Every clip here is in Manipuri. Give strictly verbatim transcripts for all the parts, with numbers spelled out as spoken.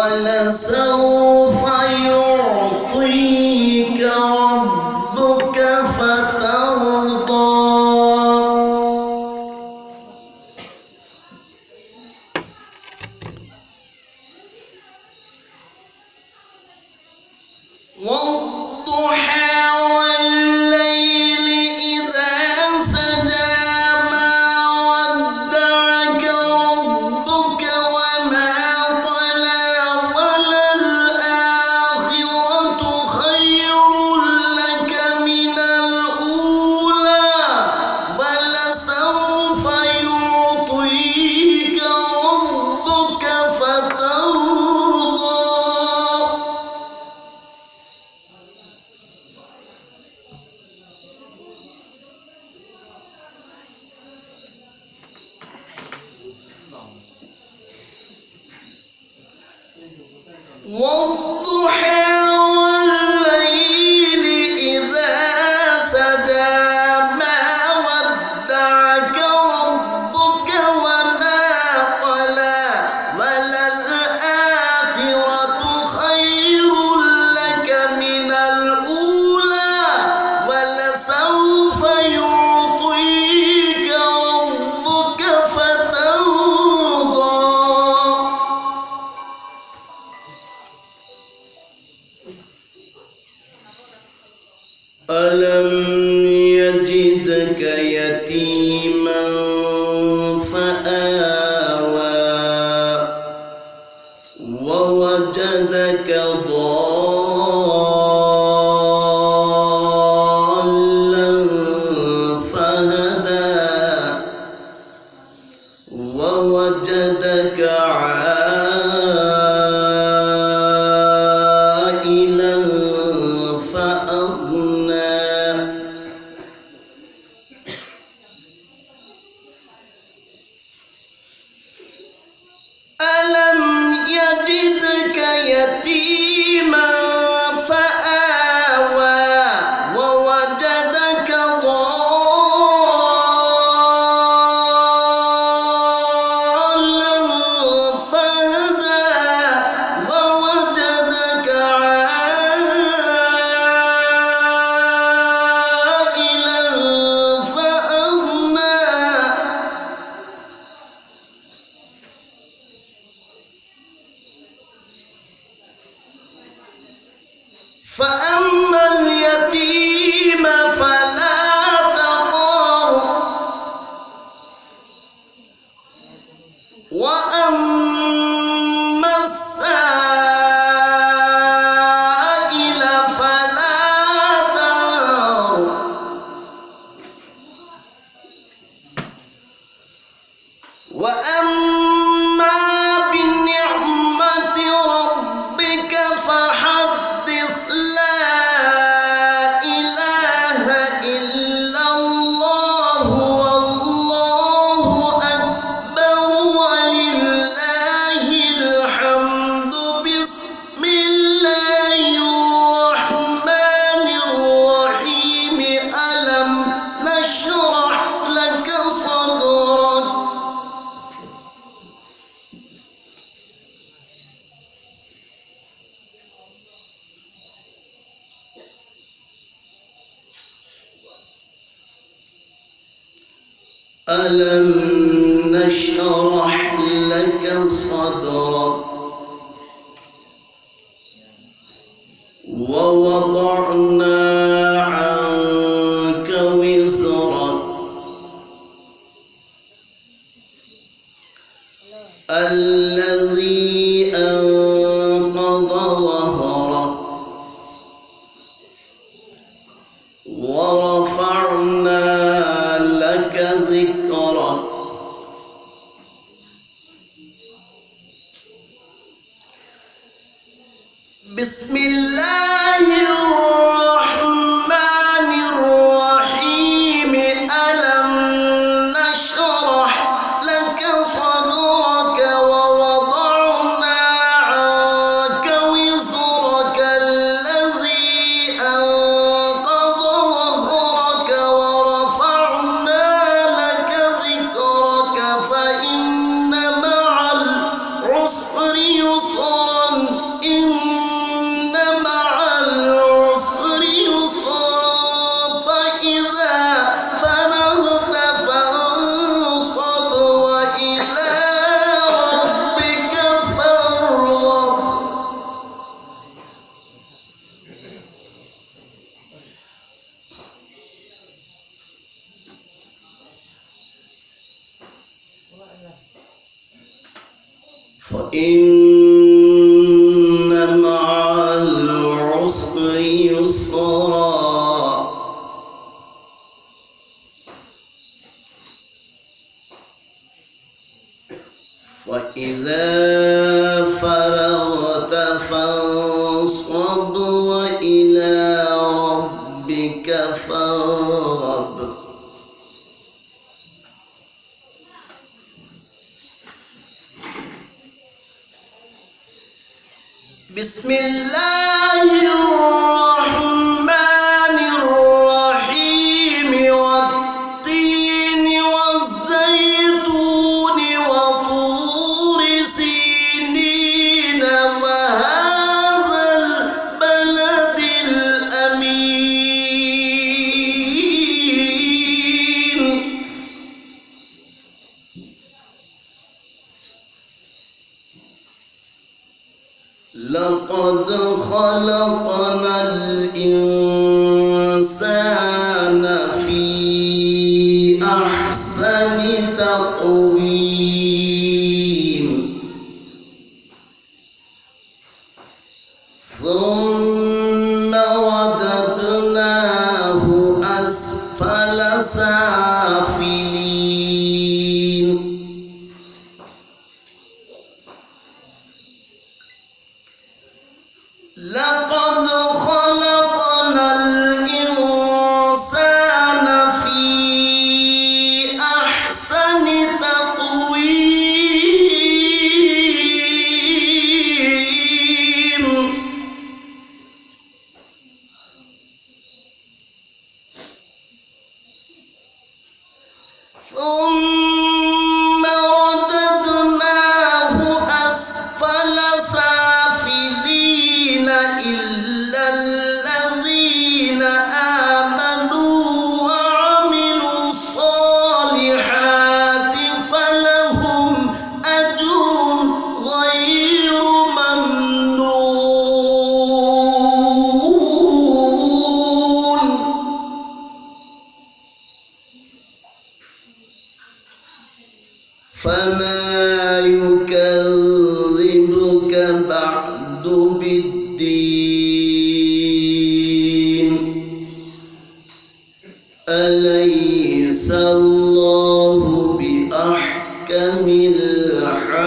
ولسوف يعطيك ربك فترضى. والضحى والليل إذا سجى. ما ودعك ربك وما قلى. وللآخرة خير لك من الأولى. ولسوف يعطيك ربك فترضى. والضحى والليل إذا سجى. ما ودعك ربك وما قلى. وللآخرة خير لك من الأولى. ولسوف يعطيك ربك فترضى. ألم يجدك يتيما فآوى. ووجدك ضالا فهدى. ووجدك عائلا فأغنى. وأما بنعمة ربك فحدث. لا إله إلا الله والله أكبر ولله الحمد. بسم الله الرحمن الرحيم. ألم نشرح لك صدرك. ألم نشرح لك صدرك ووضعنا عنك وزرك الذي أنقض ظهرك ورفعنا لك ذكرك. بسم الله الرحمن الرحيم. ألم نشرح لك صدرك ووضعنا عنك وزرك الذي أنقض ظهرك ورفعنا لك ذكرك فإن مع العسر يسرا. إن مع العسر يسرا. فإذا فرغت فانصب وإلى ربك فارغب. فإن مع العسر يسرا. فإذا فرغت فانصب وإلى ربك فارغب. بسم الله الرحمن الرحيم. والتين والزيتون وطور سينين وهذا البلد الأمين. لقد خلقنا الإنسان في أحسن تقويم. ثم رددناه أسفل سافلين. لقد خلقنا الإنسان في أحسن تقويم. ثم رددناه أسفل سافلين إلا الذين آمنوا وعملوا الصالحات فلهم أجر غير ممنون. فما يكذبك بعد بالدين. أليس الله بأحكم الحاكمين.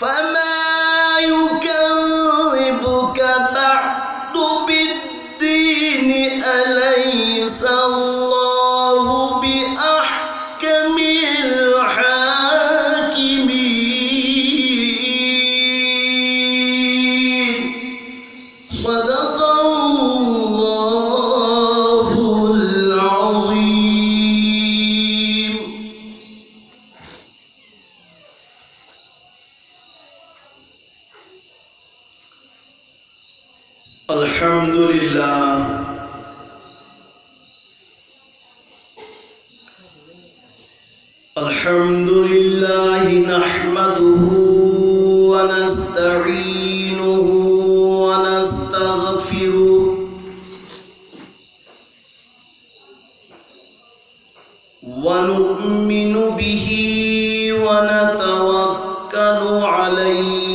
فما يكذبك بعد بالدين، أليس الله بأحكم الحاكمين. صدق الله العظيم. الحمد لله. الحمد لله نحمده ونستعينه ونستغفره ونؤمن به ونتوكل عليه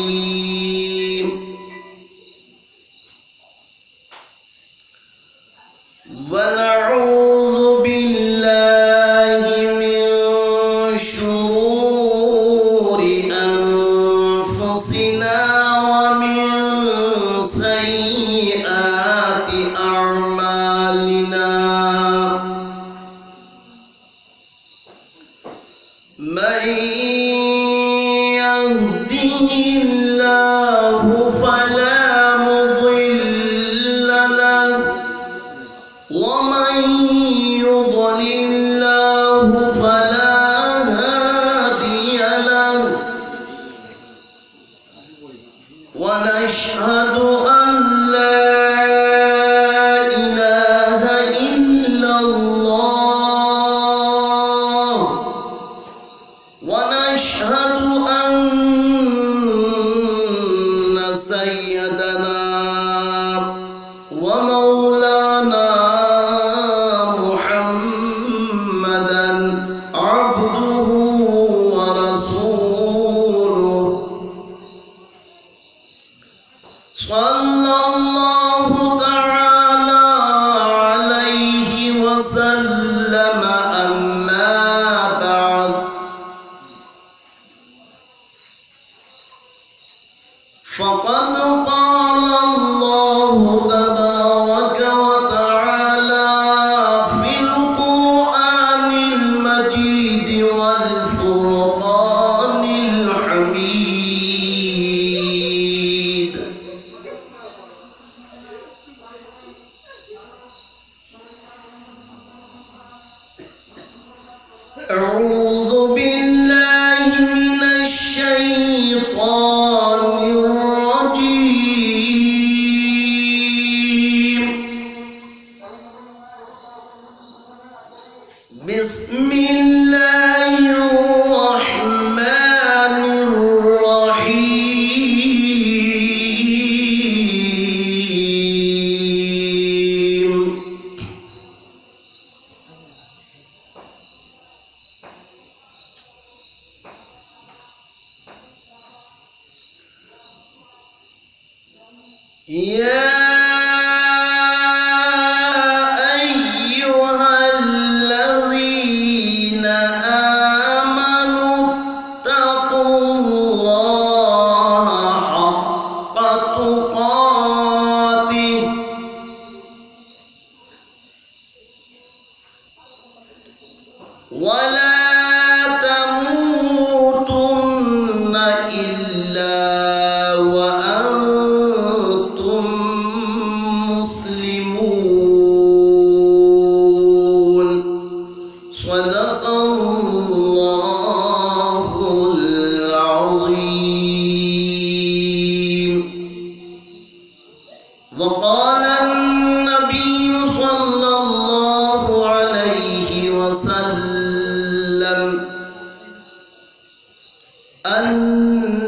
ونعوذ بالله من شرور أنفسنا ومن سيئات أعمالنا. من يهده الله فلا مضل له، ومن يضلله فلا هادي له. ونشهد أن لا إله إلا الله. ونشهد أن سيدنا ومولانا محمدا عبده ورسوله. صلى الله تعالى عليه وسلم. أما بعد، فقد قال الله تبارك وتعالى في القرآن المجيد والفرقان الحميد: أعوذ بالله من الشيطان الرجيم. بسم الله الرحمن الرحيم. يا أيها الذين آمنوا اتقوا الله حق تقاته ولا تموتن إلا وأنتم مسلمون. صدق الله العظيم. وقال النبي صلى الله عليه وسلم: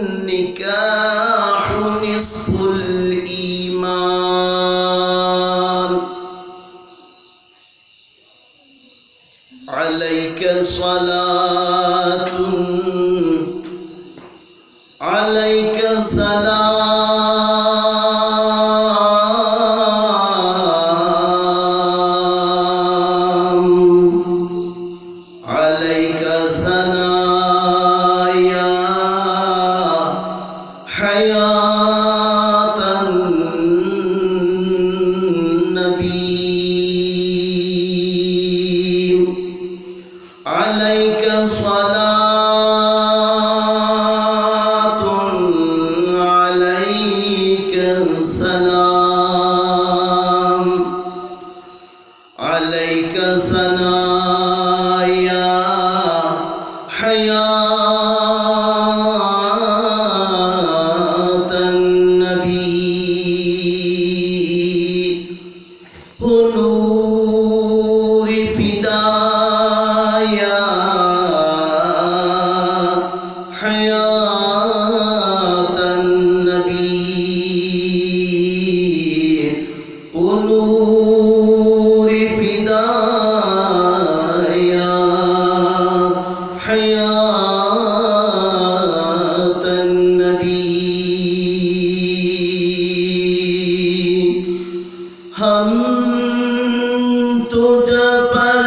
النكاح نصف الإيمان. عليك صلاة، عليك سلام، عليك ثنايا حياة. النبي ونور فدايا حياة النبي ونور فدايا حياة النبي ہم تجھ پر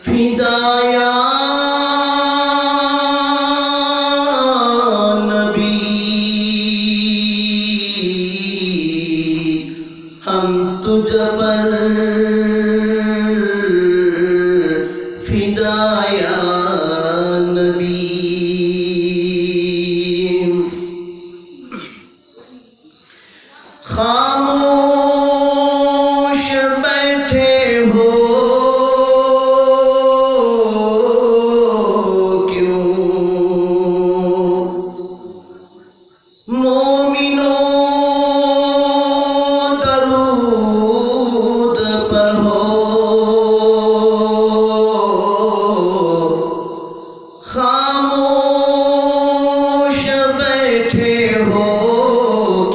فدا یا نبی، ہم تجھ پر فدا یا نبی۔ خاموش بیٹھے ہو کیوں؟ مومنو، درود پڑھو۔ خاموش بیٹھے ہو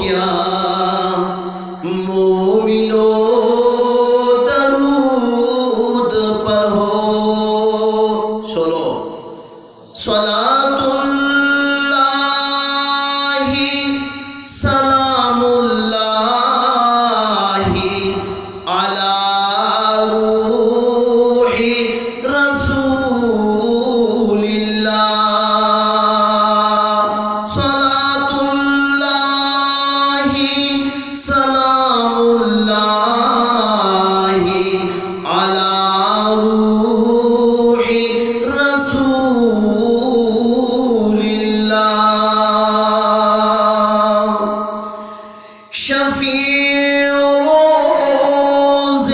کیا؟ مومنو، درود پڑھو۔ سولو۔ صلاة اللہ، سلام اللہ، علی روح رسول اللہ۔ صلاة اللہ، سلام اللہ، علی روح رسول اللہ۔ شفیع روز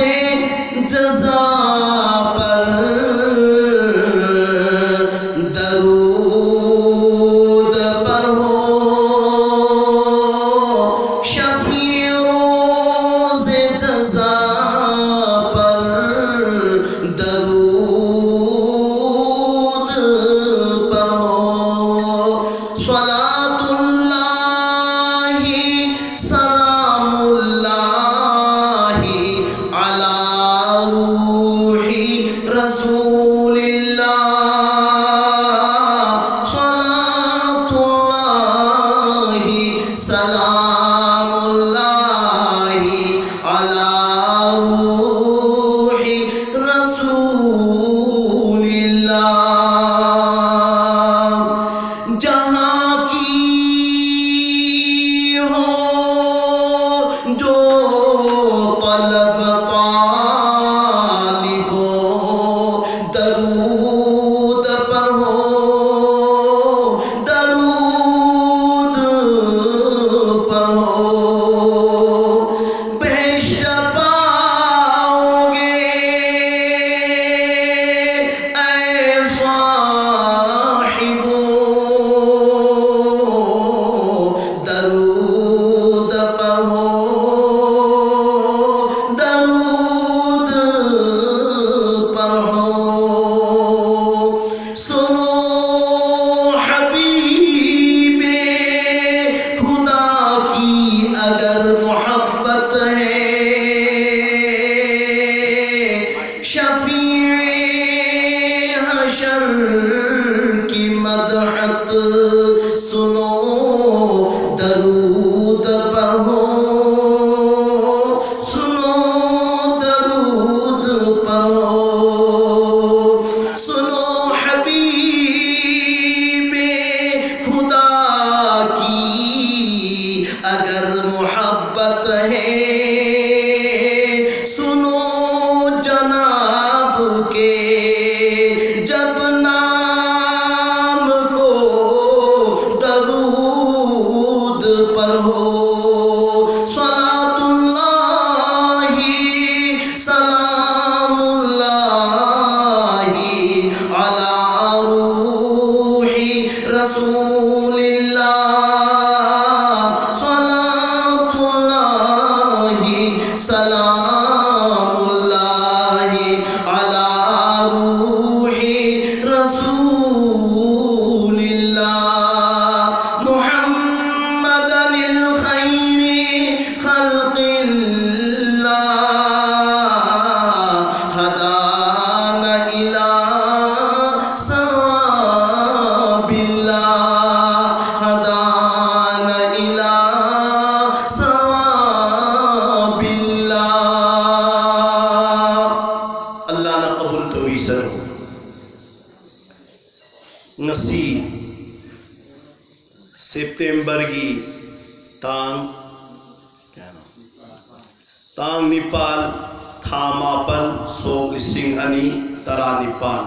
شفیع حشر کی مدحت سنو، درود پڑھو، سنو، درود پڑھو، سنو، حبیب خدا کی اگر محبت ہے، سنو جناب کے جب نام کو درود پڑھو۔ صلاة اللہ، سلام اللہ علی روح رسول اللہ، صلاة اللہ، سلام اللہ علی روح رسول اللہ، محمدا الخیر خلق اللہ، هدانا إلى ثواب الله، هدانا إلى ثواب الله۔ ꯑꯜꯂꯥꯍꯅ ꯀꯕꯨꯜ ꯇꯧꯕꯤꯁꯅꯨ꯫ ꯉꯁꯤ ꯁꯦꯞꯇꯦꯝꯕꯔꯒꯤ ꯇꯥꯡ ꯀꯌꯥꯅꯣ? ꯇꯥꯡ ꯅꯤꯄꯥꯜ, ꯊꯥ ꯃꯥꯄꯜ, ꯁꯣꯛ ꯂꯤꯁꯤꯡ ꯑꯅꯤ ꯇꯔꯥꯅꯤꯄꯥꯜ꯫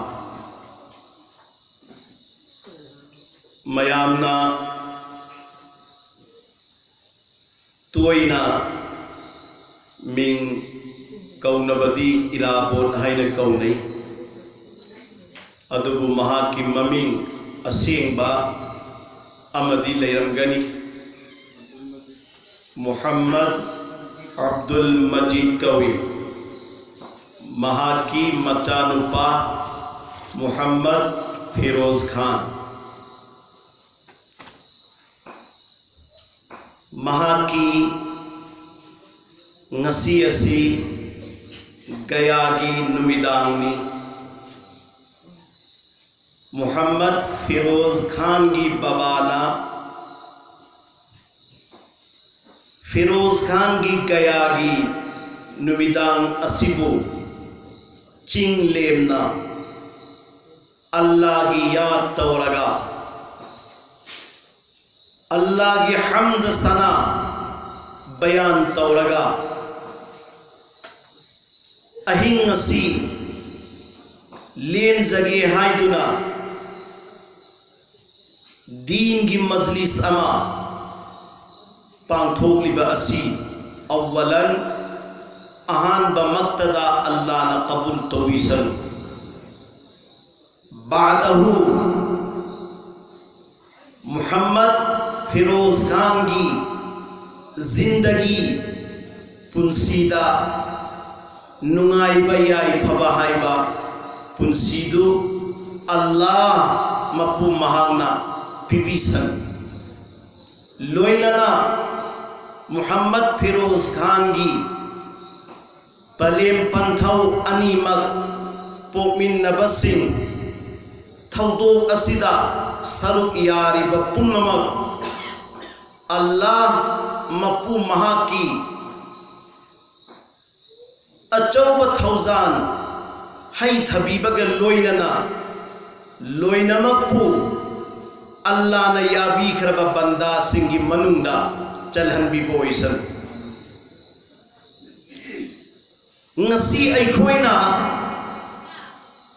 ꯃꯌꯥꯝꯅ ꯇꯣꯏꯅ ꯃꯤꯡ ꯀꯧꯅꯕꯗꯤ ꯏꯔꯥꯕꯣꯠ ꯍꯥꯏꯅ ꯀꯧꯅꯩ꯫ ꯑꯗꯨꯕꯨ ꯃꯍꯥꯛꯀꯤ ꯃꯃꯤꯡ ꯑꯁꯦꯡꯕ ꯑꯃꯗꯤ ꯂꯩꯔꯝꯒꯅꯤ꯫ ꯃꯨꯍꯝꯃꯗ ꯑꯕꯗꯨꯜ ꯃꯖꯤꯗ ꯀꯧꯏ꯫ ꯃꯍꯥꯛꯀꯤ ꯃꯆꯥꯅꯨꯄꯥ ꯃꯨꯍꯝꯃꯗ ꯐꯤꯔꯣꯖ ꯈꯥꯟ꯫ ꯃꯍꯥꯛꯀꯤ ꯉꯁꯤ ꯑꯁꯤ ꯒꯌꯥꯒꯤ ꯅꯨꯃꯤꯗꯥꯡꯅꯤ꯫ ꯃꯨꯍꯝꯃꯗ ꯐꯤꯔꯣꯖ ꯈꯥꯟꯒꯤ ꯕꯕꯥꯅ ꯐꯤꯔꯣꯖ ꯈꯥꯟꯒꯤ ꯒꯌꯥꯒꯤ ꯅꯨꯃꯤꯗꯥꯡ ꯑꯁꯤꯕꯨ ꯆꯤꯡ ꯂꯦꯝꯅ ꯑꯜꯂꯥꯒꯤ ꯌꯥꯗ ꯇꯧꯔꯒ, ꯑꯜꯂꯥꯒꯤ ꯍꯝꯗ ꯁꯅꯥ ꯕꯌꯥꯟ ꯇꯧꯔꯒ, ꯑꯍꯤꯡ ꯑꯁꯤ ꯂꯦꯟꯖꯒꯦ ꯍꯥꯏꯗꯨꯅ ꯗꯤꯟꯒꯤ ꯃꯖꯂꯤꯁ ꯑꯃ ꯄꯥꯡꯊꯣꯛꯂꯤꯕ ꯑꯁꯤ, ꯑꯋ꯭ꯋꯂꯟ, ꯑꯍꯥꯟꯕꯃꯛꯇꯗ ꯑꯜꯂꯥꯅ ꯀꯕꯨꯜ ꯇꯧꯕꯤꯁꯅꯨ꯫ ꯕꯥꯗꯍꯨ, ꯃꯨꯍꯝꯃꯗ ꯐꯤꯔꯣꯖ ꯈꯥꯟꯒꯤ ꯖꯤꯟꯗꯒꯤ, ꯄꯨꯟꯁꯤꯗ ꯅꯨꯡꯉꯥꯏꯕ ꯌꯥꯏꯐꯕ ꯍꯥꯏꯕ ꯄꯨꯟꯁꯤꯗꯨ ꯑꯜꯂꯥ ꯃꯄꯨ ꯃꯍꯥꯛꯅ ꯄꯤꯕꯤꯁꯅꯨ꯫ ꯂꯣꯏꯅꯅ ꯃꯨꯍꯝꯃꯗ ꯐꯤꯔꯣꯖ ꯈꯥꯟꯒꯤ ꯄꯂꯦꯝ ꯄꯟꯊꯧ ꯑꯅꯤꯃꯛ ꯄꯣꯛꯃꯤꯟꯅꯕꯁꯤꯡ, ꯊꯧꯗꯣꯛ ꯑꯁꯤꯗ ꯁꯔꯨꯛ ꯌꯥꯔꯤꯕ ꯄꯨꯝꯅꯃꯛ ꯑꯜꯂꯥ ꯃꯄꯨ ꯃꯍꯥꯛꯀꯤ ꯑꯆꯧꯕ ꯊꯧꯖꯥꯟ ꯍꯩꯊꯕꯤꯕꯒ ꯂꯣꯏꯅꯅ ꯂꯣꯏꯅꯃꯛꯄꯨ ꯑꯜꯂꯥꯅ ꯌꯥꯕꯤꯈ꯭ꯔꯕ ꯕꯟꯗꯥꯁꯤꯡꯒꯤ ꯃꯅꯨꯡꯗ ꯆꯜꯍꯟꯕꯤꯕ ꯑꯣꯏꯁꯅꯨ꯫ ꯉꯁꯤ ꯑꯩꯈꯣꯏꯅ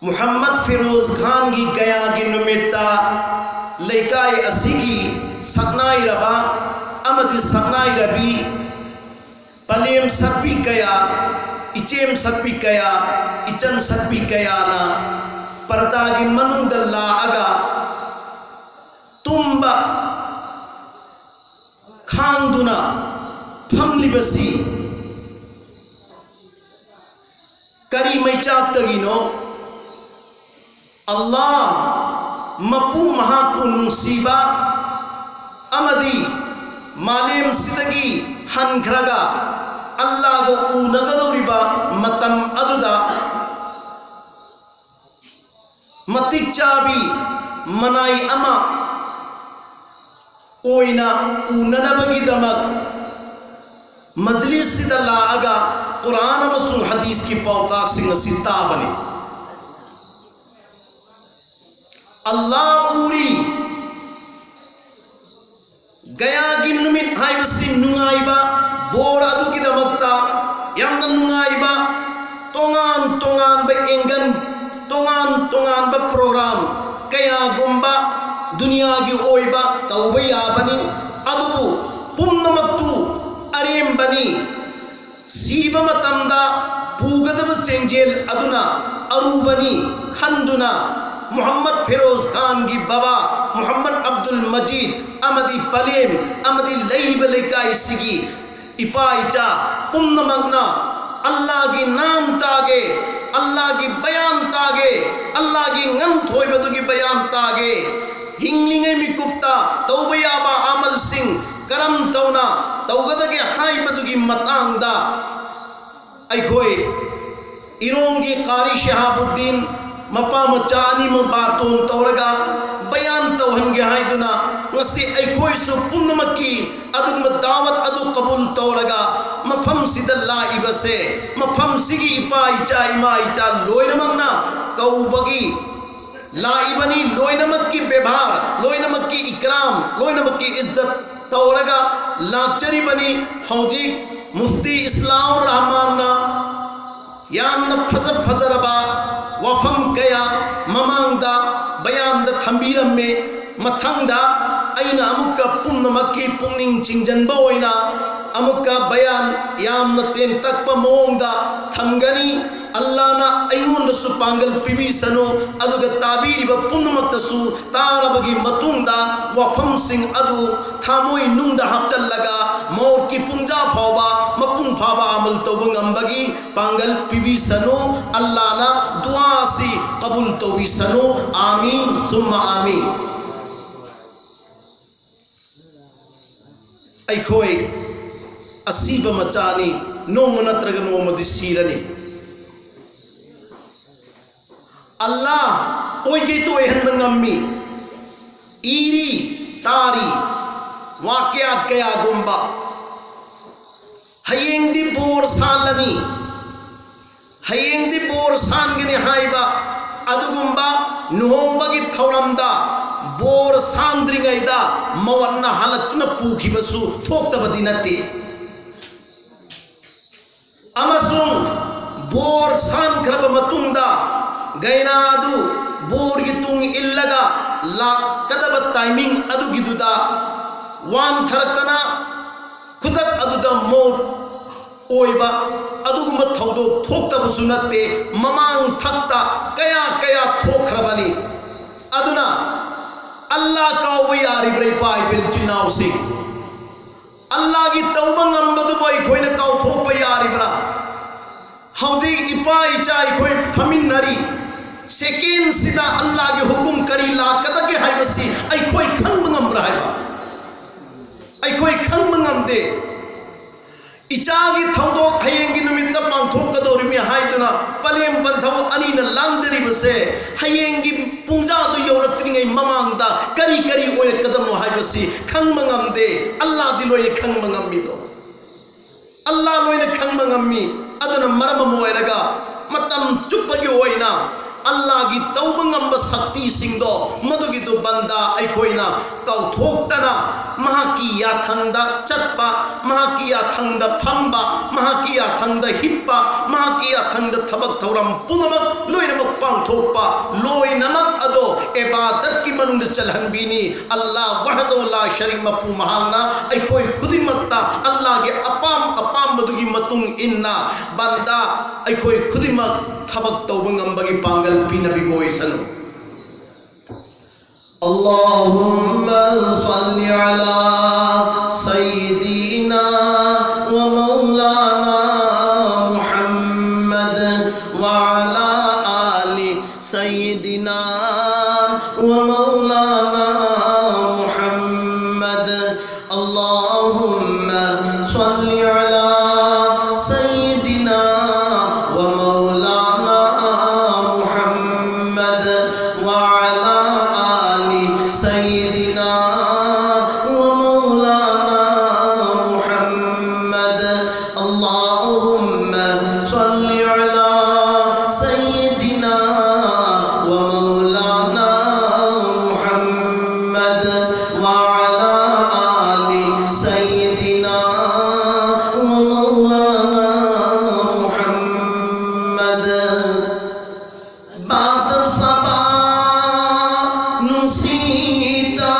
ꯃꯨꯍꯝꯃꯗ ꯐꯤꯔꯣꯖ ꯈꯥꯟꯒꯤ ꯒꯌꯥꯒꯤ ꯅꯨꯃꯤꯠꯇ ꯂꯩꯀꯥꯏ ꯑꯁꯤꯒꯤ ꯁꯛꯅꯥꯏꯔꯕ ꯑꯃꯗꯤ ꯁꯛꯅꯥꯏꯔꯕꯤ, ꯄꯂꯦꯝ ꯁꯛꯄꯤ ꯀꯌꯥ, ꯏꯆꯦꯝ ꯁꯛꯄꯤ ꯀꯌꯥ, ꯏꯆꯟ ꯁꯛꯄꯤ ꯀꯌꯥꯅ ꯄꯔꯗꯥꯒꯤ ꯃꯅꯨꯡꯗ ꯂꯥꯛꯑꯒ ꯇꯨꯝꯕ ꯈꯥꯡꯗꯨꯅ ꯐꯝꯂꯤꯕꯁꯤ ꯀꯔꯤ ꯃꯩꯆꯥꯛꯇꯒꯤꯅꯣ? ꯑꯜꯂꯥ ꯃꯄꯨ ꯃꯍꯥꯛꯄꯨ ꯅꯨꯡꯁꯤꯕ ꯑꯃꯗꯤ ꯃꯥꯂꯦꯝꯁꯤꯗꯒꯤ ꯍꯟꯈ꯭ꯔꯒ ꯑꯜꯂꯥꯒ ꯎꯅꯒꯗꯧꯔꯤꯕ ꯃꯇꯝ ꯑꯗꯨꯗ ꯃꯇꯤꯛ ꯆꯥꯕꯤ ꯃꯅꯥꯏ ꯑꯃ ꯑꯣꯏꯅ ꯎꯅꯅꯕꯒꯤꯗꯃꯛ ꯃꯖꯂꯤꯁꯁꯤꯗ ꯂꯥꯛꯑꯒ ꯀꯨꯔꯥꯟ ꯑꯃꯁꯨꯡ ꯍꯗꯤꯁꯀꯤ ꯄꯥꯎꯇꯥꯛꯁꯤꯡ ꯑꯁꯤ ꯇꯥꯕꯅꯤ꯫ ꯑꯜꯂꯥ ꯎꯔꯤ꯫ ꯒꯌꯥꯒꯤ ꯅꯨꯃꯤꯠ ꯍꯥꯏꯕꯁꯤ ꯅꯨꯡꯉꯥꯏꯕ, ꯕꯣꯔ ꯑꯗꯨꯒꯤꯗꯃꯛꯇ ꯌꯥꯝꯅ ꯅꯨꯡꯉꯥꯏꯕ, ꯇꯣꯉꯥꯟ ꯇꯣꯉꯥꯟꯕ ꯑꯦꯡꯒꯜ, ꯇꯣꯉꯥꯟ ꯇꯣꯉꯥꯟꯕ ꯄ꯭ꯔꯣꯒ꯭ꯔꯥꯝ ꯀꯌꯥꯒꯨꯝꯕ ꯗꯨꯅꯤꯌꯥꯒꯤ ꯑꯣꯏꯕ ꯇꯧꯕ ꯌꯥꯕꯅꯤ꯫ ꯑꯗꯨꯕꯨ ꯄꯨꯝꯅꯃꯛꯇꯨ ꯑꯔꯦꯝꯕꯅꯤ꯫ ꯁꯤꯕ ꯃꯇꯝꯗ ꯄꯨꯒꯗꯕ ꯆꯦꯡꯖꯦꯜ ꯑꯗꯨꯅ ꯑꯔꯨꯕꯅꯤ ꯈꯟꯗꯨꯅ, ꯃꯨꯍꯝꯃꯗ ꯐꯤꯔꯣꯖ ꯈꯥꯟꯒꯤ ꯕꯕꯥ ꯃꯨꯍꯝꯃꯗ ꯑꯕꯗꯨꯜ ꯃꯖꯤꯗ ꯑꯃꯗꯤ ꯄꯂꯦꯝ ꯑꯃꯗꯤ ꯂꯩꯔꯤꯕ ꯂꯩꯀꯥꯏꯁꯤꯒꯤ ꯏꯄꯥ ꯏꯆꯥ ꯄꯨꯝꯅꯃꯛꯅ ꯑꯜꯂꯥꯒꯤ ꯅꯥꯝ ꯇꯥꯒꯦ, ꯑꯜꯂꯥꯒꯤ ꯕꯌꯥꯟ ꯇꯥꯒꯦ, ꯑꯜꯂꯥꯒꯤ ꯉꯟꯊꯣꯏꯕꯗꯨꯒꯤ ꯕꯌꯥꯟ ꯇꯥꯒꯦ, ꯍꯤꯡꯂꯤꯉꯩ ꯃꯤꯀꯨꯞꯇ ꯇꯧꯕ ꯌꯥꯕ ꯑꯃꯜꯁꯤꯡ ꯀꯔꯝ ꯇꯧꯅ ꯇꯧꯒꯗꯒꯦ ꯍꯥꯏꯕꯗꯨꯒꯤ ꯃꯇꯥꯡꯗ ꯑꯩꯈꯣꯏ ꯏꯔꯣꯝꯒꯤ ꯀꯥꯔꯤ ꯁꯦꯍꯥꯕꯨꯗꯤꯟ ꯃꯄꯥ ꯃꯆꯥ ꯑꯅꯤꯃꯛ ꯕꯥꯔꯇꯣꯟ ꯇꯧꯔꯒ ꯕꯌꯥꯟ ꯇꯧꯍꯟꯒꯦ ꯍꯥꯏꯗꯨꯅ ꯉꯁꯤ ꯑꯩꯈꯣꯏꯁꯨ ꯄꯨꯝꯅꯃꯛꯀꯤ ꯑꯗꯨꯒꯨꯝꯕ ꯗꯥꯋꯠ ꯑꯗꯨ ꯀꯕꯨꯜ ꯇꯧꯔꯒ ꯃꯐꯝꯁꯤꯗ ꯂꯥꯛꯏꯕꯁꯦ, ꯃꯐꯝꯁꯤꯒꯤ ꯏꯄꯥ ꯏꯆꯥ ꯏꯃꯥ ꯏꯆꯥ ꯂꯣꯏꯅꯃꯛꯅ ꯀꯧꯕꯒꯤ ꯂꯥꯛꯏꯕꯅꯤ꯫ ꯂꯣꯏꯅꯃꯛꯀꯤ ꯕꯦꯕꯥꯔ, ꯂꯣꯏꯅꯃꯛꯀꯤ ꯏꯀ꯭ꯔꯥꯝ, ꯂꯣꯏꯅꯃꯛꯀꯤ ꯏꯖꯠ ꯇꯧꯔꯒ ꯂꯥꯛꯆꯔꯤꯕꯅꯤ꯫ ꯍꯧꯖꯤꯛ ꯃꯨꯐꯇꯤ ꯏꯁꯂꯥꯝ ꯔꯍꯃꯥꯟꯅ ꯌꯥꯝꯅ ꯐꯖ ꯐꯖꯔꯕ ꯋꯥꯐꯝ ꯀꯌꯥ ꯃꯃꯥꯡꯗ ꯕꯌꯥꯟꯗ ꯊꯝꯕꯤꯔꯝꯃꯦ꯫ ꯃꯊꯪꯗ ꯑꯩꯅ ꯑꯃꯨꯛꯀ ꯄꯨꯝꯅꯃꯛꯀꯤ ꯄꯨꯛꯅꯤꯡ ꯆꯤꯡꯁꯤꯟꯕ ꯑꯣꯏꯅ ꯑꯃꯨꯛꯀ ꯕꯌꯥꯟ ꯌꯥꯝꯅ ꯇꯦꯟꯇꯛꯄ ꯃꯑꯣꯡꯗ ꯊꯝꯒꯅꯤ꯫ ꯑꯜꯂꯥꯅ ꯑꯩꯉꯣꯟꯗꯁꯨ ꯄꯥꯡꯒꯜ ꯄꯤꯕꯤꯁꯅꯨ, ꯑꯗꯨꯒ ꯇꯥꯕꯤꯔꯤꯕ ꯄꯨꯝꯅꯃꯛꯇꯁꯨ ꯇꯥꯔꯕꯒꯤ ꯃꯇꯨꯡꯗ ꯋꯥꯐꯝꯁꯤꯡ ꯑꯗꯨ ꯊꯃꯣꯏ ꯅꯨꯡꯗ ꯍꯥꯞꯆꯜꯂꯒ ꯃꯧꯠꯀꯤ ꯄꯨꯡꯖꯥ ꯐꯥꯎꯕ ꯃꯄꯨꯡ ꯐꯥꯕ ꯑꯃꯜ ꯇꯧꯕ ꯉꯝꯕꯒꯤ ꯄꯥꯡꯒꯜ ꯄꯤꯕꯤꯁꯅꯨ꯫ ꯑꯜꯂꯥꯅ ꯗꯨꯋꯥ ꯑꯁꯤ ꯀꯕꯨꯜ ꯇꯧꯕꯤꯁꯅꯨ꯫ ꯑꯥꯃꯤꯟ ꯁꯨꯝꯃ ꯑꯥꯃꯤꯟ꯫ ꯑꯩꯈꯣꯏ ꯑꯁꯤꯕ ꯃꯆꯥꯅꯤ꯫ ꯅꯣꯡꯃ ꯅꯠꯇ꯭ꯔꯒ ꯅꯣꯡꯃꯗꯤ ꯁꯤꯔꯅꯤ꯫ ꯑꯜꯂꯥ ꯑꯣꯏꯒꯩꯗ ꯑꯣꯏꯍꯟꯕ ꯉꯝꯃꯤ꯫ ꯏꯔꯤ ꯇꯥꯔꯤ ꯋꯥꯀꯌꯥꯠ ꯀꯌꯥꯒꯨꯝꯕ, ꯍꯌꯦꯡꯗꯤ ꯕꯣꯔ ꯁꯥꯜꯂꯅꯤ, ꯍꯌꯦꯡꯗꯤ ꯕꯣꯔ ꯁꯥꯟꯒꯅꯤ ꯍꯥꯏꯕ ꯑꯗꯨꯒꯨꯝꯕ ꯂꯨꯍꯣꯡꯕꯒꯤ ꯊꯧꯔꯝꯗ ꯕꯣꯔ ꯁꯥꯟꯗ꯭ꯔꯤꯉꯩꯗ ꯃꯧꯋꯥꯠꯅ ꯍꯜꯂꯛꯇꯨꯅ ꯄꯨꯈꯤꯕꯁꯨ ꯊꯣꯛꯇꯕꯗꯤ ꯅꯠꯇꯦ꯫ ꯑꯃꯁꯨꯡ ꯕꯣꯔ ꯁꯥꯟꯈ꯭ꯔꯕ ꯃꯇꯨꯡꯗ ꯒꯩꯅꯥ ꯑꯗꯨ ꯕꯣꯔꯒꯤ ꯇꯨꯡ ꯏꯜꯂꯒ ꯂꯥꯛꯀꯗꯕ ꯇꯥꯏꯃꯤꯡ ꯑꯗꯨꯒꯤꯗꯨꯗ ꯋꯥꯟꯊꯔꯛꯇꯅ ꯈꯨꯗꯛ ꯑꯗꯨꯗ ꯃꯧꯠ ꯑꯣꯏꯕ ꯑꯗꯨꯒꯨꯝꯕ ꯊꯧꯗꯣꯛ ꯊꯣꯛꯇꯕꯁꯨ ꯅꯠꯇꯦ꯫ ꯃꯃꯥꯡ ꯊꯛꯇ ꯀꯌꯥ ꯀꯌꯥ ꯊꯣꯛꯈ꯭ꯔꯕꯅꯤ꯫ ꯑꯗꯨꯅ ꯑꯜꯂꯥ ꯀꯥꯎꯕ ꯌꯥꯔꯤꯕ꯭ꯔꯥ, ꯏꯄꯥ ꯏꯄꯦꯜ ꯏꯆꯤꯟ ꯏꯅꯥꯎꯁꯤꯡ? ꯑꯜꯂꯥꯒꯤ ꯇꯧꯕ ꯉꯝꯕꯗꯨꯕꯨ ꯑꯩꯈꯣꯏꯅ ꯀꯥꯎꯊꯣꯛꯄ ꯌꯥꯔꯤꯕ꯭ꯔꯥ? ꯍꯧꯖꯤꯛ ꯏꯄꯥ ꯏꯆꯥ ꯑꯩꯈꯣꯏ ꯐꯝꯃꯤꯟꯅꯔꯤ꯫ ꯁꯦꯀꯦꯟꯁꯤꯗ ꯑꯜꯂꯥꯒꯤ ꯍꯨꯀꯨꯝ ꯀꯔꯤ ꯂꯥꯛꯀꯗꯒꯦ ꯍꯥꯏꯕꯁꯤ ꯑꯩꯈꯣꯏ ꯈꯪꯕ ꯉꯝꯕ꯭ꯔꯥ ꯍꯥꯏꯕ? ꯑꯩꯈꯣꯏ ꯈꯪꯕ ꯉꯝꯗꯦ꯫ ꯏꯆꯥꯒꯤ ꯊꯧꯗꯣꯛ ꯍꯌꯦꯡꯒꯤ ꯅꯨꯃꯤꯠꯇ ꯄꯥꯡꯊꯣꯛꯀꯗꯧꯔꯤꯕꯅꯤ ꯍꯥꯏꯗꯨꯅ ꯄꯂꯦꯝ ꯄꯟꯊꯧ ꯑꯅꯤꯅ ꯂꯥꯡꯗꯔꯤꯕꯁꯦ, ꯍꯌꯦꯡꯒꯤ ꯄꯨꯡꯖꯥꯗꯨ ꯌꯧꯔꯛꯇ꯭ꯔꯤꯉꯩ ꯃꯃꯥꯡꯗ ꯀꯔꯤ ꯀꯔꯤ ꯑꯣꯏꯔꯛꯀꯗꯕꯅꯣ ꯍꯥꯏꯕꯁꯤ ꯈꯪꯕ ꯉꯝꯗꯦ꯫ ꯑꯜꯂꯥꯗꯤ ꯂꯣꯏꯅ ꯈꯪꯕ ꯉꯝꯃꯤꯗꯣ꯫ ꯑꯜꯂꯥ ꯂꯣꯏꯅ ꯈꯪꯕ ꯉꯝꯃꯤ꯫ ꯑꯗꯨꯅ ꯃꯔꯝ ꯑꯃ ꯑꯣꯏꯔꯒ ꯃꯇꯝ ꯆꯨꯞꯄꯒꯤ ꯑꯣꯏꯅ ꯑꯜꯂꯥꯒꯤ ꯇꯧꯕ ꯉꯝꯕ ꯁꯛꯇꯤꯁꯤꯡꯗꯣ, ꯃꯗꯨꯒꯤꯗꯨ ꯕꯟꯗꯥ ꯑꯩꯈꯣꯏꯅ ꯀꯥꯎꯊꯣꯛꯇꯅ ꯃꯍꯥꯛꯀꯤ ꯌꯥꯊꯪꯗ ꯆꯠꯄ, ꯃꯍꯥꯛꯀꯤ ꯌꯥꯊꯪꯗ ꯐꯝꯕ, ꯃꯍꯥꯛꯀꯤ ꯌꯥꯊꯪꯗ ꯍꯤꯞꯄ, ꯃꯍꯥꯛꯀꯤ ꯌꯥꯊꯪꯗ ꯊꯕꯛ ꯊꯧꯔꯝ ꯄꯨꯝꯅꯃꯛ ꯂꯣꯏꯅꯃꯛ ꯄꯥꯡꯊꯣꯛꯄ, ꯂꯣꯏꯅꯃꯛ ꯑꯗꯣ ꯏꯕꯥꯗꯠꯀꯤ ꯃꯅꯨꯡꯗ ꯆꯜꯍꯟꯕꯤꯅꯤ꯫ ꯑꯜꯂꯥ ꯋꯥꯍꯗꯍꯨ ꯂꯥ ꯁꯔꯤꯛ ꯃꯄꯨ ꯃꯍꯥꯛꯅ ꯑꯩꯈꯣꯏ ꯈꯨꯗꯤꯡꯃꯛꯇ ꯑꯜꯂꯥꯒꯤ ꯑꯄꯥꯝ ꯑꯄꯥꯝꯕꯗꯨꯒꯤ ꯃꯇꯨꯡ ꯏꯟꯅ ꯕꯟꯗꯥ ꯑꯩꯈꯣꯏ ꯈꯨꯗꯤꯡꯃꯛ ꯊꯕꯛ ꯇꯧꯕ ꯉꯝꯕꯒꯤ ꯄꯥꯡꯒꯜ ꯄꯤꯅꯕꯤꯕ ꯑꯣꯏꯁꯅꯨ꯫ اللهم صل على سيدنا ومولانا محمد وعلى آل سيدنا ومولانا محمد. اللهم صل على ꯇꯥꯗꯕ ꯁꯥꯕ ꯅꯨꯡꯁꯤꯇ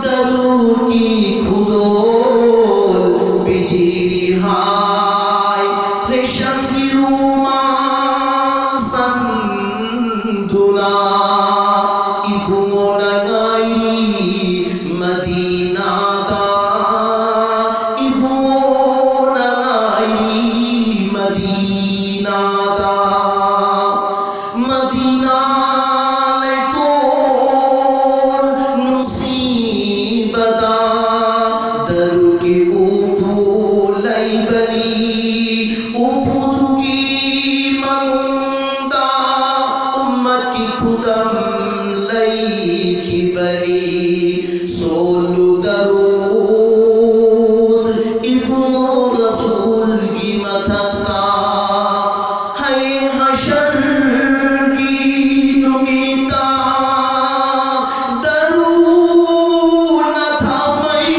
ꯗꯔꯨꯗꯀꯤ ꯈꯨꯗꯣꯜ ꯄꯤꯖꯔꯤ ꯍꯥꯏ꯫ ꯔꯦꯁꯝꯒꯤ ꯔꯨꯃꯥꯜ ꯁꯟꯗꯨꯅ ꯏꯕꯨꯡꯉꯣꯅ ꯉꯥꯏꯔꯤ ꯃꯗꯤꯅꯥꯗ, ꯏꯕꯨꯡꯉꯣꯅ ꯉꯥꯏꯔꯤ ꯃꯗꯤꯅꯥꯗ꯫ ꯃꯗꯤꯅꯥ ꯂꯩꯀꯣꯜ ꯅꯨꯡꯁꯤꯕꯗ ꯗꯔꯨꯗꯀꯤ ꯎꯄꯨ ꯂꯩꯕꯅꯤ꯫ ꯎꯄꯨꯗꯨꯒꯤ ꯃꯅꯨꯡꯗ ꯎꯝꯃꯠꯀꯤ ꯈꯨꯗꯝ ꯂꯩꯈꯤꯕꯅꯤ꯫ ꯁꯣꯜꯂꯨ ꯗꯔꯨꯗ ꯏꯕꯨꯡꯉꯣ ꯔꯁꯨꯜꯒꯤ ꯃꯊꯛꯇ꯫ ꯍꯌꯦꯡ ꯍꯁꯔꯒꯤ ꯅꯨꯃꯤꯠꯇ ꯗꯔꯨꯗꯅ ꯊꯥꯎꯃꯩ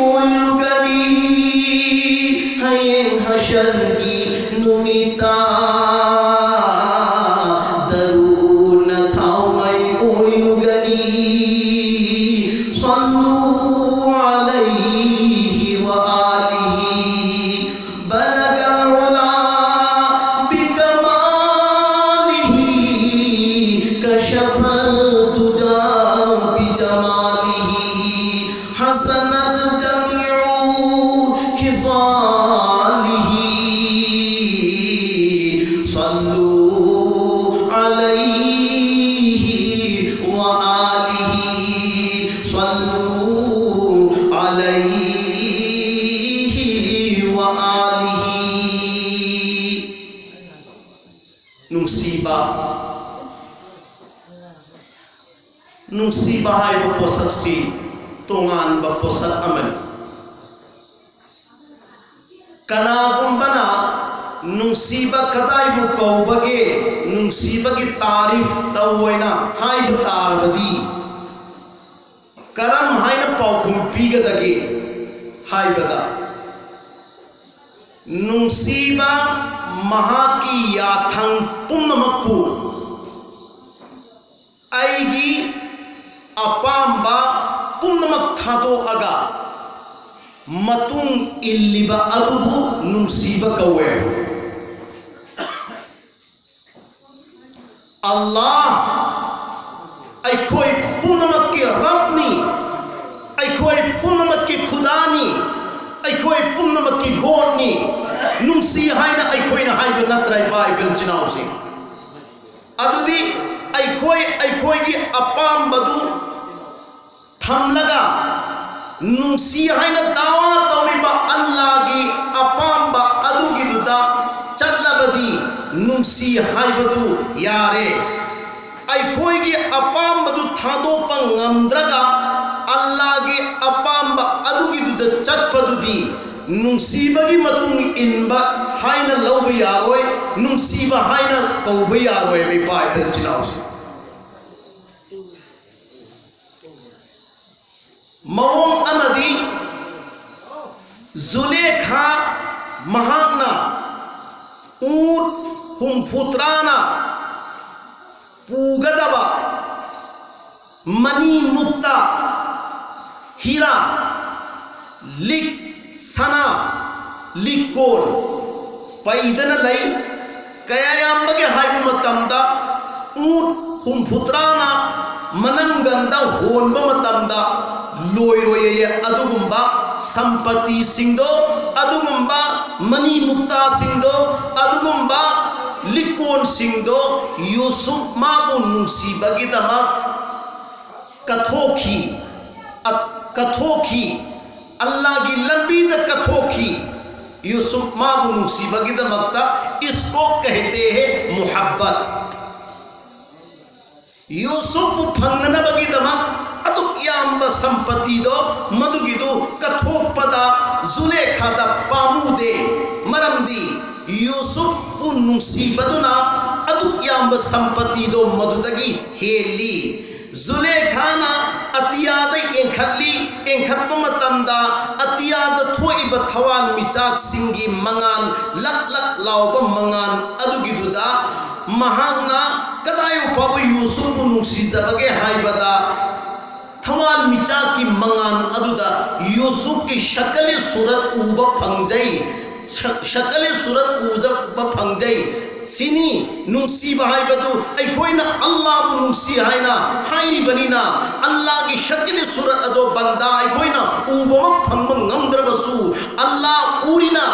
ꯑꯣꯏꯔꯨꯒꯅꯤ꯫ ꯍꯌꯦꯡ ꯍꯁꯔꯒꯤ ꯅꯨꯃꯤꯠꯇ ꯗꯔꯨꯗꯅ ꯊꯥꯎꯃꯩ ꯑꯣꯏꯔꯨꯒꯅꯤ꯫ صلوا عليه وآله. بلغ العلا بكماله، كشف الدجى بجماله، حسنت جميع خصاله. صلوا عليه وآله. صلوا عليه وآله. ꯅꯨꯡꯁꯤꯕ꯫ ꯅꯨꯡꯁꯤꯕ ꯍꯥꯏꯕ ꯄꯣꯠꯁꯛꯁꯤ ꯇꯣꯉꯥꯟꯕ ꯄꯣꯠꯁꯛ ꯑꯃꯅꯤ꯫ ꯀꯅꯥꯒꯨꯝꯕꯅ ꯅꯨꯡꯁꯤꯕ ꯀꯗꯥꯏꯕꯨ ꯀꯧꯕꯒꯦ, ꯅꯨꯡꯁꯤꯕꯒꯤ ꯇꯥꯔꯤꯐ ꯇꯧꯑꯣꯏꯅ ꯍꯥꯏꯕ ꯇꯥꯔꯕꯗꯤ ꯀꯔꯝ ꯍꯥꯏꯅ ꯄꯥꯎꯈꯨꯝ ꯄꯤꯒꯗꯒꯦ ꯍꯥꯏꯕꯗ, ꯅꯨꯡꯁꯤꯕ ꯃꯍꯥꯛꯀꯤ ꯌꯥꯊꯪ ꯄꯨꯝꯅꯃꯛꯄꯨ ꯑꯩꯒꯤ ꯑꯄꯥꯝꯕ ꯄꯨꯝꯅꯃꯛ ꯊꯥꯗꯣꯛꯑꯒ ꯃꯇꯨꯡ ꯏꯜꯂꯤꯕ ꯑꯗꯨꯕꯨ ꯅꯨꯡꯁꯤꯕ ꯀꯧꯋꯦ꯫ ꯑꯜꯂꯥꯍ ꯑꯩꯈꯣꯏ ꯄꯨꯝꯅꯃꯛꯀꯤ ꯔꯕꯅꯤ, ꯑꯩꯈꯣꯏ ꯄꯨꯝꯅꯃꯛꯀꯤ ꯈꯨꯗꯥꯅꯤ, ꯑꯩꯈꯣꯏ ꯄꯨꯝꯅꯃꯛꯀꯤ ꯒꯣꯗꯅꯤ꯫ ꯅꯨꯡꯁꯤ ꯍꯥꯏꯅ ꯑꯩꯈꯣꯏꯅ ꯍꯥꯏꯕ ꯅꯠꯇ꯭ꯔꯥ, ꯏꯄꯥ ꯏꯆꯤꯜ ꯏꯅꯥꯎꯁꯤꯡ? ꯑꯗꯨꯗꯤ ꯑꯩꯈꯣꯏ ꯑꯩꯈꯣꯏꯒꯤ ꯑꯄꯥꯝꯕꯗꯨ ꯊꯝꯂꯒ ꯅꯨꯡꯁꯤ ꯍꯥꯏꯅ ꯗꯥꯋꯥ ꯇꯧꯔꯤꯕ ꯑꯜꯂꯥꯒꯤ ꯑꯄꯥꯝꯕ ꯑꯗꯨꯒꯤꯗꯨꯗ ꯆꯠꯂꯕꯗꯤ ꯅꯨꯡꯁꯤ ꯍꯥꯏꯕꯗꯨ ꯌꯥꯔꯦ꯫ ꯑꯩꯈꯣꯏꯒꯤ ꯑꯄꯥꯝꯕꯗꯨ ꯊꯥꯗꯣꯛꯄ ꯉꯝꯗ꯭ꯔꯒ ꯑꯜꯂꯥꯒꯤ ꯑꯄꯥꯝꯕ ꯑꯗꯨꯒꯤꯗꯨꯗ ꯆꯠꯄꯗꯨꯗꯤ ꯅꯨꯡꯁꯤꯕꯒꯤ ꯃꯇꯨꯡ ꯏꯟꯕ ꯍꯥꯏꯅ ꯂꯧꯕ ꯌꯥꯔꯣꯏ, ꯅꯨꯡꯁꯤꯕ ꯍꯥꯏꯅ ꯀꯧꯕ ꯌꯥꯔꯣꯏꯕ, ꯏꯄꯥ ꯏꯆꯤꯜ ꯏꯅꯥꯎꯁꯤꯡ꯫ ꯃꯑꯣꯡ ꯑꯃꯗꯤ ꯖꯨꯂꯦꯈꯥ ꯃꯍꯥꯛꯅ ꯎꯠ ꯍꯨꯝꯐꯨꯇꯔꯥꯅ ꯄꯨꯒꯗꯕ ꯃꯅꯤ ꯃꯨꯛꯇ, ꯍꯤꯔꯥ, ꯂꯤꯛ, ꯁꯅꯥ, ꯂꯤꯛꯀꯣꯟ ꯄꯩꯗꯅ ꯂꯩ꯫ ꯀꯌꯥ ꯌꯥꯝꯕꯒꯦ ꯍꯥꯏꯕ ꯃꯇꯝꯗ, ꯎꯠ ꯍꯨꯝꯐꯨꯇꯔꯥꯅ ꯃꯅꯪꯒꯟꯗ ꯍꯣꯟꯕ ꯃꯇꯝꯗ ꯂꯣꯏꯔꯣꯏꯌꯦ꯫ ꯑꯗꯨꯒꯨꯝꯕ ꯁꯝꯄꯇꯤꯁꯤꯡꯗꯣ, ꯑꯗꯨꯒꯨꯝꯕ ꯃꯅꯤ ꯃꯨꯛꯇꯥꯁꯤꯡꯗꯣ, ꯑꯗꯨꯒꯨꯝꯕ ꯂꯤꯛꯀꯣꯟꯁꯤꯡꯗꯣ ꯌꯨꯁꯨꯞ ꯃꯥꯕꯨ ꯅꯨꯡꯁꯤꯕꯒꯤꯗꯃꯛ ꯀꯠꯊꯣꯛꯈꯤ, ꯑ-, ꯀꯠꯊꯣꯛꯈꯤ, ꯑꯜꯂꯥꯒꯤ ꯂꯝꯕꯤꯗ ꯀꯠꯊꯣꯛꯈꯤ꯫ ꯌꯨꯁꯨꯞ ꯃꯥꯕꯨ ꯅꯨꯡꯁꯤꯕꯒꯤꯗꯃꯛꯇ, ꯏꯁꯀꯣ ꯀꯍꯇꯦ ꯍꯦ ꯃꯨꯍꯕꯠ꯫ ꯌꯨꯁꯨꯞꯄꯨ ꯐꯪꯅꯅꯕꯒꯤꯗꯃꯛ ꯑꯗꯨꯛ ꯌꯥꯝꯕ ꯁꯝꯄꯇꯤꯗꯣ, ꯃꯗꯨꯒꯤꯗꯨ ꯀꯠꯊꯣꯛꯄꯗ ꯖꯨꯂꯦꯈꯥꯗ ꯄꯥꯝꯃꯨꯗꯦ꯫ ꯃꯔꯝꯗꯤ ꯌꯨꯁꯨꯞꯄꯨ ꯅꯨꯡꯁꯤꯕꯗꯨꯅ ꯑꯗꯨꯛ ꯌꯥꯝꯕ ꯁꯝꯄꯇꯤꯗꯣ ꯃꯗꯨꯗꯒꯤ ꯍꯦꯜꯂꯤ꯫ ꯖꯨꯂꯦꯈꯥꯅ ꯑꯇꯤꯌꯥꯗ ꯌꯦꯡꯈꯠꯂꯤ꯫ ꯌꯦꯡꯈꯠꯄ ꯃꯇꯝꯗ ꯑꯇꯤꯌꯥꯗ ꯊꯣꯛꯏꯕ ꯊꯋꯥꯟꯃꯤꯆꯥꯛꯁꯤꯡꯒꯤ ꯃꯉꯥꯜ, ꯂꯛ ꯂꯛ ꯂꯥꯎꯕ ꯃꯉꯥꯜ ꯑꯗꯨꯒꯤꯗꯨꯗ ꯃꯍꯥꯛꯅ ꯀꯗꯥꯏ ꯐꯥꯎꯕ ꯌꯨꯁꯨꯞꯄꯨ ꯅꯨꯡꯁꯤꯖꯕꯒꯦ ꯍꯥꯏꯕꯗ, ꯊꯋꯥꯟꯃꯤꯆꯥꯛꯀꯤ ꯃꯉꯥꯜ ꯑꯗꯨꯗ ꯌꯨꯁꯨꯞꯀꯤ ꯁꯀꯂꯤ ꯁꯨꯔꯠ ꯎꯕ ꯐꯪꯖꯩ꯫ ꯁ-, ꯁꯀꯂꯤ ꯁꯨꯔꯠ ꯎꯖꯕ ꯐꯪꯖꯩ꯫ ꯁꯤꯅꯤ ꯅꯨꯡꯁꯤꯕ ꯍꯥꯏꯕꯗꯨ꯫ ꯑꯩꯈꯣꯏꯅ ꯑꯜꯂꯥꯕꯨ ꯅꯨꯡꯁꯤ ꯍꯥꯏꯅ ꯍꯥꯏꯔꯤꯕꯅꯤꯅ, ꯑꯜꯂꯥꯒꯤ ꯁꯀꯂꯤ ꯁꯨꯔꯠ ꯑꯗꯣ ꯕꯟꯗꯥ ꯑꯩꯈꯣꯏꯅ ꯎꯕꯃꯛ ꯐꯪꯕ ꯉꯝꯗ꯭ꯔꯕꯁꯨ, ꯑꯜꯂꯥ ꯎꯔꯤꯅ,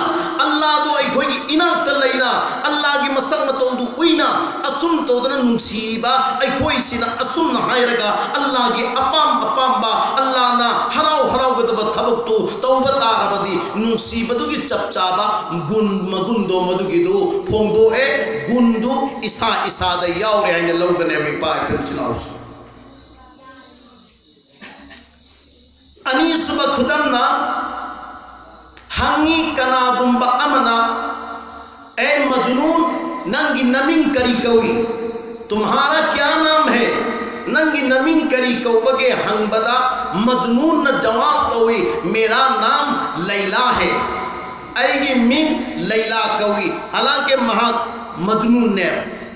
ꯑꯜꯂꯥꯗꯣ ꯑꯩꯈꯣꯏꯒꯤ ꯏꯅꯥꯛꯇ ꯂꯩꯅ, ꯑꯜꯂꯥꯒꯤ ꯃꯁꯛ ꯃꯇꯧꯗꯨ ꯎꯏꯅ ꯑꯁꯨꯝ ꯇꯧꯗꯅ ꯅꯨꯡꯁꯤꯔꯤꯕ ꯑꯩꯈꯣꯏꯁꯤꯅ ꯑꯁꯨꯝꯅ ꯍꯥꯏꯔꯒ ꯑꯜꯂꯥꯒꯤ ꯑꯄꯥꯝ ꯑꯄꯥꯝꯕ, ꯑꯜꯂꯥꯅ ꯍꯔꯥꯎ ꯍꯔꯥꯎꯒꯗꯕ ꯊꯕꯛꯇꯨ ꯇꯧꯕ ꯇꯥꯔꯕꯗꯤ ꯅꯨꯡꯁꯤꯕꯗꯨꯒꯤ ꯆꯞ ꯆꯥꯕ ꯒꯨꯟ, ꯃꯒꯨꯟꯗꯣ ꯃꯗꯨꯒꯤꯗꯨ ꯐꯣꯡꯗꯣꯛꯑꯦ꯫ ꯒꯨꯟꯗꯨ ꯏꯁꯥ ꯏꯁꯥꯗ ꯌꯥꯎꯔꯦ ꯍꯥꯏꯅ ꯂꯧꯒꯅꯦꯕ, ꯏꯄꯥ ꯏꯄꯨ ꯏꯆꯤꯜ ꯏꯅꯥꯎꯁꯤꯡ꯫ ꯑꯅꯤꯁꯨꯕ ꯈꯨꯗꯝꯅ, ꯍꯪꯉꯤ ꯀꯅꯥꯒꯨꯝꯕ ꯑꯃꯅ, "ꯑꯦ ꯃꯖꯅꯨꯟ, ꯅꯪꯒꯤ ꯅꯃꯤꯡ ꯀꯔꯤ ꯀꯧꯏ? ꯇꯨꯝꯍꯥꯔꯥ ꯀ꯭ꯌꯥ ꯅꯥꯝ ꯍꯦ? ꯅꯪꯒꯤ ꯅꯃꯤꯡ ꯀꯔꯤ ꯀꯧꯕꯒꯦ?" ꯍꯪꯕꯗ ꯃꯖꯅꯨꯟꯅ ꯖꯋꯥꯕ ꯇꯧꯏ, "ꯃꯦꯔꯥ ꯅꯥꯝ ꯂꯩꯂꯥ ꯍꯦ꯫ ꯑꯩꯒꯤ ꯃꯤꯡ ꯂꯩꯂꯥ ꯀꯧꯏ꯫" ꯍꯥꯂꯥꯡꯀꯤ ꯃꯍꯥꯛ ꯃꯖꯅꯨꯟꯅꯦ꯫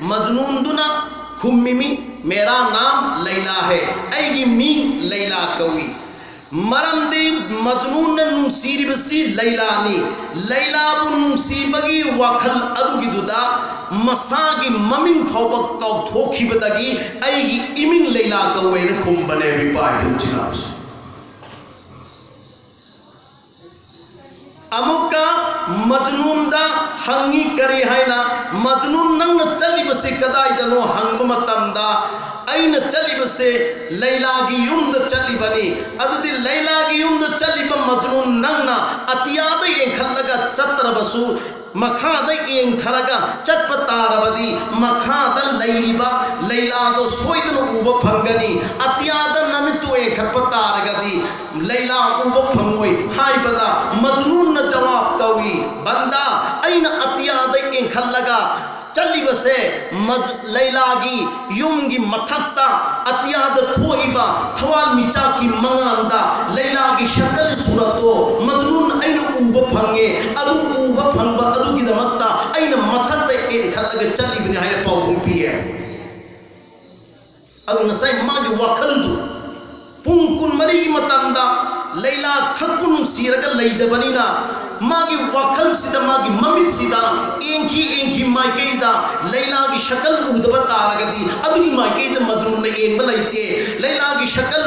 ꯃꯖꯅꯨꯟꯗꯨꯅ ꯈꯨꯝꯃꯤꯃꯤ, "ꯃꯦꯔꯥ ꯅꯥꯝ ꯂꯩꯂꯥ ꯍꯦ, ꯑꯩꯒꯤ ꯃꯤꯡ ꯂꯩꯂꯥ ꯀꯧꯏ꯫" ꯃꯔꯝꯗꯤ ꯃꯖꯅꯨꯟꯅ ꯅꯨꯡꯁꯤꯔꯤꯕꯁꯤ ꯂꯩꯂꯥꯅꯤ꯫ ꯂꯩꯂꯥꯕꯨ ꯅꯨꯡꯁꯤꯕꯒꯤ ꯋꯥꯈꯜ ꯑꯗꯨꯒꯤꯗꯨꯗ ꯃꯁꯥꯒꯤ ꯃꯃꯤꯡ ꯐꯥꯎꯕ ꯀꯥꯎꯊꯣꯛꯈꯤꯕꯗꯒꯤ "ꯑꯩꯒꯤ ꯏꯃꯤꯡ ꯂꯩꯂꯥ ꯀꯧꯋꯦꯅ" ꯈꯨꯝꯕꯅꯦꯕ, ꯏꯄꯥ ꯏꯄꯨ ꯏꯆꯤꯜ ꯏꯅꯥꯎꯁꯦ꯫ ꯑꯃꯨꯛꯀ ꯃꯖꯅꯨꯟꯗ ꯍꯪꯉꯤ, ꯀꯔꯤ ꯍꯥꯏꯅ? "ꯃꯖꯅꯨꯟ, ꯅꯪꯅ ꯆꯠꯂꯤꯕꯁꯤ ꯀꯗꯥꯏꯗꯅꯣ?" ꯍꯪꯕ ꯃꯇꯝꯗ, "ꯑꯩꯅ ꯆꯠꯂꯤꯕꯁꯦ ꯂꯩꯂꯥꯒꯤ ꯌꯨꯝꯗ ꯆꯠꯂꯤꯕꯅꯤ꯫" ꯑꯗꯨꯗꯤ ꯂꯩꯂꯥꯒꯤ ꯌꯨꯝꯗ ꯆꯠꯂꯤꯕ ꯃꯖꯅꯨꯟ ꯅꯪꯅ ꯑꯇꯤꯌꯥꯗ ꯌꯦꯡꯈꯠꯂꯒ ꯆꯠꯇ꯭ꯔꯕꯁꯨ, ꯃꯈꯥꯗ ꯌꯦꯡꯊꯔꯒ ꯆꯠꯄ ꯇꯥꯔꯕꯗꯤ, ꯃꯈꯥꯗ ꯂꯩꯔꯤꯕ ꯂꯩꯂꯥꯗꯣ ꯁꯣꯏꯗꯅ ꯎꯕ ꯐꯪꯒꯅꯤ꯫ ꯑꯇꯤꯌꯥꯗ ꯅꯃꯤꯠꯇꯨ ꯌꯦꯡꯈꯠꯄ ꯇꯥꯔꯒꯗꯤ, ꯂꯩꯂꯥ ꯎꯕ ꯐꯪꯉꯣꯏ ꯍꯥꯏꯕꯗ ꯃꯖꯅꯨꯟꯅ ꯖꯋꯥꯕ ꯇꯧꯏ, "ꯕꯟꯗꯥ, ꯑꯩꯅ ꯑꯇꯤꯌꯥꯗ ꯌꯦꯡꯈꯠꯂꯒ ꯍꯥꯏꯔꯤꯕꯁꯦ ꯂꯩꯂꯥꯒꯤ ꯌꯨꯝꯒꯤ ꯃꯊꯛꯇ ꯑꯇꯤꯌꯥꯗ ꯊꯣꯛꯏꯕ ꯊꯋꯥꯟꯃꯤꯆꯥꯛꯀꯤ ꯃꯉꯥꯜꯗ ꯂꯩꯂꯥꯒꯤ ꯁꯀꯜ ꯁꯨꯔꯠꯇꯣ ꯃꯖꯅꯨꯟ ꯑꯩꯅ ꯎꯕ ꯐꯪꯉꯦ꯫ ꯑꯗꯨ ꯎꯕ ꯐꯪꯕ ꯑꯗꯨꯒꯤꯗꯃꯛꯇ ꯑꯩꯅ ꯃꯊꯛꯇ ꯌꯦꯡꯈꯠꯂꯒ ꯆꯠꯂꯤꯕꯅꯤ ꯍꯥꯏꯅ ꯄꯥꯎꯈꯨꯝ ꯄꯤꯌꯦ꯫ ꯑꯗꯨ ꯉꯁꯥꯏ ꯃꯥꯒꯤ ꯋꯥꯈꯜꯗꯨ ꯄꯨꯡ ꯀꯨꯟꯃꯔꯤꯒꯤ ꯃꯇꯝꯗ ꯂꯩꯂꯥ ꯈꯛꯄꯨ ꯅꯨꯡꯁꯤꯔꯒ ꯂꯩꯖꯕꯅꯤꯅ, ꯃꯥꯒꯤ ꯋꯥꯈꯜꯁꯤꯗ, ꯃꯥꯒꯤ ꯃꯃꯤꯠꯁꯤꯗ ꯌꯦꯡꯈꯤ ꯌꯦꯡꯈꯤ ꯃꯥꯏꯀꯩꯗ ꯂꯩꯂꯥꯒꯤ ꯁꯀꯜ ꯎꯗꯕ ꯇꯥꯔꯒꯗꯤ, ꯑꯗꯨꯒꯤ ꯃꯥꯏꯀꯩꯗ ꯃꯖꯅꯨꯟꯅ ꯌꯦꯡꯕ ꯂꯩꯇꯦ꯫ ꯂꯩꯂꯥꯒꯤ ꯁꯀꯜ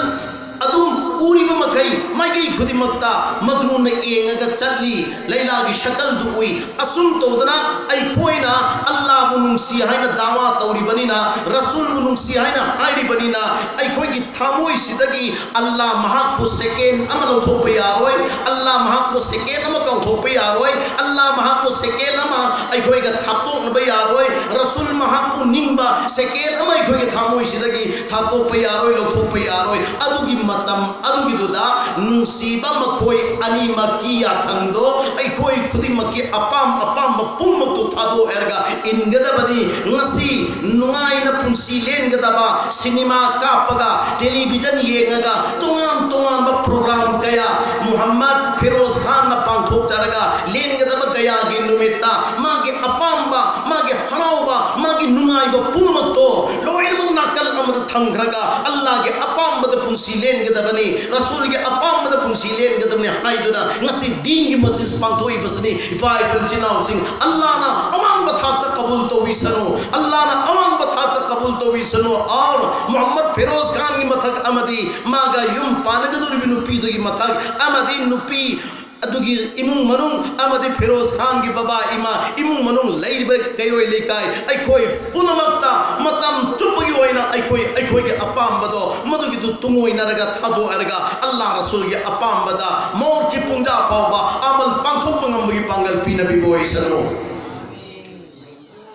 ꯑꯗꯨꯝ ꯎꯔꯤꯕ ꯃꯈꯩ ꯃꯥꯏꯀꯩ ꯈꯨꯗꯤꯡꯃꯛꯇ ꯃꯖꯅꯨꯟꯅ ꯌꯦꯡꯉꯒ ꯆꯠꯂꯤ꯫ ꯂꯩꯂꯥꯒꯤ ꯁꯀꯜꯗꯨ ꯎꯏ꯫ ꯑꯁꯨꯝ ꯇꯧꯗꯅ ꯑꯩꯈꯣꯏꯅ ꯑꯜꯂꯥꯕꯨ ꯅꯨꯡꯁꯤ ꯍꯥꯏꯅ ꯗꯥꯋꯥ ꯇꯧꯔꯤꯕꯅꯤꯅ, ꯔꯁꯨꯜꯕꯨ ꯅꯨꯡꯁꯤ ꯍꯥꯏꯅ ꯍꯥꯏꯔꯤꯕꯅꯤꯅ, ꯑꯩꯈꯣꯏꯒꯤ ꯊꯃꯣꯏꯁꯤꯗꯒꯤ ꯑꯜꯂꯥ ꯃꯍꯥꯛꯄꯨ ꯁꯦꯀꯦꯟ ꯑꯃ ꯂꯧꯊꯣꯛꯄ ꯌꯥꯔꯣꯏ꯫ ꯑꯜꯂꯥ ꯃꯍꯥꯛꯄꯨ ꯁꯦꯀꯦꯟ ꯑꯃ ꯀꯥꯎꯊꯣꯛꯄ ꯌꯥꯔꯣꯏ꯫ ꯑꯜꯂꯥ ꯃꯍꯥꯛꯄꯨ ꯁꯦꯀꯦꯟ ꯑꯃ ꯑꯩꯈꯣꯏꯒ ꯊꯥꯞꯇꯣꯛꯅꯕ ꯌꯥꯔꯣꯏ꯫ ꯔꯁꯨꯜ ꯃꯍꯥꯛꯄꯨ ꯅꯤꯡꯕ ꯁꯦꯀꯦꯟ ꯑꯃ ꯑꯩꯈꯣꯏꯒꯤ ꯊꯃꯣꯏꯁꯤꯗꯒꯤ ꯊꯥꯞꯇꯣꯛꯄ ꯌꯥꯔꯣꯏ, ꯂꯧꯊꯣꯛꯄ ꯌꯥꯔꯣꯏ꯫ ꯑꯗꯨꯒꯤ ꯃꯇꯝ ꯑꯗꯨꯒꯤꯗꯨꯗ ꯅꯨꯡꯁꯤꯕ ꯃꯈꯣꯏ ꯑꯅꯤꯃꯛꯀꯤ ꯌꯥꯊꯪꯗꯣ ꯑꯩꯈꯣꯏ ꯈꯨꯗꯤꯡꯃꯛꯀꯤ ꯑꯄꯥꯝ ꯑꯄꯥꯝꯕ ꯄꯨꯝꯅꯃꯛꯇꯨ ꯊꯥꯗꯣꯛꯑꯔꯒ ꯏꯟꯒꯗꯕꯅꯤ꯫ ꯉꯁꯤ ꯅꯨꯡꯉꯥꯏꯅ ꯄꯨꯟꯁꯤ ꯂꯦꯟꯒꯗꯕ, ꯁꯤꯅꯦꯃꯥ ꯀꯥꯞꯄꯒ, ꯇꯦꯂꯤꯚꯤꯖꯟ ꯌꯦꯡꯉꯒ, ꯇꯣꯉꯥꯟ ꯇꯣꯉꯥꯟꯕ ꯄ꯭ꯔꯣꯒ꯭ꯔꯥꯝ ꯀꯌꯥ ꯃꯨꯍꯝꯃꯗ ꯐꯤꯔꯣꯖ ꯈꯥꯟꯅ ꯄꯥꯡꯊꯣꯛꯆꯔꯒ ꯂꯦꯟꯒꯗꯕ ꯀꯌꯥꯒꯤ ꯅꯨꯃꯤꯠꯇ ꯃꯥꯒꯤ ꯑꯄꯥꯝꯕ, ꯃꯥꯒꯤ ꯍꯔꯥꯎꯕ, ꯃꯥꯒꯤ ꯅꯨꯡꯉꯥꯏꯕ ꯄꯨꯝꯅꯃꯛꯇꯣ ꯂꯣꯏꯅꯃꯛ ꯅꯥꯀꯜ ꯑꯃꯗ ꯊꯝꯈ꯭ꯔꯒ ꯑꯜꯂꯥꯒꯤ ꯑꯄꯥꯝꯕꯗ ꯄꯨꯟꯁꯤ ꯂꯦꯟꯒꯗꯕꯅꯤ, ꯔꯁꯨꯜꯒꯤ ꯑꯄꯥꯝꯕꯗ ꯄꯨꯟꯁꯤ ꯂꯦꯟꯒꯗꯕꯅꯤ ꯍꯥꯏꯗꯨꯅ ꯉꯁꯤ ꯗꯤꯟꯒꯤ ꯃꯁꯖꯤꯗ ꯄꯥꯡꯊꯣꯛꯏꯕꯁꯤꯅꯤ꯫ ꯏꯄꯥ ꯏꯄꯨ ꯏꯆꯤꯟ ꯏꯅꯥꯎꯁꯤꯡ, ꯑꯜꯂꯥꯅ ꯑꯋꯥꯡꯕ ꯊꯥꯛꯇ ꯀꯕꯨꯜ ꯇꯧꯕꯤꯁꯅꯨ, ꯑꯜꯂꯥꯅ ꯑꯋꯥꯡꯕ ꯊꯥꯛꯇ ꯀꯕꯨꯜ ꯇꯧꯕꯤꯁꯅꯨ꯫ ꯑꯣꯔ ꯃꯨꯍꯝꯃꯗ ꯐꯤꯔꯣꯖ ꯈꯥꯟꯒꯤ ꯃꯊꯛ ꯑꯃꯗꯤ ꯃꯥꯒ ꯌꯨꯝ ꯄꯥꯟꯅꯒꯗꯧꯔꯤꯕ ꯅꯨꯄꯤꯗꯨꯒꯤ ꯃꯊꯛ ꯑꯃꯗꯤ ꯅꯨꯄꯤ ꯑꯗꯨꯒꯤ ꯏꯃꯨꯡ ꯃꯅꯨꯡ ꯑꯃꯗꯤ ꯐꯤꯔꯣꯖ ꯈꯥꯟꯒꯤ ꯕꯕꯥ ꯏꯃꯥ, ꯏꯃꯨꯡ ꯃꯅꯨꯡ, ꯂꯩꯔꯤꯕ ꯀꯩꯔꯣꯏ ꯂꯩꯀꯥꯏ, ꯑꯩꯈꯣꯏ ꯄꯨꯝꯅꯃꯛꯇ ꯃꯇꯝ ꯆꯨꯞꯄꯒꯤ ꯑꯣꯏꯅ ꯑꯩꯈꯣꯏ ꯑꯩꯈꯣꯏꯒꯤ ꯑꯄꯥꯝꯕꯗꯣ ꯃꯗꯨꯒꯤꯗꯨ ꯇꯨꯡꯑꯣꯏꯅꯔꯒ ꯊꯥꯗꯣꯛꯑꯔꯒ ꯑꯜꯂꯥ ꯔꯁꯨꯜꯒꯤ ꯑꯄꯥꯝꯕꯗ ꯃꯣꯠꯀꯤ ꯄꯨꯡꯖꯥ ꯐꯥꯎꯕ ꯑꯃꯜ ꯄꯥꯡꯊꯣꯛꯄ ꯉꯝꯕꯒꯤ ꯄꯥꯡꯒꯜ ꯄꯤꯅꯕꯤꯕ ꯑꯣꯏꯁꯅꯨ꯫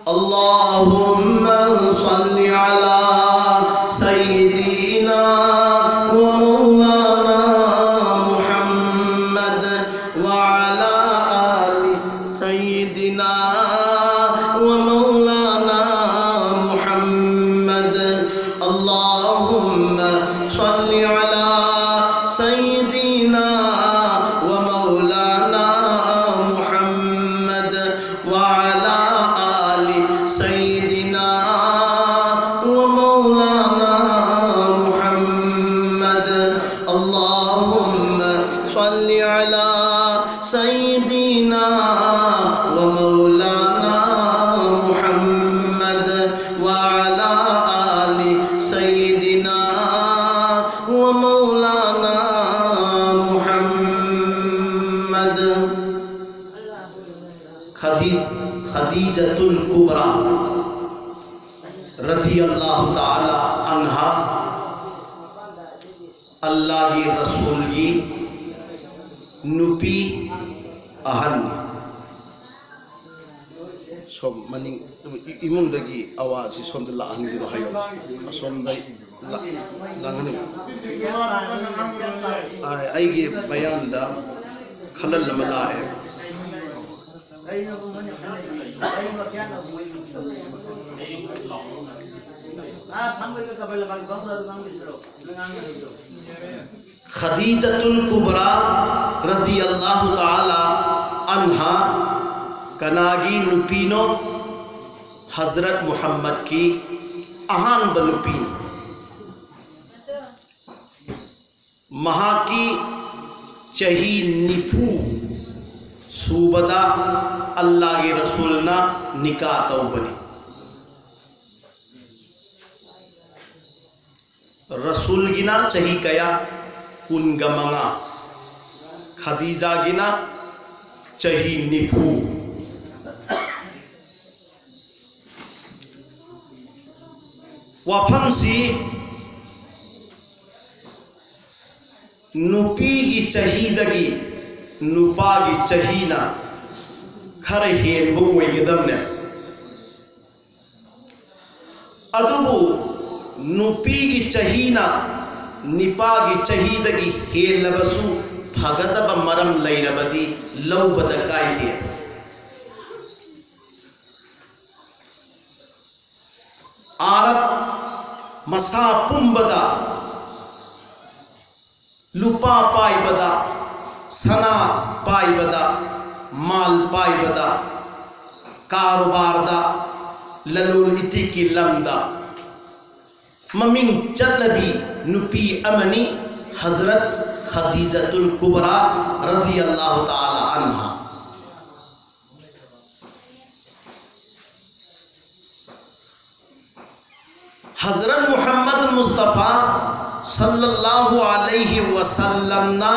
اللهم صل على سيدنا ومولانا محمد وعلى آل سيدنا ومولانا ꯔꯗꯤꯌꯜꯂꯥꯍꯨ ꯇꯥꯂꯥ ꯑꯟꯍꯥ, ꯑꯜꯂꯥꯒꯤ ꯔꯁꯨꯜꯒꯤ ꯅꯨꯄꯤ ꯑꯍꯟꯅꯤ꯫ ꯁꯣꯝ ꯃꯅꯤꯡ ꯏꯃꯨꯡꯗꯒꯤ ꯑꯋꯥꯖꯁꯤ ꯁꯣꯝꯗ ꯂꯥꯛꯍꯟꯒꯅꯨ ꯍꯥꯏꯌꯣ꯫ ꯑꯁꯣꯝꯗ ꯂꯥ-, ꯂꯥꯡꯍꯟꯒꯅꯨ꯫ ꯑ-, ꯑꯩꯒꯤ ꯕꯌꯥꯟꯗ ꯈꯂꯜ ꯑꯃ ꯂꯥꯛꯑꯦ꯫ ꯈꯗꯤꯖꯥꯇꯨꯜ ꯀꯨꯕ꯭ꯔꯥ ꯔꯗꯤꯌꯜꯂꯥꯍꯨ ꯇꯥꯂꯥ ꯑꯟꯍꯥ ꯀꯅꯥꯒꯤ ꯅꯨꯄꯤꯅꯣ? ꯍꯖꯔꯠ ꯃꯨꯍꯝꯃꯗꯀꯤ ꯑꯍꯥꯟꯕ ꯅꯨꯄꯤꯅꯤ꯫ ꯃꯍꯥꯛꯀꯤ ꯆꯍꯤ ꯅꯤꯐꯨ ꯁꯨꯕꯗ ꯑꯜꯂꯥꯒꯤ ꯔꯁꯨꯜꯅ ꯅꯤꯀꯥ ꯇꯧꯕꯅꯤ꯫ ꯔꯁꯨꯜꯒꯤꯅ ꯆꯍꯤ ꯀꯌꯥ? ꯀꯨꯟꯒ ꯃꯉꯥ꯫ ꯈꯗꯤꯖꯥꯒꯤꯅ ꯆꯍꯤ ꯅꯤꯐꯨ꯫ ꯋꯥꯐꯝꯁꯤ ꯅꯨꯄꯤꯒꯤ ꯆꯍꯤꯗꯒꯤ ꯅꯨꯄꯥꯒꯤ ꯆꯍꯤꯅ ꯈꯔ ꯍꯦꯟꯕ ꯑꯣꯏꯒꯗꯕꯅꯦ꯫ ꯑꯗꯨꯕꯨ ꯅꯨꯄꯤꯒꯤ ꯆꯍꯤꯅ ꯅꯤꯄꯥꯒꯤ ꯆꯍꯤꯗꯒꯤ ꯍꯦꯜꯂꯕꯁꯨ ꯐꯒꯗꯕ ꯃꯔꯝ ꯂꯩꯔꯕꯗꯤ ꯂꯧꯕꯗ ꯀꯥꯏꯗꯦ꯫ ꯑꯔꯕ ꯃꯁꯥ ꯄꯨꯝꯕꯗ ꯂꯨꯄꯥ ꯄꯥꯏꯕꯗ, ꯁꯅꯥ ꯄꯥꯏꯕꯗ, ꯃꯥꯜ ꯄꯥꯏꯕꯗ, ꯀꯥꯔꯣꯕꯥꯔꯗ, ꯂꯂꯣꯟ ꯏꯇꯤꯛꯀꯤ ꯂꯝꯗ ꯃꯃꯤꯡ ꯆꯠꯂꯕꯤ ꯅꯨꯄꯤ ꯑꯃꯅꯤ ꯍꯖꯔꯠ ꯈꯗꯤꯖꯥꯇꯨꯜ ꯀꯨꯕ꯭ꯔꯥ ꯔꯗꯤꯌꯜꯂꯥꯍꯨ ꯇꯥꯂꯥ ꯑꯟꯍꯥ꯫ ꯍꯖꯔꯠ ꯃꯨꯍꯝꯃꯗ ꯃꯨꯁꯇꯐꯥ ꯁꯜꯂꯜꯂꯥꯍꯨ ꯑꯂꯩꯍꯤ ꯋꯁꯜꯂꯝꯅ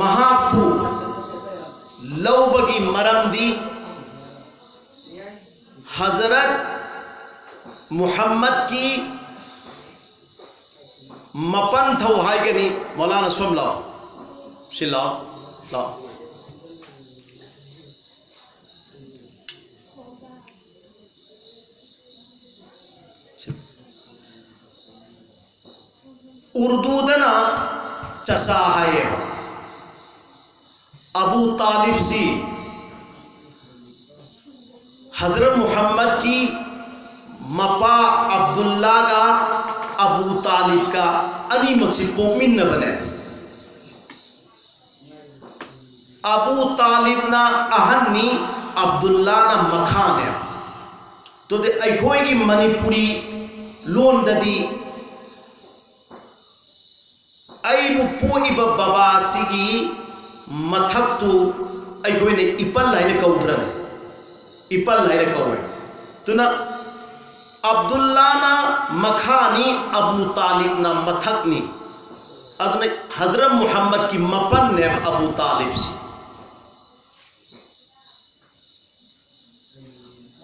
ꯃꯍꯥꯛꯄꯨ ꯂꯧꯕꯒꯤ ꯃꯔꯝꯗꯤ ꯍꯖꯔꯠ ꯃꯨꯍꯝꯃꯗꯀꯤ ꯃꯄꯟ ꯊꯧ ꯍꯥꯏꯒꯅꯤ꯫ ꯃꯧꯂꯥꯅꯥ ꯁꯣꯝ ꯂꯥꯛꯑꯣ꯫ ꯁꯤ ꯂꯥꯛꯑꯣ꯫ ꯂꯥꯛꯑꯣ꯫ ꯁꯤ꯫ ꯎꯔꯗꯨꯗꯅ ꯆꯆꯥ ꯍꯥꯏꯌꯦꯕ꯫ ꯑꯕꯨ ꯇꯥꯂꯤꯕꯁꯤ ꯍꯖꯔꯠ ꯃꯨꯍꯝꯃꯗꯀꯤ ꯃꯄꯥ ꯑꯕꯗꯨꯜꯂꯥꯒ ꯑꯕꯨ ꯇꯥꯂꯤꯕꯀ ꯑꯅꯤꯃꯛꯁꯤ ꯄꯣꯛꯃꯤꯟꯅꯕꯅꯦ꯫ ꯑꯕꯨ ꯇꯥꯂꯤꯕꯅ ꯑꯍꯟꯅꯤ, ꯑꯕꯗꯨꯜꯂꯥꯅ ꯃꯈꯥꯅꯦ꯫ ꯑꯗꯨꯗꯤ ꯑꯩꯈꯣꯏꯒꯤ ꯃꯅꯤꯄꯨꯔꯤ ꯂꯣꯟꯗꯗꯤ ꯑꯩꯕꯨ ꯄꯣꯛꯏꯕ ꯕꯕꯥꯁꯤꯒꯤ ꯃꯊꯛꯇꯨ ꯑꯩꯈꯣꯏꯅ ꯏꯄꯜ ꯍꯥꯏꯅ ꯀꯧꯗ꯭ꯔꯅꯦ? ꯏꯄꯜ ꯍꯥꯏꯅ ꯀꯧꯋꯦ꯫ ꯑꯗꯨꯅ ꯑꯕꯗꯨꯜꯂꯥꯅ ꯃꯈꯥꯅꯤ, ꯑꯕꯨ ꯇꯥꯂꯤꯕꯅ ꯃꯊꯛꯅꯤ꯫ ꯑꯗꯨꯅ ꯍꯖꯔꯠ ꯃꯨꯍꯝꯃꯗꯀꯤ ꯃꯄꯟꯅꯦꯕ ꯑꯕꯨ ꯇꯥꯂꯤꯕꯁꯤ꯫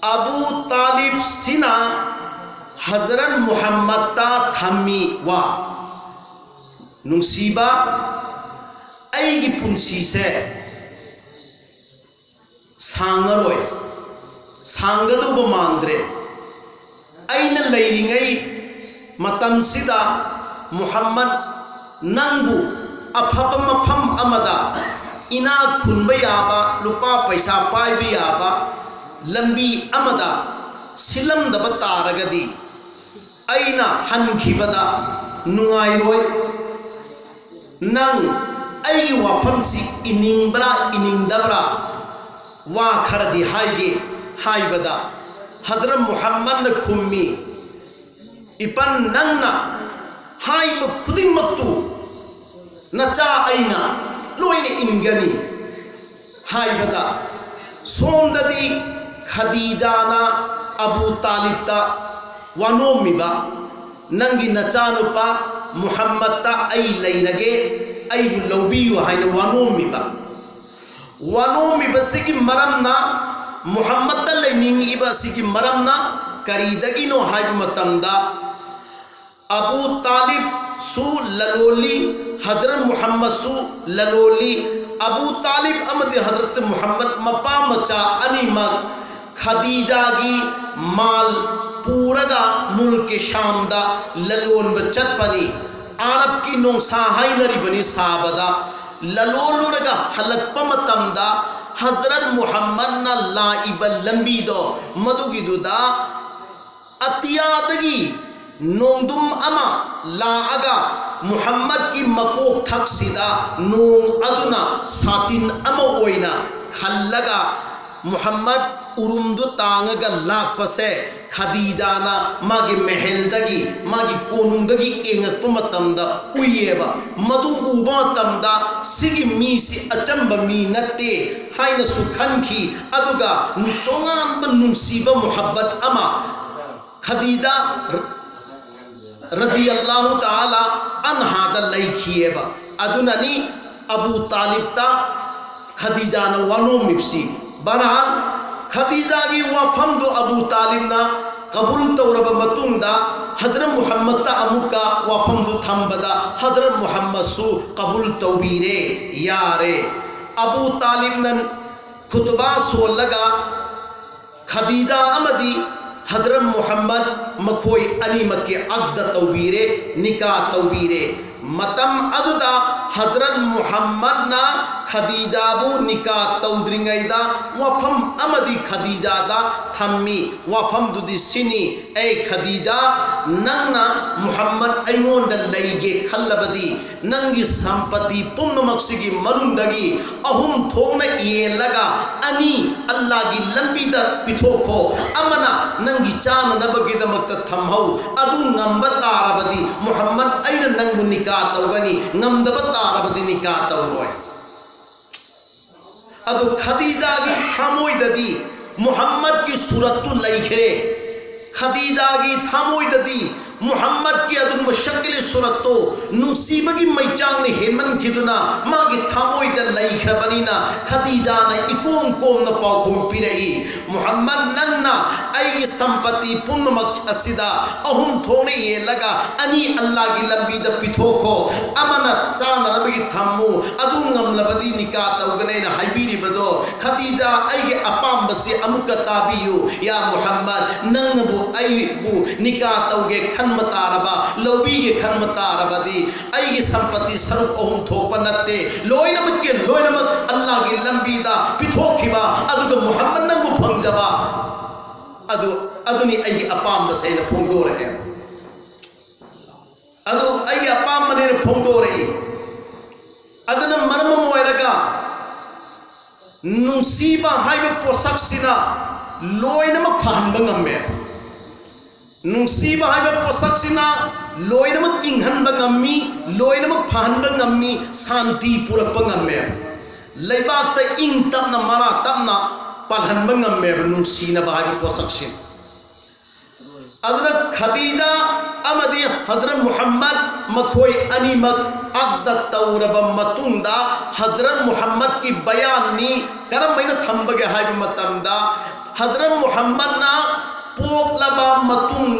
ꯑꯕꯨ ꯇꯥꯂꯤꯕꯁꯤꯅ ꯍꯖꯔꯠ ꯃꯨꯍꯝꯃꯗꯇ ꯊꯝꯃꯤ ꯋꯥ, "ꯅꯨꯡꯁꯤꯕ, ꯑꯩꯒꯤ ꯄꯨꯟꯁꯤꯁꯦ ꯁꯥꯡꯉꯔꯣꯏ, ꯁꯥꯡꯒꯗꯧꯕ ꯃꯥꯟꯗ꯭ꯔꯦ꯫ ꯑꯩꯅ ꯂꯩꯔꯤꯉꯩ ꯃꯇꯝꯁꯤꯗ ꯃꯨꯍꯝꯃꯗ, ꯅꯪꯕꯨ ꯑꯐꯕ ꯃꯐꯝ ꯑꯃꯗ, ꯏꯅꯥꯛ ꯈꯨꯟꯕ ꯌꯥꯕ, ꯂꯨꯄꯥ ꯄꯩꯁꯥ ꯄꯥꯏꯕ ꯌꯥꯕ ꯂꯝꯕꯤ ꯑꯃꯗ ꯁꯤꯜꯂꯝꯗꯕ ꯇꯥꯔꯒꯗꯤ ꯑꯩꯅ ꯍꯟꯈꯤꯕꯗ ꯅꯨꯡꯉꯥꯏꯔꯣꯏ꯫ ꯅꯪ ꯑꯩꯒꯤ ꯋꯥꯐꯝꯁꯤ ꯏꯅꯤꯡꯕ꯭ꯔꯥ ꯏꯅꯤꯡꯗꯕ꯭ꯔꯥ? ꯋꯥ ꯈꯔꯗꯤ ꯍꯥꯏꯒꯦ" ꯍꯥꯏꯕꯗ ꯍꯖꯔꯠ ꯃꯨꯍꯝꯃꯗꯅ ꯈꯨꯝꯃꯤ, "ꯏꯄꯟ, ꯅꯪꯅ ꯍꯥꯏꯕ ꯈꯨꯗꯤꯡꯃꯛꯇꯨ ꯅꯆꯥ ꯑꯩꯅ ꯂꯣꯏꯅ ꯏꯟꯒꯅꯤ" ꯍꯥꯏꯕꯗ, ꯁꯣꯝꯗꯗꯤ ꯈꯗꯤꯖꯥꯅ ꯑꯕꯨ ꯇꯥꯂꯤꯕꯇ ꯋꯥꯅꯣꯝꯃꯤꯕ, "ꯅꯪꯒꯤ ꯅꯆꯥꯅꯨꯄꯥ ꯃꯨꯍꯝꯃꯗꯇ ꯑꯩ ꯂꯩꯔꯒꯦ, ꯑꯩꯕꯨ ꯂꯧꯕꯤꯌꯨ" ꯍꯥꯏꯅ ꯋꯥꯅꯣꯝꯃꯤꯕ꯫ ꯋꯥꯅꯣꯝꯃꯤꯕꯁꯤꯒꯤ ꯃꯔꯝꯅ, ꯃꯨꯍꯝꯃꯗꯇ ꯂꯩꯅꯤꯡꯉꯤꯕ ꯑꯁꯤꯒꯤ ꯃꯔꯝꯅ, ꯀꯔꯤꯗꯒꯤꯅꯣ ꯍꯥꯏꯕ ꯃꯇꯝꯗ, ꯑꯕꯨ ꯇꯥꯂꯤꯕꯁꯨ ꯂꯂꯣꯜꯂꯤ, ꯍꯖꯔꯠ ꯃꯨꯍꯝꯃꯗꯁꯨ ꯂꯂꯣꯜꯂꯤ꯫ ꯑꯕꯨ ꯇꯥꯂꯤꯕ ꯑꯃꯗꯤ ꯍꯖꯔꯠ ꯃꯨꯍꯝꯃꯗ ꯃꯄꯥ ꯃꯆꯥ ꯑꯅꯤꯃꯛ ꯈꯗꯤꯖꯥꯒꯤ ꯃꯥꯜ ꯄꯨꯔꯒ ꯃꯨꯜꯀꯦ ꯁꯥꯝꯗ ꯂꯂꯣꯟꯕ ꯆꯠꯄꯅꯤ꯫ ꯑꯔꯕꯀꯤ ꯅꯣꯡꯁꯥ ꯍꯥꯏꯅꯔꯤꯕꯅꯤ ꯁꯥꯕꯗ꯫ ꯂꯂꯣꯜꯂꯨꯔꯒ ꯍꯜꯂꯛꯄ ꯃꯇꯝꯗ ꯍꯖꯔꯠ ꯃꯨꯍꯝꯃꯗꯅ ꯂꯥꯛꯏꯕ ꯂꯝꯕꯤꯗꯣ, ꯃꯗꯨꯒꯤꯗꯨꯗ ꯑꯇꯤꯌꯥꯗꯒꯤ ꯅꯣꯡꯗꯨꯝ ꯑꯃ ꯂꯥꯛꯑꯒ ꯃꯨꯍꯝꯃꯗꯀꯤ ꯃꯀꯣꯛꯊꯛꯁꯤꯗ ꯅꯣꯡ ꯑꯗꯨꯅ ꯁꯥꯇꯤꯟ ꯑꯃ ꯑꯣꯏꯅ ꯈꯜꯂꯒ ꯃꯨꯍꯝꯃꯗ ꯎꯔꯨꯝꯗꯨ ꯇꯥꯡꯉꯒ ꯂꯥꯛꯄꯁꯦ ꯈꯗꯤꯖꯥꯅ ꯃꯥꯒꯤ ꯃꯍꯜꯗꯒꯤ, ꯃꯥꯒꯤ ꯀꯣꯅꯨꯡꯗꯒꯤ ꯌꯦꯡꯉꯛꯄ ꯃꯇꯝꯗ ꯎꯏꯌꯦꯕ꯫ ꯃꯗꯨ ꯎꯕ ꯃꯇꯝꯗ ꯁꯤꯒꯤ ꯃꯤꯁꯤ ꯑꯆꯝꯕ ꯃꯤ ꯅꯠꯇꯦ ꯍꯥꯏꯅꯁꯨ ꯈꯟꯈꯤ꯫ ꯑꯗꯨꯒ ꯇꯣꯉꯥꯟꯕ ꯅꯨꯡꯁꯤꯕ ꯃꯨꯍꯕꯠ ꯑꯃ ꯈꯗꯤꯖꯥ ꯔꯗꯤꯌꯜꯂꯥꯍꯨ ꯇꯥꯂꯥ ꯑꯟꯍꯥꯗ ꯂꯩꯈꯤꯑꯕ꯫ ꯑꯗꯨꯅꯅꯤ ꯑꯕꯨ ꯇꯥꯂꯤꯕꯇ ꯈꯗꯤꯖꯥꯅ ꯋꯥꯅꯣꯝꯃꯤꯕꯁꯤ꯫ ꯕꯍꯔꯍꯥꯜ, ꯈꯗꯤꯖꯥꯒꯤ ꯋꯥꯐꯝꯗꯨ ꯑꯕꯨ ꯇꯥꯂꯤꯕꯅ ꯀꯕꯨꯜ ꯇꯧꯔꯕ ꯃꯇꯨꯡꯗ, ꯍꯖꯔꯠ ꯃꯨꯍꯝꯃꯗꯇ ꯑꯃꯨꯛꯀ ꯋꯥꯐꯝꯗꯨ ꯊꯝꯕꯗ, ꯍꯖꯔꯠ ꯃꯨꯍꯝꯃꯗꯁꯨ ꯀꯕꯨꯜ ꯇꯧꯕꯤꯔꯦ, ꯌꯥꯔꯦ꯫ ꯑꯕꯨ ꯇꯥꯂꯤꯕꯅ ꯈꯨꯇꯨꯕꯥ ꯁꯣꯜꯂꯒ ꯈꯗꯤꯖꯥ ꯑꯃꯗꯤ ꯍꯖꯔꯠ ꯃꯨꯍꯝꯃꯗ ꯃꯈꯣꯏ ꯑꯅꯤꯃꯛꯀꯤ ꯑꯛꯗ ꯇꯧꯕꯤꯔꯦ, ꯅꯤꯀꯥ ꯇꯧꯕꯤꯔꯦ꯫ ꯃꯇꯝ ꯑꯗꯨꯗ ꯍꯖꯔꯠ ꯃꯨꯍꯝꯃꯗꯅ ꯈꯗꯤꯖꯥꯕꯨ ꯅꯤꯀꯥ ꯇꯧꯗ꯭ꯔꯤꯉꯩꯗ ꯋꯥꯐꯝ ꯑꯃꯗꯤ ꯈꯗꯤꯖꯥꯗ ꯊꯝꯃꯤ꯫ ꯋꯥꯐꯝꯗꯨꯗꯤ ꯁꯤꯅꯤ, ꯑꯩ ꯈꯗꯤꯖꯥ, ꯅꯪꯅ ꯃꯨꯍꯝꯃꯗ ꯑꯩꯉꯣꯟꯗ ꯂꯩꯒꯦ ꯈꯜꯂꯕꯗꯤ, ꯅꯪꯒꯤ ꯁꯝꯄꯇꯤ ꯄꯨꯝꯅꯃꯛꯁꯤꯒꯤ ꯃꯅꯨꯡꯗꯒꯤ ꯑꯍꯨꯝ ꯊꯣꯛꯅ ꯌꯦꯜꯂꯒ ꯑꯅꯤ ꯑꯜꯂꯥꯒꯤ ꯂꯝꯕꯤꯗ ꯄꯤꯊꯣꯛꯈꯣ, ꯑꯃꯅ ꯅꯪꯒꯤ ꯆꯥꯅꯅꯕꯒꯤꯗꯃꯛꯇ ꯊꯝꯍꯧ꯫ ꯑꯗꯨ ꯉꯝꯕ ꯇꯥꯔꯕꯗꯤ ꯃꯨꯍꯝꯃꯗ, ꯑꯩꯅ ꯅꯪꯕꯨ ꯅꯤꯀꯥ ꯇꯧꯒꯅꯤ, ꯉꯝꯗꯕ ꯇꯥꯔꯕꯗꯤ ꯅꯤꯀꯥ ꯇꯧꯔꯣꯏ꯫ ꯑꯗꯨ ꯈꯗꯤꯖꯥꯒꯤ ꯊꯃꯣꯏꯗꯗꯤ ꯃꯨꯍꯝꯃꯗꯀꯤ ꯁꯨꯔꯠꯇꯨ ꯂꯩꯈ꯭ꯔꯦ꯫ ꯈꯗꯤꯖꯥꯒꯤ ꯊꯃꯣꯏꯗꯗꯤ ꯃꯨꯍꯝꯃꯗꯀꯤ ꯑꯗꯨꯒꯨꯝꯕ ꯁꯛꯀꯤꯂꯤ ꯁꯨꯔꯠꯇꯨ ꯅꯨꯡꯁꯤꯕꯒꯤ ꯃꯩꯆꯥꯡꯅ ꯍꯦꯟꯃꯟꯈꯤꯗꯨꯅ ꯃꯥꯒꯤ ꯊꯃꯣꯏꯗ ꯂꯩꯈ꯭ꯔꯕꯅꯤꯅ ꯈꯗꯤꯖꯥꯅ ꯏꯀꯣꯝ ꯀꯣꯝꯅ ꯄꯥꯎꯈꯨꯝ ꯄꯤꯔꯛꯏ, "ꯃꯨꯍꯝꯃꯗ, ꯅꯪꯅ ꯑꯩꯒꯤ ꯁꯝꯄꯇꯤ ꯄꯨꯝꯅꯃꯛ ꯑꯁꯤꯗ ꯑꯍꯨꯝ ꯊꯣꯛꯅ ꯌꯦꯜꯂꯒ ꯑꯅꯤ ꯑꯜꯂꯥꯒꯤ ꯂꯝꯕꯤꯗ ꯄꯤꯊꯣꯛꯈꯣ, ꯑꯃꯅ ꯆꯥꯅꯅꯕꯒꯤ ꯊꯝꯃꯨ, ꯑꯗꯨ ꯉꯝꯂꯕꯗꯤ ꯅꯤꯀꯥ ꯇꯧꯒꯅꯦꯅ ꯍꯥꯏꯕꯤꯔꯤꯕꯗꯣ, ꯈꯗꯤꯖꯥ, ꯑꯩꯒꯤ ꯑꯄꯥꯝꯕꯁꯤ ꯑꯃꯨꯛꯀ ꯇꯥꯕꯤꯌꯨ, ꯌꯥ ꯃꯨꯍꯝꯃꯗ, ꯅꯪꯅꯕꯨ ꯑꯩꯕꯨ ꯅꯤꯀꯥ ꯇꯧꯒꯦ ꯈꯟꯕ ꯇꯥꯔꯕ, ꯂꯧꯕꯤꯒꯦ ꯈꯟꯕ ꯇꯥꯔꯕꯗꯤ ꯑꯩꯒꯤ ꯁꯝꯄꯇꯤ ꯁꯔꯨꯛ ꯑꯍꯨꯝ ꯊꯣꯛꯄ ꯅꯠꯇꯦ, ꯂꯣꯏꯅꯃꯛꯀꯤ ꯂꯣꯏꯅꯃꯛ ꯑꯜꯂꯥꯒꯤ ꯂꯝꯕꯤꯗ ꯄꯤꯊꯣꯛꯈꯤꯕ, ꯑꯗꯨꯒ ꯃꯨꯍꯝꯃꯗ ꯅꯪꯕꯨ ꯐꯪꯖꯕ, ꯑꯗꯨ ꯑꯗꯨꯅꯤ ꯑꯩꯒꯤ ꯑꯄꯥꯝꯕꯁꯦ" ꯍꯥꯏꯅ ꯐꯣꯡꯗꯣꯔꯛꯑꯦ꯫ ꯑꯗꯨ ꯑꯩꯒꯤ ꯑꯄꯥꯝꯕꯅꯦꯅ ꯐꯣꯡꯗꯣꯔꯛꯏ꯫ ꯑꯗꯨꯅ ꯃꯔꯝ ꯑꯃ ꯑꯣꯏꯔꯒ ꯅꯨꯡꯁꯤꯕ ꯍꯥꯏꯕ ꯄꯣꯠꯁꯛꯁꯤꯅ ꯂꯣꯏꯅꯃꯛ ꯐꯍꯟꯕ ꯉꯝꯃꯦ꯫ ꯅꯨꯡꯁꯤꯕ ꯍꯥꯏꯕ ꯄꯣꯠꯁꯛꯁꯤꯅ ꯂꯣꯏꯅꯃꯛ ꯏꯪꯍꯟꯕ ꯉꯝꯃꯤ, ꯂꯣꯏꯅꯃꯛ ꯐꯍꯟꯕ ꯉꯝꯃꯤ, ꯁꯥꯟꯇꯤ ꯄꯨꯔꯛꯄ ꯉꯝꯃꯦ꯫ ꯂꯩꯕꯥꯛꯇ ꯏꯪ ꯇꯞꯅ, ꯃꯔꯥ ꯇꯞꯅ ꯄꯥꯜꯍꯟꯕ ꯉꯝꯃꯦꯕ ꯅꯨꯡꯁꯤꯅꯕ ꯍꯥꯏꯕ ꯄꯣꯠꯁꯛꯁꯤꯅ꯫ ꯑꯗꯨꯅ ꯈꯗꯤꯖꯥ ꯑꯃꯗꯤ ꯍꯖꯔꯠ ꯃꯨꯍꯝꯃꯗ ꯃꯈꯣꯏ ꯑꯅꯤꯃꯛ ꯑꯛꯗ ꯇꯧꯔꯕ ꯃꯇꯨꯡꯗ, ꯍꯖꯔꯠ ꯃꯨꯍꯝꯃꯗꯀꯤ ꯕꯌꯥꯟꯅꯤ, ꯀꯔꯝꯍꯥꯏꯅ ꯊꯝꯕꯒꯦ ꯍꯥꯏꯕ ꯃꯇꯝꯗ, ꯍꯖꯔꯠ ꯃꯨꯍꯝꯃꯗꯅ ꯄꯣꯛꯂꯕ ꯃꯇꯨꯡ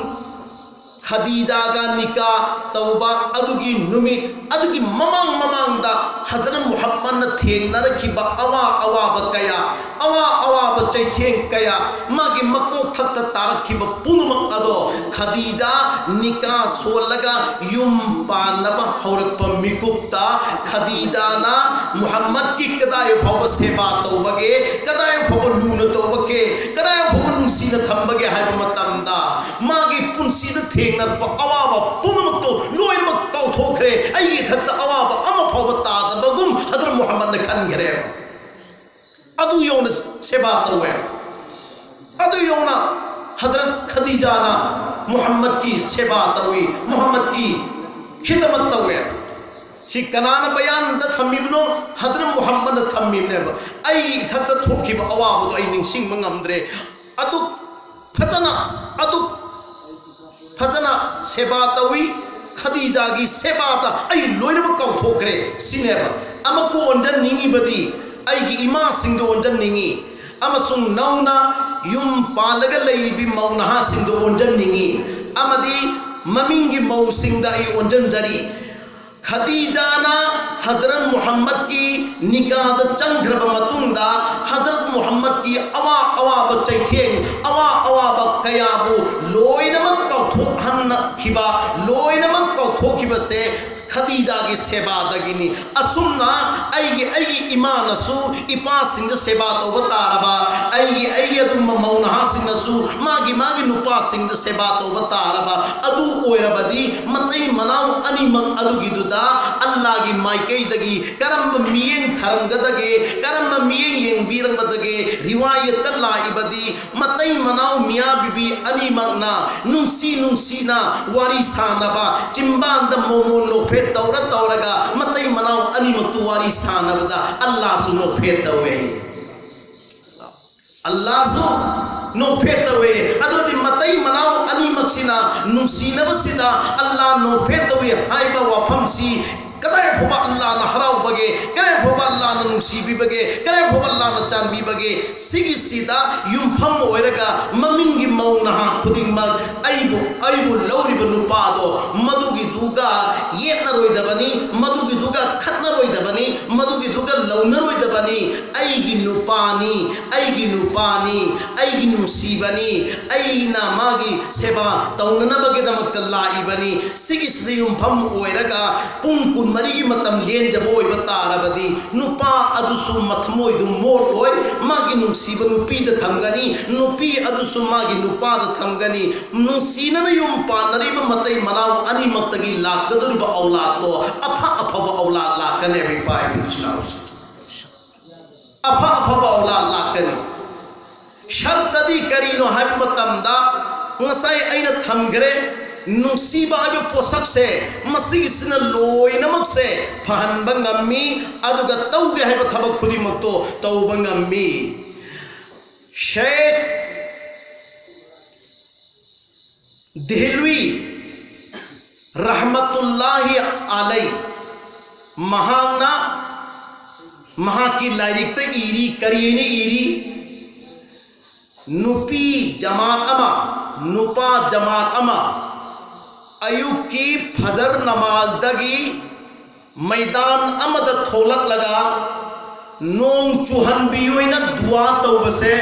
ꯈꯗꯤꯖꯥꯒ ꯅꯤꯀꯥ ꯇꯧꯕ ꯑꯗꯨꯒꯤ ꯅꯨꯃꯤꯠ ꯑꯗꯨꯒꯤ ꯃꯃꯥꯡ ꯃꯃꯥꯡꯗ ꯍꯖꯔꯠ ꯃꯨꯍꯝꯃꯗꯅ ꯊꯦꯡꯅꯔꯛꯈꯤꯕ ꯑꯋꯥ ꯑꯋꯥꯕ ꯀꯌꯥ, ꯑꯋꯥ ꯑꯋꯥꯕ ꯆꯩꯊꯦꯡ ꯀꯌꯥ, ꯃꯥꯒꯤ ꯃꯀꯣꯛ ꯊꯛꯇ ꯇꯥꯔꯛꯈꯤꯕ ꯄꯨꯝꯅꯃꯛ ꯑꯗꯣ ꯈꯗꯤꯖꯥ ꯅꯤꯀꯥ ꯁꯣꯜꯂꯒ ꯌꯨꯝ ꯄꯥꯟꯅꯕ ꯍꯧꯔꯛꯄ ꯃꯤꯀꯨꯞꯇ ꯈꯗꯤꯖꯥꯅ ꯃꯨꯍꯝꯃꯗꯀꯤ ꯀꯗꯥꯏ ꯐꯥꯎꯕ ꯁꯦꯕꯥ ꯇꯧꯕꯒꯦ, ꯀꯗꯥꯏ ꯐꯥꯎꯕ ꯂꯨꯅ ꯇꯧꯕꯒꯦ, ꯀꯗꯥꯏ ꯐꯥꯎꯕ ꯅꯨꯡꯁꯤꯅ ꯊꯝꯕꯒꯦ ꯍꯥꯏꯕ ꯃꯇꯝꯗ ꯃꯥꯒꯤ ꯄꯨꯟꯁꯤꯗ ꯊꯦꯡꯅꯔꯛꯄ ꯑꯋꯥꯕ ꯄꯨꯝꯅꯃꯛꯇꯣ ꯂꯣꯏꯅꯃꯛ ꯀꯥꯎꯊꯣꯛꯈ꯭ꯔꯦ꯫ ꯑꯩꯒꯤ ꯏꯊꯛꯇ ꯑꯋꯥꯕ ꯑꯃ ꯐꯥꯎꯕ ꯇꯥꯗꯕꯒꯨꯝ ꯍꯖꯔꯠ ꯃꯨꯍꯝꯃꯗꯅ ꯈꯟꯈ꯭ꯔꯦꯕ꯫ ꯑꯗꯨ ꯌꯧꯅ ꯁꯦꯕꯥ ꯇꯧꯋꯦ꯫ ꯑꯗꯨ ꯌꯧꯅ ꯍꯖꯔꯠ ꯈꯗꯤꯖꯥꯅ ꯃꯨꯍꯝꯃꯗꯀꯤ ꯁꯦꯕꯥ ꯇꯧꯏ, ꯃꯨꯍꯝꯃꯗꯀꯤ ꯈꯤꯗꯃꯠ ꯇꯧꯋꯦ꯫ ꯁꯤ ꯀꯅꯥꯅ ꯕꯌꯥꯟꯗ ꯊꯝꯃꯤꯕꯅꯣ? ꯍꯖꯔꯠ ꯃꯨꯍꯝꯃꯗꯅ ꯊꯝꯃꯤꯕꯅꯦꯕ꯫ "ꯑꯩꯒꯤ ꯏꯊꯛꯇ ꯊꯣꯛꯈꯤꯕ ꯑꯋꯥꯕꯗꯣ ꯑꯩ ꯅꯤꯡꯁꯤꯡꯕ ꯉꯝꯗ꯭ꯔꯦ꯫ ꯑꯗꯨꯛ ꯐꯖꯅ, ꯑꯗꯨꯛ ꯐꯖꯅ ꯁꯦꯕꯥ ꯇꯧꯏ꯫ ꯈꯗꯤꯖꯥꯒꯤ ꯁꯦꯕꯥꯗ ꯑꯩ ꯂꯣꯏꯅꯃꯛ ꯀꯥꯎꯊꯣꯛꯈ꯭ꯔꯦ ꯁꯤꯅꯦꯕ꯫ ꯑꯃꯛꯄꯨ ꯑꯣꯟꯁꯤꯟꯅꯤꯡꯉꯤꯕꯗꯤ ꯑꯩꯒꯤ ꯏꯃꯥꯁꯤꯡꯗ ꯑꯣꯟꯁꯤꯟꯅꯤꯡꯉꯤ, ꯑꯃꯁꯨꯡ ꯅꯧꯅ ꯌꯨꯝ ꯄꯥꯜꯂꯒ ꯂꯩꯔꯤꯕꯤ ꯃꯧ ꯅꯍꯥꯁꯤꯡꯗ ꯑꯣꯟꯁꯤꯟꯅꯤꯡꯉꯤ, ꯑꯃꯗꯤ ꯃꯃꯤꯡꯒꯤ ꯃꯧꯁꯤꯡꯗ ꯑꯩ ꯑꯣꯟꯁꯤꯟꯖꯔꯤ꯫ ꯈꯗꯤꯖꯥꯅ ꯍꯖꯔꯠ ꯃꯨꯍꯝꯃꯗꯀꯤ ꯅꯤꯀꯥꯗ ꯆꯪꯈ꯭ꯔꯕ ꯃꯇꯨꯡꯗ, ꯍꯖꯔꯠ ꯃꯨꯍꯝꯃꯗꯀꯤ ꯑꯋꯥ ꯑꯋꯥꯕ ꯆꯩꯊꯦꯡ, ꯑꯋꯥ ꯑꯋꯥꯕ ꯀꯌꯥꯕꯨ ꯂꯣꯏꯅꯃꯛ ꯀꯥꯎꯊꯣꯛꯍꯟꯈꯤꯕ, ꯂꯣꯏꯅꯃꯛ ꯀꯥꯎꯊꯣꯛꯈꯤꯕꯁꯦ ꯈꯗꯤꯖꯥꯒꯤ ꯁꯦꯕꯥꯗꯒꯤꯅꯤ꯫ ꯑꯁꯨꯝꯅ ꯑꯩꯒꯤ, ꯑꯩꯒꯤ ꯏꯃꯥꯅꯁꯨ ꯏꯄꯥꯁꯤꯡꯗ ꯁꯦꯕꯥ ꯇꯧꯕ ꯇꯥꯔꯕ, ꯑꯩꯒꯤ, ꯑꯩꯒꯤ ꯑꯗꯨꯒꯨꯝꯕ ꯃꯧ ꯅꯍꯥꯁꯤꯡꯅꯁꯨ ꯃꯥꯒꯤ, ꯃꯥꯒꯤ ꯅꯨꯄꯥꯁꯤꯡꯗ ꯁꯦꯕꯥ ꯇꯧꯕ ꯇꯥꯔꯕ, ꯑꯗꯨ ꯑꯣꯏꯔꯕꯗꯤ ꯃꯇꯩ ꯃꯅꯥꯎ ꯑꯅꯤꯃꯛ ꯑꯗꯨꯒꯤꯗꯨꯗ ꯑꯜꯂꯥꯒꯤ ꯃꯥꯏꯀꯩꯗꯒꯤ ꯀꯔꯝꯕ ꯃꯤꯠꯌꯦꯡ ꯊꯔꯝꯒꯗꯒꯦ, ꯀꯔꯝꯕ ꯃꯤꯠꯌꯦꯡ ꯌꯦꯡꯕꯤꯔꯝꯒꯗꯒꯦ? ꯔꯤꯋꯥꯌꯠꯇ ꯂꯥꯛꯏꯕꯗꯤ ꯃꯇꯩ ꯃꯅꯥꯎ ꯃꯤꯌꯥ ꯕꯤꯕꯤ ꯑꯅꯤꯃꯛꯅ ꯅꯨꯡꯁꯤ ꯅꯨꯡꯁꯤꯅ ꯋꯥꯔꯤ ꯁꯥꯟꯅꯕ, ꯆꯤꯝꯕꯥꯟꯗ ꯃꯣꯃꯣꯟ ꯅꯣꯛꯐꯦꯠ ꯇꯧꯔ ꯇꯧꯔꯒ ꯃꯇꯩ ꯃꯅꯥꯎ ꯑꯅꯤꯃꯛꯇꯨ ꯋꯥꯔꯤ ꯁꯥꯟꯅꯕꯗ ꯑꯜꯂꯥꯁꯨ ꯅꯣꯛꯐꯦꯠ ꯇꯧꯋꯦ꯫ ꯑꯜꯂꯥꯁꯨ ꯅꯣꯛꯐꯦꯠ ꯇꯧꯋꯦ꯫ ꯑꯗꯨꯗꯤ ꯃꯇꯩ ꯃꯅꯥꯎ ꯑꯅꯤꯃꯛꯁꯤꯅ ꯅꯨꯡꯁꯤꯅꯕꯁꯤꯗ ꯑꯜꯂꯥ ꯅꯣꯛꯐꯦꯠ ꯇꯧꯋꯤ ꯍꯥꯏꯕ ꯋꯥꯐꯝꯁꯤ ꯀꯗꯥꯏ ꯐꯥꯎꯕ ꯑꯜꯂꯥꯅ ꯍꯔꯥꯎꯕꯒꯦ, ꯀꯗꯥꯏ ꯐꯥꯎꯕ ꯑꯜꯂꯥꯅ ꯅꯨꯡꯁꯤꯕꯤꯕꯒꯦ, ꯀꯗꯥꯏ ꯐꯥꯎꯕ ꯑꯜꯂꯥꯅ ꯆꯥꯟꯕꯤꯕꯒꯦ? ꯁꯤꯒꯤꯁꯤꯗ ꯌꯨꯝꯐꯝ ꯑꯣꯏꯔꯒ ꯃꯃꯤꯡꯒꯤ ꯃꯧ ꯅꯍꯥ ꯈꯨꯗꯤꯡꯃꯛ ꯑꯩꯕꯨ, ꯑꯩꯕꯨ ꯂꯧꯔꯤꯕ ꯅꯨꯄꯥꯗꯣ ꯃꯗꯨꯒꯤꯗꯨꯒ ꯌꯦꯠꯅꯔꯣꯏꯗꯕꯅꯤ, ꯃꯗꯨꯒꯤꯗꯨꯒ ꯈꯠꯅꯔꯣꯏꯗꯕꯅꯤ, ꯃꯗꯨꯒꯤꯗꯨꯒ ꯂꯧꯅꯔꯣꯏꯗꯕꯅꯤ꯫ ꯑꯩꯒꯤ ꯅꯨꯄꯥꯅꯤ, ꯑꯩꯒꯤ ꯅꯨꯄꯥꯅꯤ, ꯑꯩꯒꯤ ꯅꯨꯡꯁꯤꯕꯅꯤ, ꯑꯩꯅ ꯃꯥꯒꯤ ꯁꯦꯕꯥ ꯇꯧꯅꯅꯕꯒꯤꯗꯃꯛꯇ ꯂꯥꯛꯏꯕꯅꯤ꯫ ꯁꯤꯒꯤꯁꯤꯗ ꯌꯨꯝꯐꯝ ꯑꯣꯏꯔꯒ ꯄꯨꯡ ꯀꯨꯟꯃꯔꯤꯒꯤ ꯃꯇꯝ ꯂꯦꯟꯖꯕ ꯑꯣꯏꯕ ꯇꯥꯔꯕꯗꯤ ꯅꯨꯄꯥ ꯑꯗꯨꯁꯨ ꯃꯊꯃꯣꯏꯗꯨ ꯃꯣꯠꯂꯣꯏ, ꯃꯥꯒꯤ ꯅꯨꯡꯁꯤꯕ ꯅꯨꯄꯤꯗ ꯊꯝꯒꯅꯤ, ꯅꯨꯄꯤ ꯑꯗꯨꯁꯨ ꯃꯥꯒꯤ ꯅꯨꯄꯥꯗ ꯊꯝꯒꯅꯤ꯫ ꯅꯨꯡꯁꯤꯅꯅ ꯌꯨꯝ ꯄꯥꯟꯅꯔꯤꯕ ꯃꯇꯩ ꯃꯅꯥꯎ ꯑꯅꯤꯃꯛꯇꯒꯤ ꯂꯥꯛꯀꯗꯧꯔꯤꯕ ꯑꯧꯂꯥꯗꯇꯣ ꯑꯐ ꯑꯐꯕ ꯑꯧꯂꯥꯗ ꯂꯥꯛꯀꯅꯦꯕ, ꯏꯄꯥ ꯏꯄꯨ ꯏꯆꯤꯜ ꯏꯅꯥꯎꯁꯤꯡ꯫ ꯑꯐ ꯑꯐꯕ ꯑꯧꯂꯥꯗ ꯂꯥꯛꯀꯅꯤ꯫ ꯁꯔꯇꯗꯤ ꯀꯔꯤꯅꯣ ꯍꯥꯏꯕ ꯃꯇꯝꯗ, ꯉꯁꯥꯏ ꯑꯩꯅ ꯊꯝꯈ꯭ꯔꯦ, ꯅꯨꯡꯁꯤꯕ ꯍꯥꯏꯕ ꯄꯣꯠꯁꯛꯁꯦ, ꯃꯁꯤꯒꯤꯁꯤꯅ ꯂꯣꯏꯅꯃꯛꯁꯦ ꯐꯍꯟꯕ ꯉꯝꯃꯤ, ꯑꯗꯨꯒ ꯇꯧꯒꯦ ꯍꯥꯏꯕ ꯊꯕꯛ ꯈꯨꯗꯤꯡꯃꯛꯇꯣ ꯇꯧꯕ ꯉꯝꯃꯤ꯫ ꯁꯦꯈ ꯗꯦꯍꯂꯨꯏ ꯔꯍꯃꯇꯨꯜꯂꯥꯍꯤ ꯑꯂꯩ ꯃꯍꯥꯛꯅ ꯃꯍꯥꯛꯀꯤ ꯂꯥꯏꯔꯤꯛꯇ ꯏꯔꯤ꯫ ꯀꯔꯤ ꯍꯥꯏꯅ ꯏꯔꯤ? ꯅꯨꯄꯤ ꯖꯃꯥꯠ ꯑꯃ, ꯅꯨꯄꯥ ꯖꯃꯥꯠ ꯑꯃ ꯑꯌꯨꯛꯀꯤ ꯐꯖꯔ ꯅꯃꯥꯖꯗꯒꯤ ꯃꯩꯗꯥꯟ ꯑꯃꯗ ꯊꯣꯛꯂꯛꯂꯒ ꯅꯣꯡ ꯆꯨꯍꯟꯕꯤꯌꯨ ꯍꯥꯏꯅ ꯗꯨꯋꯥ ꯇꯧꯕꯁꯦ,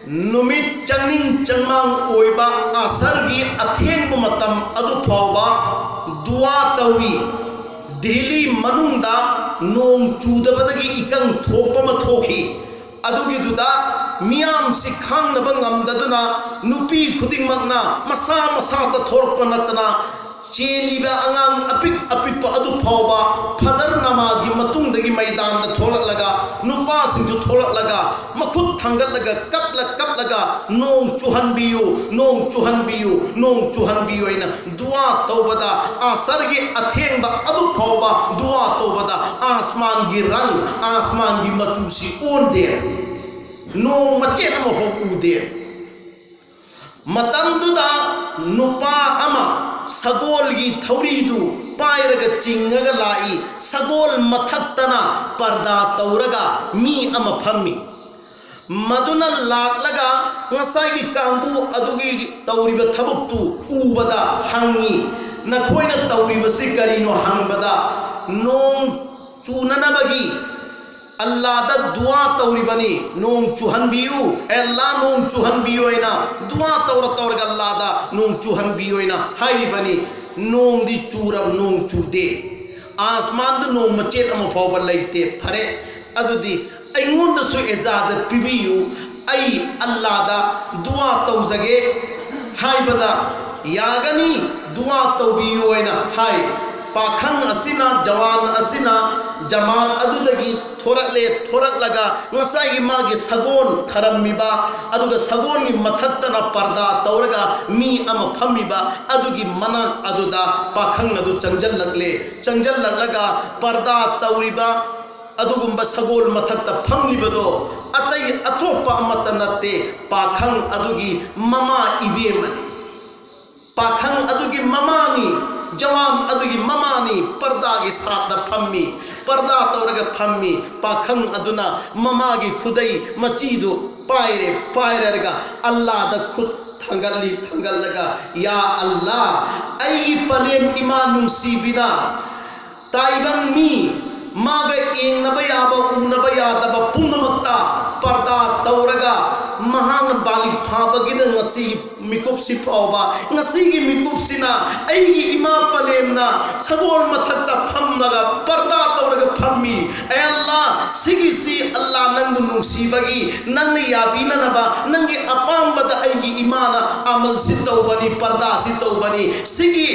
ꯅꯨꯃꯤꯠ ꯆꯪꯅꯤꯡ ꯆꯪꯃꯥꯡ ꯑꯣꯏꯕ ꯑꯁꯔꯒꯤ ꯑꯊꯦꯡꯕ ꯃꯇꯝ ꯑꯗꯨ ꯐꯥꯎꯕ ꯗꯨꯋꯥ ꯇꯧꯏ꯫ ꯗꯤꯜꯂꯤ ꯃꯅꯨꯡꯗ ꯅꯣꯡ ꯆꯨꯗꯕꯗꯒꯤ ꯏꯀꯪ ꯊꯣꯛꯄ ꯑꯃ ꯊꯣꯛꯈꯤ꯫ ꯑꯗꯨꯒꯤꯗꯨꯗ ꯃꯤꯌꯥꯝꯁꯤ ꯈꯥꯡꯅꯕ ꯉꯝꯗꯗꯨꯅ ꯅꯨꯄꯤ ꯈꯨꯗꯤꯡꯃꯛꯅ ꯃꯁꯥ ꯃꯁꯥꯗ ꯊꯣꯔꯛꯄ ꯅꯠꯇꯅ ꯆꯦꯜꯂꯤꯕ ꯑꯉꯥꯡ ꯑꯄꯤꯛ ꯑꯄꯤꯛꯄ ꯑꯗꯨ ꯐꯥꯎꯕ ꯐꯖꯔ ꯅꯃꯥꯖꯒꯤ ꯃꯇꯨꯡꯗꯒꯤ ꯃꯩꯗꯥꯟꯗ ꯊꯣꯛꯂꯛꯂꯒ, ꯅꯨꯄꯥꯁꯤꯡꯁꯨ ꯊꯣꯛꯂꯛꯂꯒ ꯃꯈꯨꯠ ꯊꯥꯡꯒꯠꯂꯒ ꯀꯞꯂ ꯀꯞꯂꯒ, "ꯅꯣꯡ ꯆꯨꯍꯟꯕꯤꯌꯨ, ꯅꯣꯡ ꯆꯨꯍꯟꯕꯤꯌꯨ, ꯅꯣꯡ ꯆꯨꯍꯟꯕꯤꯌꯨ" ꯍꯥꯏꯅ ꯗꯨꯋꯥ ꯇꯧꯕꯗ, ꯑꯁꯔꯒꯤ ꯑꯊꯦꯡꯕ ꯑꯗꯨ ꯐꯥꯎꯕ ꯗꯨꯋꯥ ꯇꯧꯕꯗ ꯑꯥꯁꯃꯥꯟꯒꯤ ꯔꯪ, ꯑꯥꯁꯃꯥꯟꯒꯤ ꯃꯆꯨꯁꯤ ꯑꯣꯟꯗꯦ, ꯅꯣꯡ ꯃꯆꯦꯠ ꯑꯃꯐꯥꯎ ꯎꯗꯦ꯫ ꯃꯇꯝꯗꯨꯗ ꯅꯨꯄꯥ ꯑꯃ ꯁꯒꯣꯜꯒꯤ ꯊꯧꯔꯤꯗꯨ ꯄꯥꯏꯔꯒ ꯆꯤꯡꯉꯒ ꯂꯥꯛꯏ꯫ ꯁꯒꯣꯜ ꯃꯊꯛꯇꯅ ꯄꯔꯗꯥ ꯇꯧꯔꯒ ꯃꯤ ꯑꯃ ꯐꯝꯃꯤ꯫ ꯃꯗꯨꯅ ꯂꯥꯛꯂꯒ ꯉꯁꯥꯏꯒꯤ ꯀꯥꯡꯕꯨ ꯑꯗꯨꯒꯤ ꯇꯧꯔꯤꯕ ꯊꯕꯛꯇꯨ ꯎꯕꯗ ꯍꯪꯉꯤ, "ꯅꯈꯣꯏꯅ ꯇꯧꯔꯤꯕꯁꯤ ꯀꯔꯤꯅꯣ?" ꯍꯪꯕꯗ, "ꯅꯣꯡ ꯆꯨꯅꯅꯕꯒꯤ ꯑꯜꯂꯥꯗ ꯗꯨꯋꯥ ꯇꯧꯔꯤꯕꯅꯤ, ꯅꯣꯡ ꯆꯨꯍꯟꯕꯤꯌꯨ, ꯑꯦ ꯑꯜꯂꯥ, ꯅꯣꯡ ꯆꯨꯍꯟꯕꯤꯌꯨ" ꯍꯥꯏꯅ ꯗꯨꯋꯥ ꯇꯧꯔ ꯇꯧꯔꯒ ꯑꯜꯂꯥꯗ ꯅꯣꯡ ꯆꯨꯍꯟꯕꯤꯌꯨ ꯍꯥꯏꯅ ꯍꯥꯏꯔꯤꯕꯅꯤ꯫ ꯅꯣꯡꯗꯤ ꯆꯨꯔꯕ, ꯅꯣꯡ ꯆꯨꯗꯦ꯫ ꯑꯥꯁꯃꯥꯟꯗ ꯅꯣꯡ ꯃꯆꯦꯠ ꯑꯃ ꯐꯥꯎꯕ ꯂꯩꯇꯦ꯫ ꯐꯔꯦ, ꯑꯗꯨꯗꯤ ꯑꯩꯉꯣꯟꯗꯁꯨ ꯏꯖꯥꯖꯠ ꯄꯤꯕꯤꯌꯨ, ꯑꯩ ꯑꯜꯂꯥꯗ ꯗꯨꯋꯥ ꯇꯧꯖꯒꯦ ꯍꯥꯏꯕꯗ, "ꯌꯥꯒꯅꯤ, ꯗꯨꯋꯥ ꯇꯧꯕꯤꯌꯨ" ꯍꯥꯏꯅ ꯍꯥꯏ꯫ ꯄꯥꯈꯪ ꯑꯁꯤꯅ, ꯖꯋꯥꯟ ꯑꯁꯤꯅ ꯖꯃꯥꯠ ꯑꯗꯨꯗꯒꯤ ꯊꯣꯔꯛꯂꯦ꯫ ꯊꯣꯔꯛꯂꯒ ꯉꯁꯥꯏꯒꯤ ꯃꯥꯒꯤ ꯁꯒꯣꯜ ꯊꯔꯝꯃꯤꯕ, ꯑꯗꯨꯒ ꯁꯒꯣꯜꯒꯤ ꯃꯊꯛꯇꯅ ꯄꯔꯗꯥ ꯇꯧꯔꯒ ꯃꯤ ꯑꯃ ꯐꯝꯃꯤꯕ ꯑꯗꯨꯒꯤ ꯃꯅꯥꯛ ꯑꯗꯨꯗ ꯄꯥꯈꯪ ꯑꯗꯨ ꯆꯪꯖꯜꯂꯛꯂꯦ꯫ ꯆꯪꯖꯜꯂꯛꯂꯒ ꯄꯔꯗꯥ ꯇꯧꯔꯤꯕ ꯑꯗꯨꯒꯨꯝꯕ ꯁꯒꯣꯜ ꯃꯊꯛꯇ ꯐꯝꯂꯤꯕꯗꯣ ꯑꯇꯩ ꯑꯇꯣꯞꯄ ꯑꯃꯠꯇ ꯅꯠꯇꯦ, ꯄꯥꯈꯪ ꯑꯗꯨꯒꯤ ꯃꯃꯥ ꯏꯕꯦꯝꯃꯅꯤ꯫ ꯄꯥꯈꯪ ꯑꯗꯨꯒꯤ ꯃꯃꯥꯅꯤ, ꯖꯋꯥꯟ ꯑꯗꯨꯒꯤ ꯃꯃꯥꯅꯤ, ꯄꯔꯗꯥꯒꯤ ꯁꯥꯠꯇ ꯐꯝꯃꯤ, ꯄꯔꯗꯥ ꯇꯧꯔꯒ ꯐꯝꯃꯤ꯫ ꯄꯥꯈꯪ ꯑꯗꯨꯅ ꯃꯃꯥꯒꯤ ꯈꯨꯗꯩ ꯃꯆꯤꯗꯨ ꯄꯥꯏꯔꯦ, ꯄꯥꯏꯔꯒ ꯑꯜꯂꯥꯗ ꯈꯨꯠ ꯊꯥꯡꯒꯠꯂꯤ, ꯊꯥꯡꯒꯠꯂꯒ, "ꯌꯥ ꯑꯜꯂꯥ, ꯑꯩꯒꯤ ꯄꯂꯦꯝ ꯏꯃꯥ ꯅꯨꯡꯁꯤꯕꯤꯅ, ꯇꯥꯏꯕꯪ ꯃꯤ, ꯃꯥꯒ ꯌꯦꯡꯅꯕ ꯌꯥꯕ, ꯎꯅꯕ ꯌꯥꯗꯕ ꯄꯨꯝꯅꯃꯛꯇ ꯄꯔꯗꯥ ꯇꯧꯔꯒ, ꯃꯍꯥꯛꯅ ꯕꯥꯂꯤꯛ ꯐꯥꯕꯒꯤꯗ ꯉꯁꯤ ꯃꯤꯀꯨꯞꯁꯤ ꯐꯥꯎꯕ, ꯉꯁꯤꯒꯤ ꯃꯤꯀꯨꯞꯁꯤꯅ ꯑꯩꯒꯤ ꯏꯃꯥ ꯄꯂꯦꯝꯅ ꯁꯒꯣꯜ ꯃꯊꯛꯇ ꯐꯝꯂꯒ ꯄꯔꯗꯥ ꯇꯧꯔꯒ ꯐꯝꯃꯤ꯫ ꯑꯦ ꯑꯜꯂꯥ, ꯁꯤꯒꯤꯁꯤ ꯑꯜꯂꯥ ꯅꯪꯕꯨ ꯅꯨꯡꯁꯤꯕꯒꯤ, ꯅꯪꯅ ꯌꯥꯕꯤꯅꯅꯕ, ꯅꯪꯒꯤ ꯑꯄꯥꯝꯕꯗ ꯑꯩꯒꯤ ꯏꯃꯥꯅ ꯑꯃꯜꯁꯤ ꯇꯧꯕꯅꯤ, ꯄꯔꯗꯥꯁꯤ ꯇꯧꯕꯅꯤ꯫ ꯁꯤꯒꯤ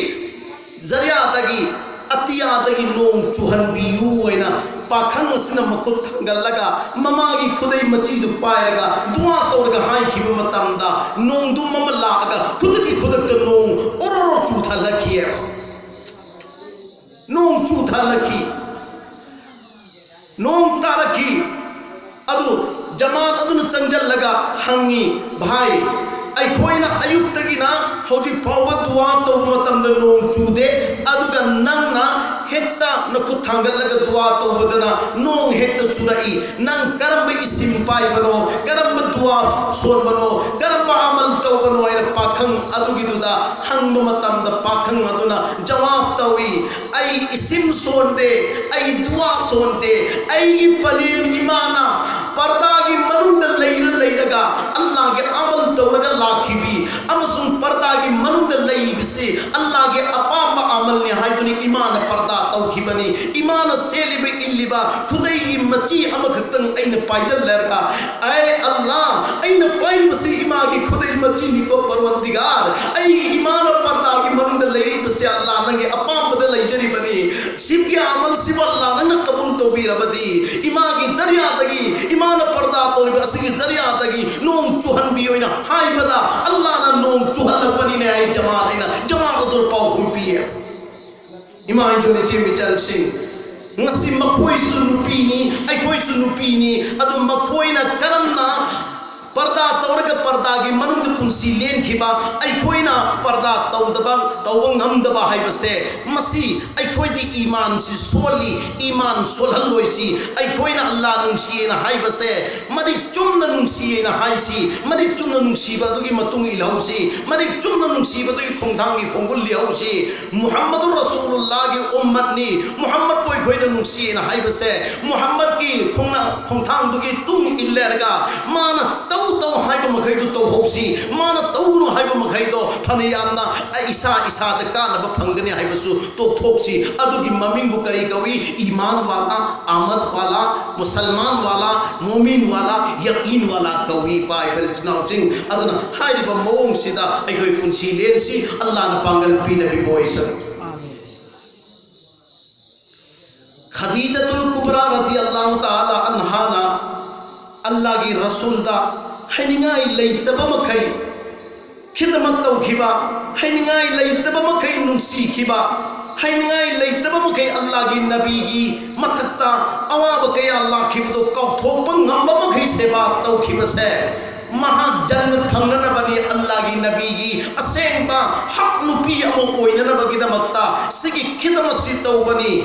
ꯖꯔꯤꯌꯥꯗꯒꯤ, ꯑꯇꯤꯌꯥꯗꯒꯤ ꯅꯣꯡ ꯆꯨꯍꯟꯕꯤꯌꯨ" ꯍꯥꯏꯅ ꯄꯥꯈꯪ ꯑꯁꯤꯅ ꯃꯈꯨꯠ ꯊꯥꯡꯒꯠꯂꯒ, ꯃꯃꯥꯒꯤ ꯈꯨꯗꯩ ꯃꯆꯤꯗꯨ ꯄꯥꯏꯔꯒ, ꯗꯨꯋꯥ ꯇꯧꯔꯒ ꯍꯥꯏꯈꯤꯕ ꯃꯇꯝꯗ, ꯅꯣꯡꯗꯨꯝ ꯑꯃ ꯂꯥꯛꯑꯒ ꯈꯨꯗꯛꯀꯤ ꯈꯨꯗꯛꯇ ꯅꯣꯡ ꯑꯣꯔꯣꯔꯣ ꯆꯨꯊꯍꯜꯂꯛꯈꯤꯑꯕ꯫ ꯅꯣꯡ ꯆꯨꯊꯍꯜꯂꯛꯈꯤ, ꯅꯣꯡ ꯇꯥꯔꯛꯈꯤ꯫ ꯑꯗꯨ ꯖꯃꯥꯠ ꯑꯗꯨꯅ ꯆꯪꯁꯤꯜꯂꯒ ꯍꯪꯉꯤ, "ꯚꯥꯏ, ꯑꯩꯈꯣꯏꯅ ꯑꯌꯨꯛꯇꯒꯤꯅ ꯍꯧꯖꯤꯛ ꯐꯥꯎꯕ ꯗꯨꯋꯥ ꯇꯧꯕ ꯃꯇꯝꯗ ꯅꯣꯡ ꯆꯨꯗꯦ, ꯑꯗꯨꯒ ꯅꯪꯅ ꯍꯦꯛꯇ ꯅꯈꯨꯠ ꯊꯥꯡꯒꯠꯂꯒ ꯗꯨꯋꯥ ꯇꯧꯕꯗꯅ ꯅꯣꯡ ꯍꯦꯛꯇ ꯆꯨꯔꯛꯏ꯫ ꯅꯪ ꯀꯔꯝꯕ ꯏꯁꯤꯝ ꯄꯥꯏꯕꯅꯣ, ꯀꯔꯝꯕ ꯗꯨꯋꯥ ꯁꯣꯟꯕꯅꯣ, ꯀꯔꯝꯕ ꯑꯃꯜ ꯇꯧꯕꯅꯣ?" ꯍꯥꯏꯅ ꯄꯥꯈꯪ ꯑꯗꯨꯒꯤꯗꯨꯗ ꯍꯪꯕ ꯃꯇꯝꯗ, ꯄꯥꯈꯪ ꯑꯗꯨꯅ ꯖꯋꯥꯕ ꯇꯧꯏ, "ꯑꯩ ꯏꯁꯤꯝ ꯁꯣꯟꯗꯦ, ꯑꯩ ꯗꯨꯋꯥ ꯁꯣꯟꯗꯦ, ꯑꯩꯒꯤ ꯄꯂꯦꯝ ꯏꯃꯥꯅ ꯄꯔꯗꯥꯒꯤ ꯃꯅꯨꯡꯗ ꯂꯩꯔ ꯂꯩꯔꯒ ꯑꯜꯂꯥꯒꯤ ꯑꯃꯜ ꯇꯧꯔꯒ ꯂꯥꯛꯈꯤꯕꯤ, ꯑꯃꯁꯨꯡ ꯄꯔꯗꯥꯒꯤ ꯃꯅꯨꯡꯗ ꯂꯩꯕꯁꯤ ꯑꯜꯂꯥꯒꯤ ꯑꯄꯥꯝꯕ ꯑꯃꯜꯅꯤ ꯍꯥꯏꯗꯨꯅ ꯏꯃꯥꯅ ꯄꯔꯗꯥ ꯇꯧꯈꯤꯕꯅꯤ꯫ ꯏꯃꯥꯅ ꯁꯦꯠꯂꯤꯕ ꯏꯜꯂꯤꯕ ꯈꯨꯗꯩꯒꯤ ꯃꯆꯤ ꯑꯃꯈꯛꯇꯪ ꯑꯩꯅ ꯄꯥꯏꯖꯜꯂꯔꯒ, ꯑꯦ ꯑꯜꯂꯥ, ꯑꯩꯅ ꯄꯥꯏꯔꯤꯕꯁꯤ ꯏꯃꯥꯒꯤ ꯈꯨꯗꯩ ꯃꯆꯤꯅꯤꯀꯣ ꯄꯔꯋꯔꯗꯤꯒꯥꯔ, ꯑꯩꯒꯤ ꯏꯃꯥꯅ ꯄꯔꯗꯥꯒꯤ ꯃꯅꯨꯡꯗ ꯂꯩꯔꯤꯕꯁꯤ ꯑꯜꯂꯥ ꯅꯪꯒꯤ ꯑꯄꯥꯝꯕꯗ ꯂꯩꯖꯔꯤꯕꯅꯤ꯫ ꯁꯤꯒꯤ ꯑꯃꯜꯁꯤꯕꯨ ꯑꯜꯂꯥ ꯅꯪꯅ ꯀꯕꯨꯜ ꯇꯧꯕꯤꯔꯕꯗꯤ, ꯏꯃꯥꯒꯤ ꯖꯔꯤꯌꯥꯗꯒꯤ, ꯏꯃꯥꯅ ꯄꯔꯗꯥ ꯇꯧꯔꯤꯕ ꯑꯁꯤꯒꯤ ꯖꯔꯤꯌꯥꯗꯒꯤ ꯅꯣꯡ ꯆꯨꯍꯟꯕꯤꯌꯣꯅ ꯍꯥꯏꯕꯗ, ꯑꯜꯂꯥꯅ ꯅꯣꯡ ꯆꯨꯍꯜꯂꯛꯄꯅꯤꯅꯦ" ꯍꯥꯏ ꯖꯃꯥꯠ꯫ ꯑꯩꯅ ꯖꯃꯥꯠ ꯑꯗꯨꯗ ꯄꯥꯎꯈꯨꯝ ꯄꯤꯌꯦ꯫ ꯏꯃꯥ ꯏꯟꯗꯣꯜ ꯏꯆꯦ ꯃꯤꯆꯜꯁꯤꯡ, ꯉꯁꯤ ꯃꯈꯣꯏꯁꯨ ꯅꯨꯄꯤꯅꯤ, ꯑꯩꯈꯣꯏꯁꯨ ꯅꯨꯄꯤꯅꯤ꯫ ꯑꯗꯨ ꯃꯈꯣꯏꯅ ꯀꯔꯝꯅ ꯄꯔꯗꯥ ꯇꯧꯔꯒ ꯄꯔꯗꯥꯒꯤ ꯃꯅꯨꯡꯗ ꯄꯨꯟꯁꯤ ꯂꯦꯟꯈꯤꯕ, ꯑꯩꯈꯣꯏꯅ ꯄꯔꯗꯥ ꯇꯧꯗꯕ, ꯇꯧꯕ ꯉꯝꯗꯕ ꯍꯥꯏꯕꯁꯦ, ꯃꯁꯤ ꯑꯩꯈꯣꯏꯗꯤ ꯏꯃꯥꯟꯁꯤ ꯁꯣꯜꯂꯤ, ꯏꯃꯥꯟ ꯁꯣꯜꯍꯜꯂꯣꯏꯁꯤ꯫ ꯑꯩꯈꯣꯏꯅ ꯑꯜꯂꯥ ꯅꯨꯡꯁꯤꯌꯦꯅ ꯍꯥꯏꯕꯁꯦ, ꯃꯔꯤꯛ ꯆꯨꯝꯅ ꯅꯨꯡꯁꯤꯌꯦꯅ ꯍꯥꯏꯁꯤ, ꯃꯔꯤꯛ ꯆꯨꯝꯅ ꯅꯨꯡꯁꯤꯕ ꯑꯗꯨꯒꯤ ꯃꯇꯨꯡ ꯏꯜꯍꯧꯁꯤ, ꯃꯔꯤꯛ ꯆꯨꯝꯅ ꯅꯨꯡꯁꯤꯕꯗꯨꯒꯤ ꯈꯣꯡꯊꯥꯡꯒꯤ ꯈꯣꯡꯒꯨꯜ ꯂꯤꯍꯧꯁꯤ꯫ ꯃꯨꯍꯝꯃꯗꯨꯔ ꯔꯁꯨꯂꯨꯜꯂꯥꯍꯒꯤ ꯎꯝꯃꯠꯅꯤ, ꯃꯨꯍꯝꯃꯗꯄꯨ ꯑꯩꯈꯣꯏꯅ ꯅꯨꯡꯁꯤꯌꯦꯅ ꯍꯥꯏꯕꯁꯦ, ꯃꯨꯍꯝꯃꯗꯀꯤ ꯈꯣꯡꯅ-, ꯈꯣꯡꯊꯥꯡꯗꯨꯒꯤ ꯇꯨꯡ ꯏꯜꯂꯦꯔꯒ ꯃꯥꯅ ꯇꯧ ꯇꯧ ꯍꯥꯏꯕ ꯃꯈꯩꯗꯨ ꯇꯧꯍꯧꯁꯤ, ꯃꯥꯅ ꯇꯧꯒꯅꯨ ꯍꯥꯏꯕ ꯃꯈꯩꯗꯣ ꯐꯅ ꯌꯥꯝꯅ ꯏꯁꯥ ꯏꯁꯥꯗ ꯀꯥꯟꯅꯕ ꯐꯪꯒꯅꯤ ꯍꯥꯏꯕꯁꯨ ꯇꯣꯛꯊꯣꯛꯁꯤ꯫ ꯑꯗꯨꯒꯤ ꯃꯃꯤꯡꯕꯨ ꯀꯔꯤ ꯀꯧꯏ? ꯏꯃꯥꯟ ꯋꯥꯂꯥ, ꯑꯃꯜ ꯋꯥꯂꯥ, ꯃꯨꯁꯜꯃꯥꯟ ꯋꯥꯂꯥ, ꯃꯣꯃꯤꯟ ꯋꯥꯂꯥ, ꯌꯀꯤꯟ ꯋꯥꯂꯥ ꯀꯧꯏ꯫ ꯄꯥꯏꯕ ꯏꯆꯤꯟ ꯏꯅꯥꯎꯁꯤꯡ, ꯑꯗꯨꯅ ꯍꯥꯏꯔꯤꯕ ꯃꯑꯣꯡꯁꯤꯗ ꯑꯩꯈꯣꯏ ꯄꯨꯟꯁꯤ ꯂꯦꯟꯁꯤ꯫ ꯑꯜꯂꯥꯅ ꯄꯥꯡꯒꯜ ꯄꯤꯅꯕꯤꯕ ꯑꯣꯏꯁꯅꯨ꯫ ꯈꯗꯤꯖꯇꯨꯜ ꯀꯨꯕ꯭ꯔꯥ ꯔꯗꯤꯌꯜꯂꯥꯍꯨ ꯇꯥꯂꯥ ꯑꯟꯍꯥꯅ ꯑꯜꯂꯥꯒꯤ ꯔꯁꯨꯜꯗ ꯍꯥꯏꯅꯤꯡꯉꯥꯏ ꯂꯩꯇꯕ ꯃꯈꯩ ꯈꯤꯗꯃꯠ ꯇꯧꯈꯤꯕ, ꯍꯥꯏꯅꯤꯡꯉꯥꯏ ꯂꯩꯇꯕ ꯃꯈꯩ ꯅꯨꯡꯁꯤꯈꯤꯕ, ꯍꯥꯏꯅꯤꯡꯉꯥꯏ ꯂꯩꯇꯕ ꯃꯈꯩ ꯑꯜꯂꯥꯒꯤ ꯅꯕꯤꯒꯤ ꯃꯊꯛꯇ ꯑꯋꯥꯕ ꯀꯌꯥ ꯂꯥꯛꯈꯤꯕꯗꯣ ꯀꯥꯎꯊꯣꯛꯄ ꯉꯝꯕ ꯃꯈꯩ ꯁꯦꯕꯥ ꯇꯧꯈꯤꯕꯁꯦ, ꯃꯍꯥꯛ ꯖꯟꯅꯠ ꯐꯪꯅꯅꯕꯅꯤ꯫ ꯑꯜꯂꯥꯒꯤ ꯅꯕꯤꯒꯤ ꯑꯁꯦꯡꯕ ꯍꯛ ꯅꯨꯄꯤ ꯑꯃ ꯑꯣꯏꯅꯅꯕꯒꯤꯗꯃꯛꯇ ꯁꯤꯒꯤ ꯈꯤꯗꯃꯠꯁꯤ ꯇꯧꯕꯅꯤ꯫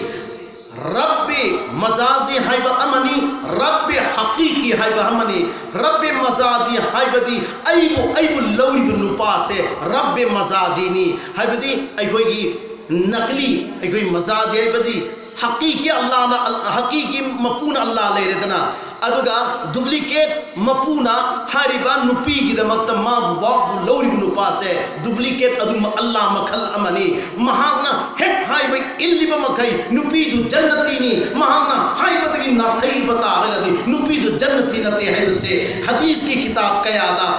ꯔꯕꯤ ꯃꯖꯥꯖꯤ ꯍꯥꯏꯕ ꯑꯃꯅꯤ, ꯔꯕꯤ ꯍꯀꯤꯀꯤ ꯍꯥꯏꯕ ꯑꯃꯅꯤ꯫ ꯔꯕꯤ ꯃꯖꯥꯖꯤ ꯍꯥꯏꯕꯗꯤ ꯑꯩꯕꯨ, ꯑꯩꯕꯨ ꯂꯧꯔꯤꯕ ꯅꯨꯄꯥꯁꯦ ꯔꯕꯤ ꯃꯖꯥꯖꯤꯅꯤ꯫ ꯍꯥꯏꯕꯗꯤ ꯑꯩꯈꯣꯏꯒꯤ ꯅꯀꯂꯤ, ꯑꯩꯈꯣꯏ ꯃꯖꯥꯖꯤ ꯍꯥꯏꯕꯗꯤ ꯍꯀꯤꯀꯤ ꯑꯜꯂꯥꯅ, ꯑꯜ-, ꯍꯀꯤꯀꯤ ꯃꯄꯨꯅ ꯑꯜꯂꯥ ꯂꯩꯔꯦꯗꯅ, ꯑꯗꯨꯒ duplicate ꯃꯄꯨꯅ ꯍꯥꯏꯔꯤꯕ ꯅꯨꯄꯤꯒꯤꯗꯃꯛꯇ ꯃꯥꯕꯨ ꯋꯥꯕꯨ ꯂꯧꯔꯤꯕ ꯅꯨꯄꯥꯁꯦ duplicate ꯑꯗꯨꯃꯛ ꯑꯜꯂꯥ ꯃꯈꯜ ꯑꯃꯅꯤ꯫ ꯃꯍꯥꯛꯅ ꯍꯦꯛ ꯍꯥꯏꯕ ꯏꯜꯂꯤꯕ ꯃꯈꯩ ꯅꯨꯄꯤꯗꯨ ꯖꯟꯅꯇꯤꯅꯤ, ꯃꯍꯥꯛꯅ ꯍꯥꯏꯕꯗꯒꯤ ꯅꯥꯊꯩꯕ ꯇꯥꯔꯒꯗꯤ ꯅꯨꯄꯤꯗꯨ ꯖꯟꯅꯇꯤ ꯅꯠꯇꯦ ꯍꯥꯏꯕꯁꯦ ꯍꯗꯤꯁꯀꯤ ꯀꯤꯇꯥꯕ ꯀꯌꯥꯗ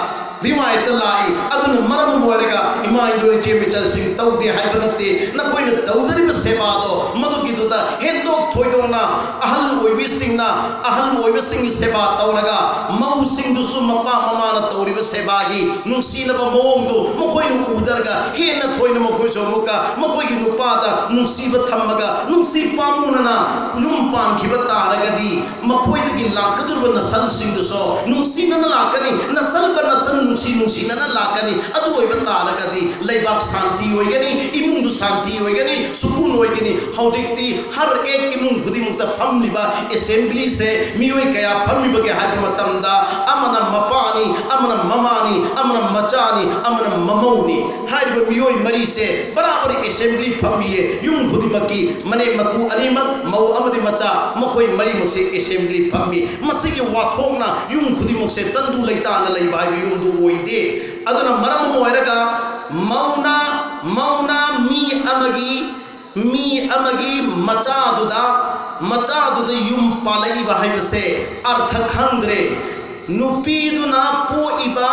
ꯔꯤꯋꯥꯌꯠꯇ ꯂꯥꯛꯏ꯫ ꯑꯗꯨꯅ ꯃꯔꯝ ꯑꯣꯏꯔꯒ ꯏꯃꯥ ꯏꯟꯗꯣꯏ ꯃꯤꯆꯜꯁꯤꯡ ꯇꯧꯗꯦ ꯍꯥꯏꯕ ꯅꯠꯇꯦ꯫ ꯅꯈꯣꯏꯅ ꯇꯧꯖꯔꯤꯕ ꯁꯦꯕꯥꯗꯣ ꯃꯗꯨꯒꯤꯗꯨꯗ ꯍꯦꯟꯗꯣꯛ ꯊꯣꯏꯗꯣꯛꯅ ꯑꯍꯜ ꯑꯣꯏꯕꯤꯁꯤꯡꯅ, ꯑꯍꯜ ꯑꯣꯏꯕꯁꯤꯡꯒꯤ ꯁꯦꯕꯥ ꯇꯧꯔꯒ, ꯃꯧꯁꯤꯡꯗꯨꯁꯨ ꯃꯄꯥ ꯃꯃꯥꯅ ꯇꯧꯔꯤꯕ ꯁꯦꯕꯥꯒꯤ ꯅꯨꯡꯁꯤꯅꯕ ꯃꯑꯣꯡꯗꯣ ꯃꯈꯣꯏꯅ ꯎꯖꯔꯒ, ꯍꯦꯟꯅ ꯊꯣꯏꯅ ꯃꯈꯣꯏꯁꯨ ꯑꯃꯨꯛꯀ ꯃꯈꯣꯏꯒꯤ ꯅꯨꯄꯥꯗ ꯅꯨꯡꯁꯤꯕ ꯊꯝꯃꯒ, ꯅꯨꯡꯁꯤ ꯄꯥꯝꯃꯨꯅꯅ ꯌꯨꯝ ꯄꯥꯟꯈꯤꯕ ꯇꯥꯔꯒꯗꯤ, ꯃꯈꯣꯏꯗꯒꯤ ꯂꯥꯛꯀꯗꯧꯔꯤꯕ ꯅꯁꯜꯁꯤꯡꯗꯨꯁꯨ ꯅꯨꯡꯁꯤꯅꯅ ꯂꯥꯛꯀꯅꯤ꯫ ꯅꯁꯜꯕ ꯅꯁꯜ ꯅꯨꯡꯁꯤ ꯅꯨꯡꯁꯤꯅꯅ ꯂꯥꯛꯀꯅꯤ꯫ ꯑꯗꯨ ꯑꯣꯏꯕ ꯇꯥꯔꯒꯗꯤ ꯂꯩꯕꯥꯛ ꯁꯥꯟꯇꯤ ꯑꯣꯏꯒꯅꯤ, ꯏꯃꯨꯡꯗꯨ ꯁꯥꯟꯇꯤ ꯑꯣꯏꯒꯅꯤ, ꯁꯨꯀꯨꯟ ꯑꯣꯏꯒꯅꯤ꯫ ꯍꯧꯖꯤꯛꯇꯤ ꯍꯔ ꯑꯦꯛ ꯏꯃꯨꯡ ꯈꯨꯗꯤꯡꯃꯛꯇ ꯐꯝꯂꯤꯕ ꯑꯦꯁꯦꯝꯕ꯭ꯂꯤꯁꯦ ꯃꯤꯑꯣꯏ ꯀꯌꯥ ꯐꯝꯃꯤꯕꯒꯦ ꯍꯥꯏꯕ ꯃꯇꯝꯗ, ꯑꯃꯅ ꯃꯄꯥꯅꯤ, ꯑꯃꯅ ꯃꯃꯥꯅꯤ, ꯑꯃꯅ ꯃꯆꯥꯅꯤ, ꯑꯃꯅ ꯃꯃꯧꯅꯤ꯫ ꯍꯥꯏꯔꯤꯕ ꯃꯤꯑꯣꯏ ꯃꯔꯤꯁꯦ ꯕꯔꯥꯕꯔ ꯑꯦꯁꯦꯝꯕ꯭ꯂꯤ ꯐꯝꯃꯤꯌꯦ꯫ ꯌꯨꯝ ꯈꯨꯗꯤꯡꯃꯛꯀꯤ ꯃꯅꯦꯝ ꯃꯀꯨ ꯑꯅꯤꯃꯛ, ꯃꯧ ꯑꯃꯗꯤ ꯃꯆꯥ, ꯃꯈꯣꯏ ꯃꯔꯤꯃꯛꯁꯦ ꯑꯦꯁꯦꯝꯕ꯭ꯂꯤ ꯐꯝꯃꯤ꯫ ꯃꯁꯤꯒꯤ ꯋꯥꯊꯣꯛꯅ ꯌꯨꯝ ꯈꯨꯗꯤꯡꯃꯛꯁꯦ ꯇꯟꯗꯨ ꯂꯩꯇꯥꯅ ꯂꯩꯕ ꯍꯥꯏꯕ ꯌꯨꯝꯗꯨ ꯑꯣꯏꯗꯦ꯫ ꯑꯗꯨꯅ ꯃꯔꯝ ꯑꯃ ꯑꯣꯏꯔꯒ ꯃꯧꯅ, ꯃꯧꯅ ꯃꯤ ꯑꯃꯒꯤ, ꯃꯤ ꯑꯃꯒꯤ ꯃꯆꯥꯗꯨꯗ, ꯃꯆꯥꯗꯨꯗ ꯌꯨꯝ ꯄꯥꯜꯂꯛꯏꯕ ꯍꯥꯏꯕꯁꯦ ꯑꯔꯊ ꯈꯪꯗ꯭ꯔꯦ꯫ ꯅꯨꯄꯤꯗꯨꯅ ꯄꯣꯛꯏꯕ,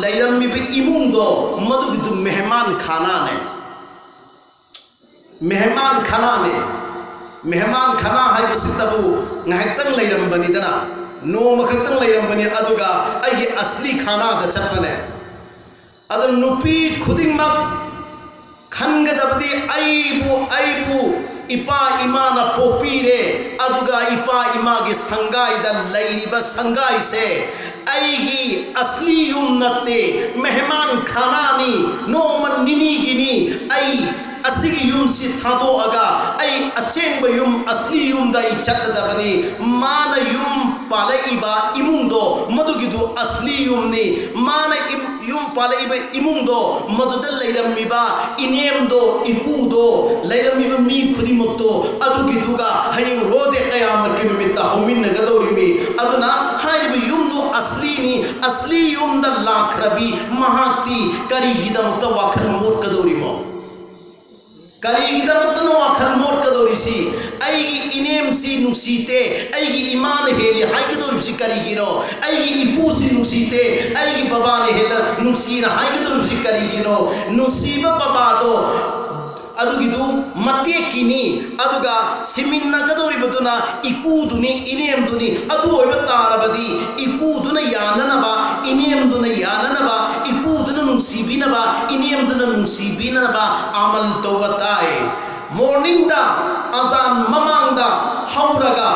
ꯂꯩꯔꯝꯃꯤꯕ ꯏꯃꯨꯡꯗꯣ ꯃꯗꯨꯒꯤꯗꯨ ꯃꯦꯍꯃꯥꯟ ꯈꯥꯅꯥꯅꯦ꯫ ꯃꯦꯍꯃꯥꯟ ꯈꯥꯅꯥꯅꯦ꯫ ꯃꯦꯍꯃꯥꯟ ꯈꯥꯅꯥ ꯍꯥꯏꯕꯁꯤꯇꯕꯨ ꯉꯥꯏꯍꯥꯛꯇꯪ ꯂꯩꯔꯝꯕꯅꯤꯗꯅ, ꯅꯣꯡꯃ ꯈꯛꯇꯪ ꯂꯩꯔꯝꯕꯅꯤ, ꯑꯗꯨꯒ ꯑꯩꯒꯤ ꯑꯁꯂꯤ ꯈꯥꯅꯥꯗ ꯆꯠꯄꯅꯦ꯫ ꯑꯗꯨ ꯅꯨꯄꯤ ꯈꯨꯗꯤꯡꯃꯛ ꯈꯟꯒꯗꯕꯗꯤ, ꯑꯩꯕꯨ, ꯑꯩꯕꯨ ꯏꯄꯥ ꯏꯃꯥꯅ ꯄꯣꯛꯄꯤꯔꯦ, ꯑꯗꯨꯒ ꯏꯄꯥ ꯏꯃꯥꯒꯤ ꯁꯪꯒꯥꯏꯗ ꯂꯩꯔꯤꯕ ꯁꯪꯒꯥꯏꯁꯦ ꯑꯩꯒꯤ ꯑꯁꯂꯤ ꯌꯨꯝ ꯅꯠꯇꯦ, ꯃꯦꯍꯃꯥꯟ ꯈꯥꯅꯥꯅꯤ, ꯅꯣꯡꯃ ꯅꯤꯅꯤꯒꯤꯅꯤ꯫ ꯑꯩ ꯑꯁꯤꯒꯤ ꯌꯨꯝꯁꯤ ꯊꯥꯗꯣꯛꯑꯒ ꯑꯩ ꯑꯁꯦꯡꯕ ꯌꯨꯝ, ꯑꯁꯂꯤ ꯌꯨꯝꯗ ꯑꯩ ꯆꯠꯂꯗꯕꯅꯤ꯫ ꯃꯥꯅ ꯌꯨꯝ ꯄꯥꯜꯂꯛꯏꯕ ꯏꯃꯨꯡꯗꯣ ꯃꯗꯨꯒꯤꯗꯨ ꯑꯁꯂꯤ ꯌꯨꯝꯅꯤ꯫ ꯃꯥꯅ ꯏꯝ-, ꯌꯨꯝ ꯄꯥꯜꯂꯛꯏꯕ ꯏꯃꯨꯡꯗꯣ, ꯃꯗꯨꯗ ꯂꯩꯔꯝꯃꯤꯕ ꯏꯅꯦꯝꯗꯣ, ꯏꯀꯨꯗꯣ, ꯂꯩꯔꯝꯃꯤꯕ ꯃꯤ ꯈꯨꯗꯤꯡꯃꯛꯇꯣ, ꯑꯗꯨꯒꯤꯗꯨꯒ ꯍꯌꯦꯡ ꯔꯣꯖꯦ ꯀꯌꯥꯃꯠꯀꯤ ꯅꯨꯃꯤꯠꯇ ꯍꯧꯃꯤꯟꯅꯒꯗꯧꯔꯤꯃꯤ꯫ ꯑꯗꯨꯅ ꯍꯥꯏꯔꯤꯕ ꯌꯨꯝꯗꯣ ꯑꯁꯂꯤꯅꯤ, ꯑꯁꯂꯤ ꯌꯨꯝꯗ ꯂꯥꯛꯈ꯭ꯔꯕꯤ ꯃꯍꯥꯛꯇꯤ ꯀꯔꯤꯒꯤꯗꯃꯛꯇ ꯋꯥꯈꯜ ꯃꯣꯠꯀꯗꯧꯔꯤꯃꯣ? ꯀꯔꯤꯒꯤꯗꯃꯛꯇꯅꯣ ꯋꯥꯈꯜ ꯃꯣꯠꯀꯗꯧꯔꯤꯁꯤ? ꯑꯩꯒꯤ ꯏꯅꯦꯝꯁꯤ ꯅꯨꯡꯁꯤꯇꯦ, ꯑꯩꯒꯤ ꯏꯃꯥꯅ ꯍꯦꯜꯂꯤ ꯍꯥꯏꯒꯗꯧꯔꯤꯕꯁꯤ ꯀꯔꯤꯒꯤꯅꯣ? ꯑꯩꯒꯤ ꯏꯄꯨꯁꯤ ꯅꯨꯡꯁꯤꯇꯦ, ꯑꯩꯒꯤ ꯕꯕꯥꯅ ꯍꯦꯜꯂ ꯅꯨꯡꯁꯤꯅ ꯍꯥꯏꯒꯗꯧꯔꯤꯕꯁꯤ ꯀꯔꯤꯒꯤꯅꯣ? ꯅꯨꯡꯁꯤꯕ ꯕꯕꯥꯗꯣ ꯑꯗꯨꯒꯤꯗꯨ ꯃꯇꯦꯛꯀꯤꯅꯤ, ꯑꯗꯨꯒ ꯁꯤꯃꯤꯟꯅꯒꯗꯧꯔꯤꯕꯗꯨꯅ ꯏꯀꯨꯗꯨꯅꯤ, ꯏꯅꯦꯝꯗꯨꯅꯤ꯫ ꯑꯗꯨ ꯑꯣꯏꯕ ꯇꯥꯔꯕꯗꯤ ꯏꯀꯨꯗꯨꯅ ꯌꯥꯅꯅꯕ, ꯏꯅꯦꯝꯗꯨꯅ ꯌꯥꯅꯅꯕ, ꯏꯀꯨꯗꯨꯅ ꯅꯨꯡꯁꯤꯕꯤꯅꯕ, ꯏꯅꯦꯝꯗꯨꯅ ꯅꯨꯡꯁꯤꯕꯤꯅꯕ ꯑꯃꯜ ꯇꯧꯕ ꯇꯥꯏ꯫ ꯃꯣꯔꯅꯤꯡꯗ ꯑꯖꯥꯟ ꯃꯃꯥꯡꯗ ꯍꯧꯔꯒ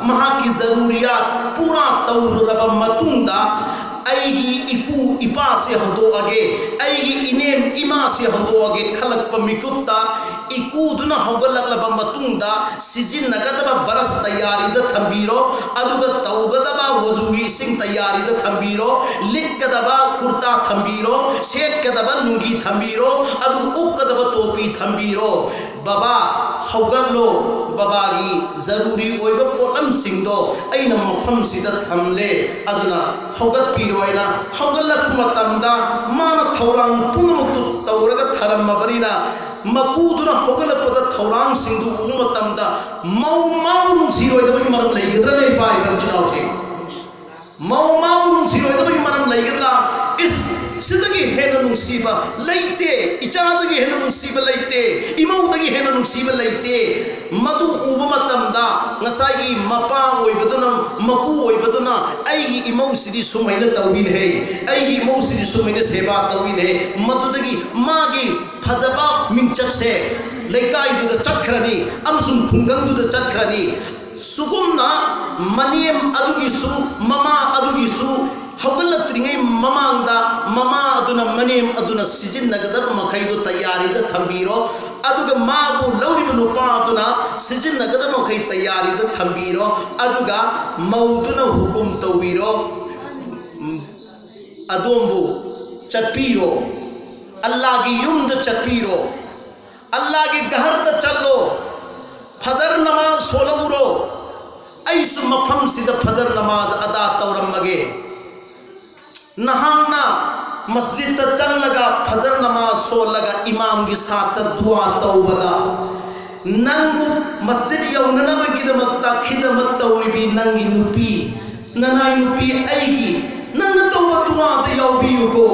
ꯃꯍꯥꯛꯀꯤ ꯖꯔꯨꯔꯤꯌꯥꯠ ꯄꯨꯔꯥ ꯇꯧꯔꯨꯔꯕ ꯃꯇꯨꯡꯗ, ꯑꯩꯒꯤ ꯏꯄꯨ ꯏꯄꯥꯁꯤ ꯍꯧꯗꯣꯛꯑꯒꯦ, ꯑꯩꯒꯤ ꯏꯅꯦꯝ ꯏꯃꯥꯁꯤ ꯍꯧꯗꯣꯛꯑꯒꯦ ꯈꯜꯂꯛꯄ ꯃꯤꯀꯨꯞꯇ, ꯏꯀꯨꯗꯨꯅ ꯍꯧꯒꯠꯂꯛꯂꯕ ꯃꯇꯨꯡꯗ ꯁꯤꯖꯤꯟꯅꯒꯗꯕ ꯕ꯭ꯔꯁ ꯇꯌꯥꯔꯤꯗ ꯊꯝꯕꯤꯔꯣ, ꯑꯗꯨꯒ ꯇꯧꯒꯗꯕ ꯋꯖꯨꯒꯤ ꯏꯁꯤꯡ ꯇꯌꯥꯔꯤꯗ ꯊꯝꯕꯤꯔꯣ, ꯂꯤꯠꯀꯗꯕ ꯀꯨꯔꯇꯥ ꯊꯝꯕꯤꯔꯣ, ꯁꯦꯠꯀꯗꯕ ꯂꯨꯡꯒꯤ ꯊꯝꯕꯤꯔꯣ, ꯑꯗꯨꯒ ꯎꯞꯀꯗꯕ ꯇꯣꯄꯤ ꯊꯝꯕꯤꯔꯣ꯫ ꯕꯕꯥ, ꯍꯧꯒꯠꯂꯣ, ꯕꯕꯥꯒꯤ ꯖꯔꯨꯔꯤ ꯑꯣꯏꯕ ꯄꯣꯠꯂꯝꯁꯤꯡꯗꯣ ꯑꯩꯅ ꯃꯐꯝꯁꯤꯗ ꯊꯝꯂꯦ, ꯑꯗꯨꯅ ꯍꯧꯒꯠꯄꯤꯔꯣ ꯍꯥꯏꯅ ꯍꯧꯒꯠꯂꯛꯄ ꯃꯇꯝꯗ, ꯃꯥꯅ ꯊꯧꯔꯥꯡ ꯄꯨꯝꯅꯃꯛꯇꯨ ꯇꯧꯔꯒ ꯊꯔꯝꯃꯕꯅꯤꯅ, ꯃꯀꯨꯗꯨꯅ ꯍꯧꯒꯠꯂꯛꯄꯗ ꯊꯧꯔꯥꯡꯁꯤꯡꯗꯨ ꯎꯕ ꯃꯇꯝꯗ ꯃꯧ ꯃꯥꯕꯨ ꯅꯨꯡꯁꯤꯔꯣꯏꯗꯕꯒꯤ ꯃꯔꯝ ꯂꯩꯒꯗ꯭ꯔꯅꯦ, ꯏꯄꯥ ꯏꯄꯥ ꯏꯆꯤꯟ ꯏꯅꯥꯎꯁꯤꯡ? ꯃꯧ ꯃꯥꯕꯨ ꯅꯨꯡꯁꯤꯔꯣꯏꯗꯕꯒꯤ ꯃꯔꯝ ꯂꯩꯒꯗ꯭ꯔꯥ? ꯏꯁ, ꯁꯤꯗꯒꯤ ꯍꯦꯟꯅ ꯅꯨꯡꯁꯤꯕ ꯂꯩꯇꯦ, ꯏꯆꯥꯗꯒꯤ ꯍꯦꯟꯅ ꯅꯨꯡꯁꯤꯕ ꯂꯩꯇꯦ, ꯏꯃꯧꯗꯒꯤ ꯍꯦꯟꯅ ꯅꯨꯡꯁꯤꯕ ꯂꯩꯇꯦ꯫ ꯃꯗꯨ ꯎꯕ ꯃꯇꯝꯗ ꯉꯁꯥꯏꯒꯤ ꯃꯄꯥ ꯑꯣꯏꯕꯗꯨꯅ, ꯃꯀꯨ ꯑꯣꯏꯕꯗꯨꯅ, "ꯑꯩꯒꯤ ꯏꯃꯧꯁꯤꯗꯤ ꯁꯨꯃꯥꯏꯅ ꯇꯧꯏꯅꯦꯍꯦ, ꯑꯩꯒꯤ ꯏꯃꯧꯁꯤꯗꯤ ꯁꯨꯃꯥꯏꯅ ꯁꯦꯕꯥ ꯇꯧꯏꯅꯦꯍꯦ", ꯃꯗꯨꯗꯒꯤ ꯃꯥꯒꯤ ꯐꯖꯕ ꯃꯤꯡꯆꯠꯁꯦ ꯂꯩꯀꯥꯏꯗꯨꯗ ꯆꯠꯈ꯭ꯔꯅꯤ ꯑꯃꯁꯨꯡ ꯈꯨꯡꯒꯪꯗꯨꯗ ꯆꯠꯈ꯭ꯔꯅꯤ꯫ ꯁꯨꯒꯨꯝꯅ ꯃꯅꯦꯝ ꯑꯗꯨꯒꯤꯁꯨ, ꯃꯃꯥ ꯑꯗꯨꯒꯤꯁꯨ ꯍꯧꯒꯠꯂꯛꯇ꯭ꯔꯤꯉꯩ ꯃꯃꯥꯡꯗ ꯃꯃꯥ ꯑꯗꯨꯅ, ꯃꯅꯦꯝ ꯑꯗꯨꯅ ꯁꯤꯖꯤꯟꯅꯒꯗꯕ ꯃꯈꯩꯗꯨ ꯇꯌꯥꯔꯤꯗ ꯊꯝꯕꯤꯔꯣ, ꯑꯗꯨꯒ ꯃꯥꯕꯨ ꯂꯧꯔꯤꯕ ꯅꯨꯄꯥ ꯑꯗꯨꯅ ꯁꯤꯖꯤꯟꯅꯒꯗꯕ ꯃꯈꯩ ꯇꯌꯥꯔꯤꯗ ꯊꯝꯕꯤꯔꯣ, ꯑꯗꯨꯒ ꯃꯧꯗꯨꯅ ꯍꯨꯀꯨꯝ ꯇꯧꯕꯤꯔꯣ, "ꯑꯗꯣꯝꯕꯨ ꯆꯠꯄꯤꯔꯣ, ꯑꯜꯂꯥꯒꯤ ꯌꯨꯝꯗ ꯆꯠꯄꯤꯔꯣ, ꯑꯜꯂꯥꯒꯤ ꯘꯔꯗ ꯆꯠꯂꯣ, ꯐꯖꯔ ꯅꯃꯥꯖ ꯁꯣꯜꯍꯧꯔꯣ, ꯑꯩꯁꯨ ꯃꯐꯝꯁꯤꯗ ꯐꯖꯔ ꯅꯃꯥꯖ ꯑꯗꯥ ꯇꯧꯔꯝꯃꯒꯦ꯫ ꯅꯍꯥꯛꯅ ꯃꯁꯖꯤꯗꯇ ꯆꯪꯂꯒ ꯐꯖꯔ ꯅꯃꯥꯖ ꯁꯣꯜꯂꯒ ꯏꯃꯥꯝꯒꯤ ꯁꯥꯠꯇ ꯗꯨꯋꯥ ꯇꯧꯕꯗ, ꯅꯪꯕꯨ ꯃꯁꯖꯤꯗ ꯌꯧꯅꯅꯕꯒꯤꯗꯃꯛꯇ ꯈꯤꯗꯃꯠ ꯇꯧꯔꯤꯕꯤ ꯅꯪꯒꯤ ꯅꯨꯄꯤ, ꯅꯅꯥꯏ ꯅꯨꯄꯤ ꯑꯩꯒꯤ, ꯅꯪꯅ ꯇꯧꯕ ꯗꯨꯋꯥꯗ ꯌꯥꯎꯕꯤꯌꯨꯀꯣ꯫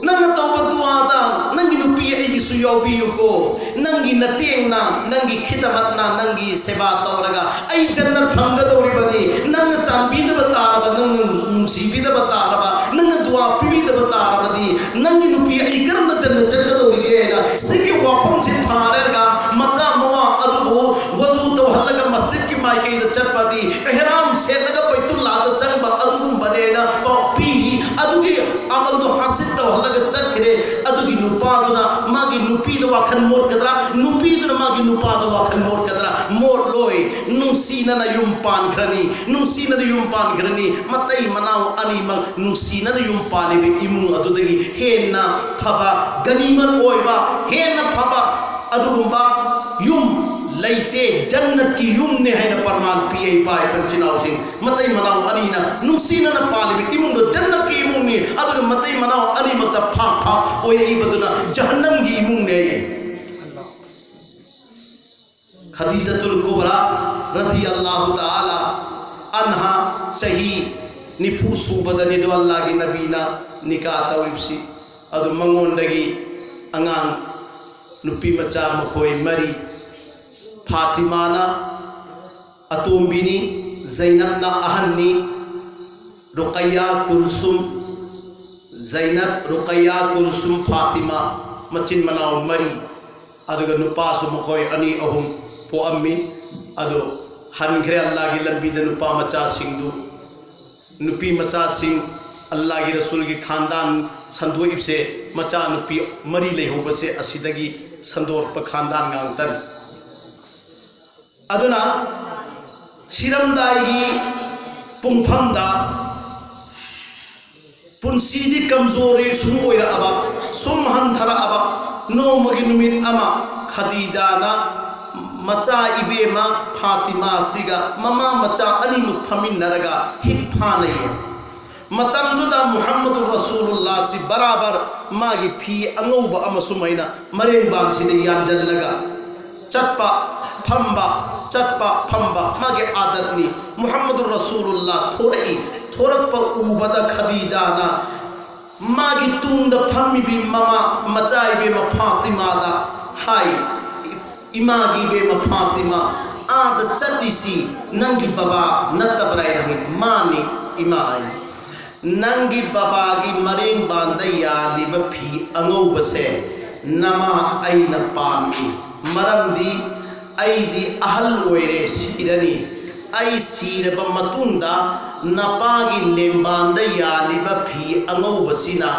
ꯅꯪꯅ ꯇꯧꯕ ꯗꯨꯋꯥꯗ ꯅꯪꯒꯤ ꯅꯨꯄꯤ ꯑꯩꯒꯤꯁꯨ ꯌꯥꯎꯕꯤꯌꯨꯀꯣ꯫ ꯅꯪꯒꯤ ꯅꯇꯦꯡꯅ, ꯅꯪꯒꯤ ꯈꯤꯗꯃꯠꯅ, ꯅꯪꯒꯤ ꯁꯦꯕꯥ ꯇꯧꯔꯒ ꯑꯩ ꯖꯟꯅꯠ ꯐꯪꯒꯗꯧꯔꯤꯕꯅꯤ꯫ ꯅꯪꯅ ꯆꯥꯟꯕꯤꯗꯕ ꯇꯥꯔꯕ, ꯅꯪꯅ ꯅꯨꯡꯁꯤꯕꯤꯗꯕ ꯇꯥꯔꯕ, ꯅꯪꯅ ꯗꯨꯋꯥ ꯄꯤꯕꯤꯗꯕ ꯇꯥꯔꯕꯗꯤ ꯅꯪꯒꯤ ꯅꯨꯄꯤ ꯑꯩ ꯀꯔꯝꯅ ꯖꯟꯅꯠ ꯆꯠꯀꯗꯧꯔꯤꯒꯦꯅ ꯁꯤꯒꯤ ꯋꯥꯐꯝꯁꯤ ꯊꯥꯔꯒ ꯃꯆꯥ ꯃꯋꯥ ꯑꯗꯨꯕꯨ ꯋꯖꯨ ꯇꯧꯍꯜꯂꯒ ꯃꯁꯖꯤꯗꯀꯤ ꯃꯥꯏꯀꯩꯗ ꯆꯠꯄꯗꯤ, ꯑꯦꯍꯔꯥꯝ ꯁꯦꯠꯂꯒ ꯕꯩꯇꯨꯜꯂꯥꯗ ꯆꯪꯕ ꯑꯗꯨꯒꯨꯝꯕꯅꯦꯅ ꯄꯥꯎ ꯄꯤꯔꯤ꯫ ꯑꯗꯨꯒꯤ ꯑꯃꯜꯗꯣ ꯍꯥꯁꯤꯜ ꯇꯧꯍꯜꯂꯒ ꯆꯠꯈ꯭ꯔꯦ꯫ ꯑꯗꯨꯒꯤ ꯅꯨꯄꯥꯗꯨꯅ ꯃꯥꯒꯤ ꯅꯨꯄꯤꯗ ꯋꯥꯈꯜ ꯃꯣꯠꯀꯗ꯭ꯔꯥ? ꯅꯨꯄꯤꯗꯨꯅ ꯃꯥꯒꯤ ꯅꯨꯄꯥꯗ ꯋꯥꯈꯜ ꯃꯣꯠꯀꯗ꯭ꯔꯥ? ꯃꯣꯠꯂꯣꯏ꯫ ꯅꯨꯡꯁꯤꯅꯅ ꯌꯨꯝ ꯄꯥꯟꯈ꯭ꯔꯅꯤ꯫ ꯅꯨꯡꯁꯤꯅꯅ ꯌꯨꯝ ꯄꯥꯟꯈ꯭ꯔꯅꯤ꯫ ꯃꯇꯩ ꯃꯅꯥꯎ ꯑꯅꯤꯃꯛ ꯅꯨꯡꯁꯤꯅꯅ ꯌꯨꯝ ꯄꯥꯜꯂꯤꯕ ꯏꯃꯨꯡ ꯑꯗꯨꯗꯒꯤ ꯍꯦꯟꯅ ꯐꯕ, ꯒꯅꯤꯃꯠ ꯑꯣꯏꯕ, ꯍꯦꯟꯅ ꯐꯕ ꯑꯗꯨꯒꯨꯝꯕ ꯌꯨꯝ ꯂꯩꯇꯦ꯫ ꯖꯟꯅꯠꯀꯤ ꯌꯨꯝꯅꯦ ꯍꯥꯏꯅ ꯄ꯭ꯔꯃꯥꯟ ꯄꯤꯌꯦ, ꯏꯄꯥ ꯏꯄꯨ ꯏꯆꯤꯟ ꯏꯅꯥꯎꯁꯤꯡ꯫ ꯃꯇꯩ ꯃꯅꯥꯎ ꯑꯅꯤꯅ ꯅꯨꯡꯁꯤꯅꯅ ꯄꯥꯜꯂꯤꯕ ꯏꯃꯨꯡꯗꯣ ꯖꯟꯅꯠꯀꯤ ꯏꯃꯨꯡꯅꯤ, ꯑꯗꯨꯒ ꯃꯇꯩ ꯃꯅꯥꯎ ꯑꯅꯤꯃꯛꯇ ꯐꯥꯛ ꯐꯥꯛ ꯑꯣꯏꯔꯛꯏꯕꯗꯨꯅ ꯖꯍꯟꯅꯝꯒꯤ ꯏꯃꯨꯡꯅꯦ꯫ ꯈꯗꯤꯖꯥꯇꯨꯜ ꯀꯨꯕ꯭ꯔꯥ ꯔꯗꯤꯌꯜꯂꯥꯍꯨ ꯇꯥꯂꯥ ꯑꯟꯍꯥ ꯆꯍꯤ ꯅꯤꯐꯨ ꯁꯨꯕꯗꯅꯤꯗꯣ ꯑꯜꯂꯥꯍꯒꯤ ꯅꯕꯤꯅ ꯅꯤꯀꯥ ꯇꯧꯔꯤꯕꯁꯤ꯫ ꯑꯗꯨ ꯃꯉꯣꯟꯗꯒꯤ ꯑꯉꯥꯡ ꯅꯨꯄꯤ ꯃꯆꯥ ꯃꯈꯣꯏ ꯃꯔꯤ, ꯐꯥꯇꯤꯃꯥꯅ ꯑꯇꯣꯝꯕꯤꯅꯤ, ꯖꯩꯅꯕꯅ ꯑꯍꯟꯅꯤ, ꯔꯨꯀꯩꯌꯥ, ꯀꯨꯜꯁꯨꯝ, ꯖꯩꯅꯕ, ꯔꯨꯀꯩꯌꯥ, ꯀꯨꯜꯁꯨꯝ, ꯐꯥꯇꯤꯃꯥ, ꯃꯆꯤꯟ ꯃꯅꯥꯎ ꯃꯔꯤ꯫ ꯑꯗꯨꯒ ꯅꯨꯄꯥꯁꯨ ꯃꯈꯣꯏ ꯑꯅꯤ ꯑꯍꯨꯝ ꯄꯣꯛꯑꯝꯃꯤ꯫ ꯑꯗꯨ ꯍꯟꯈ꯭ꯔꯦ ꯑꯜꯂꯥꯍꯒꯤ ꯂꯝꯕꯤꯗ ꯅꯨꯄꯥ ꯃꯆꯥꯁꯤꯡꯗꯨ꯫ ꯅꯨꯄꯤ ꯃꯆꯥꯁꯤꯡ, ꯑꯜꯂꯥꯍꯒꯤ ꯔꯁꯨꯜꯒꯤ ꯈꯥꯟꯗꯥꯟ ꯁꯟꯗꯣꯛꯏꯕꯁꯦ, ꯃꯆꯥ ꯅꯨꯄꯤ ꯃꯔꯤ ꯂꯩꯍꯧꯕꯁꯦ ꯑꯁꯤꯗꯒꯤ ꯁꯟꯗꯣꯔꯛꯄ ꯈꯥꯟꯗꯥꯟ ꯉꯥꯛꯇꯅꯤ꯫ ꯑꯗꯨꯅ ꯁꯤꯔꯝꯗꯥꯏꯒꯤ ꯄꯨꯡꯐꯝꯗ ꯄꯨꯟꯁꯤꯗꯤ ꯀꯝꯖꯣꯔꯤ ꯁꯨꯝ ꯑꯣꯏꯔꯛꯑꯕ, ꯁꯨꯝ ꯍꯟꯊꯔꯛꯑꯕ, ꯅꯣꯡꯃꯒꯤ ꯅꯨꯃꯤꯠ ꯑꯃ ꯈꯗꯤꯖꯥꯅ ꯃꯆꯥ ꯏꯕꯦꯝꯃ ꯐꯥꯇꯤꯃꯥꯁꯤꯒ ꯃꯃꯥ ꯃꯆꯥ ꯑꯅꯤꯃꯛ ꯐꯝꯃꯤꯟꯅꯔꯒ ꯍꯤꯛ ꯐꯥꯅꯩꯌꯦ꯫ ꯃꯇꯝꯗꯨꯗ ꯃꯨꯍꯝꯃꯗꯨ ꯔꯁꯨꯂꯨꯜꯂꯥꯍꯁꯤ ꯕꯔꯥꯕꯔ ꯃꯥꯒꯤ ꯐꯤ ꯑꯉꯧꯕ ꯑꯃ ꯁꯨꯃꯥꯏꯅ ꯃꯔꯦꯡꯕꯥꯟꯁꯤꯗ ꯌꯥꯟꯖꯜꯂꯒ ꯆꯠꯄ ꯐꯝꯕ, ꯆꯠꯄ ꯐꯝꯕ ꯃꯥꯒꯤ ꯑꯥꯗꯠꯅꯤ꯫ ꯃꯨꯍꯝꯃꯗꯨ ꯔꯁꯨꯂꯨꯜꯂꯥꯍ ꯊꯣꯔꯛꯏ꯫ ꯊꯣꯔꯛꯄ ꯎꯕꯗ ꯈꯗꯤꯖꯥꯅ ꯃꯥꯒꯤ ꯇꯨꯡꯗ ꯐꯝꯃꯤꯕꯤ ꯃꯃꯥ ꯃꯆꯥ ꯏꯕꯦꯝꯃ ꯐꯥꯇꯤꯃꯥꯗ ꯍꯥꯏ, "ꯏꯃꯥꯒꯤ ꯏꯕꯦꯝꯃ ꯐꯥꯇꯤꯃꯥ, ꯑꯥꯗ ꯆꯠꯂꯤꯁꯤ ꯅꯪꯒꯤ ꯕꯕꯥ ꯅꯠꯇꯕ꯭ꯔꯥ?" ꯍꯥꯏꯅ ꯍꯪꯉꯤ꯫ "ꯃꯥꯅꯤ ꯏꯃꯥ" ꯍꯥꯏꯅ꯫ "ꯅꯪꯒꯤ ꯕꯕꯥꯒꯤ ꯃꯔꯦꯡꯕꯥꯟꯗ ꯌꯥꯜꯂꯤꯕ ꯐꯤ ꯑꯉꯧꯕꯁꯦ ꯅꯃꯥ ꯑꯩꯅ ꯄꯥꯝꯃꯤ꯫ ꯃꯔꯝꯗꯤ ꯑꯩꯗꯤ ꯑꯍꯜ ꯑꯣꯏꯔꯦ, ꯁꯤꯔꯅꯤ꯫ ꯑꯩ ꯁꯤꯔꯕ ꯃꯇꯨꯡꯗ ꯅꯄꯥꯒꯤ ꯂꯦꯡꯕꯥꯟꯗ ꯌꯥꯜꯂꯤꯕ ꯐꯤ ꯑꯉꯧꯕꯁꯤꯅ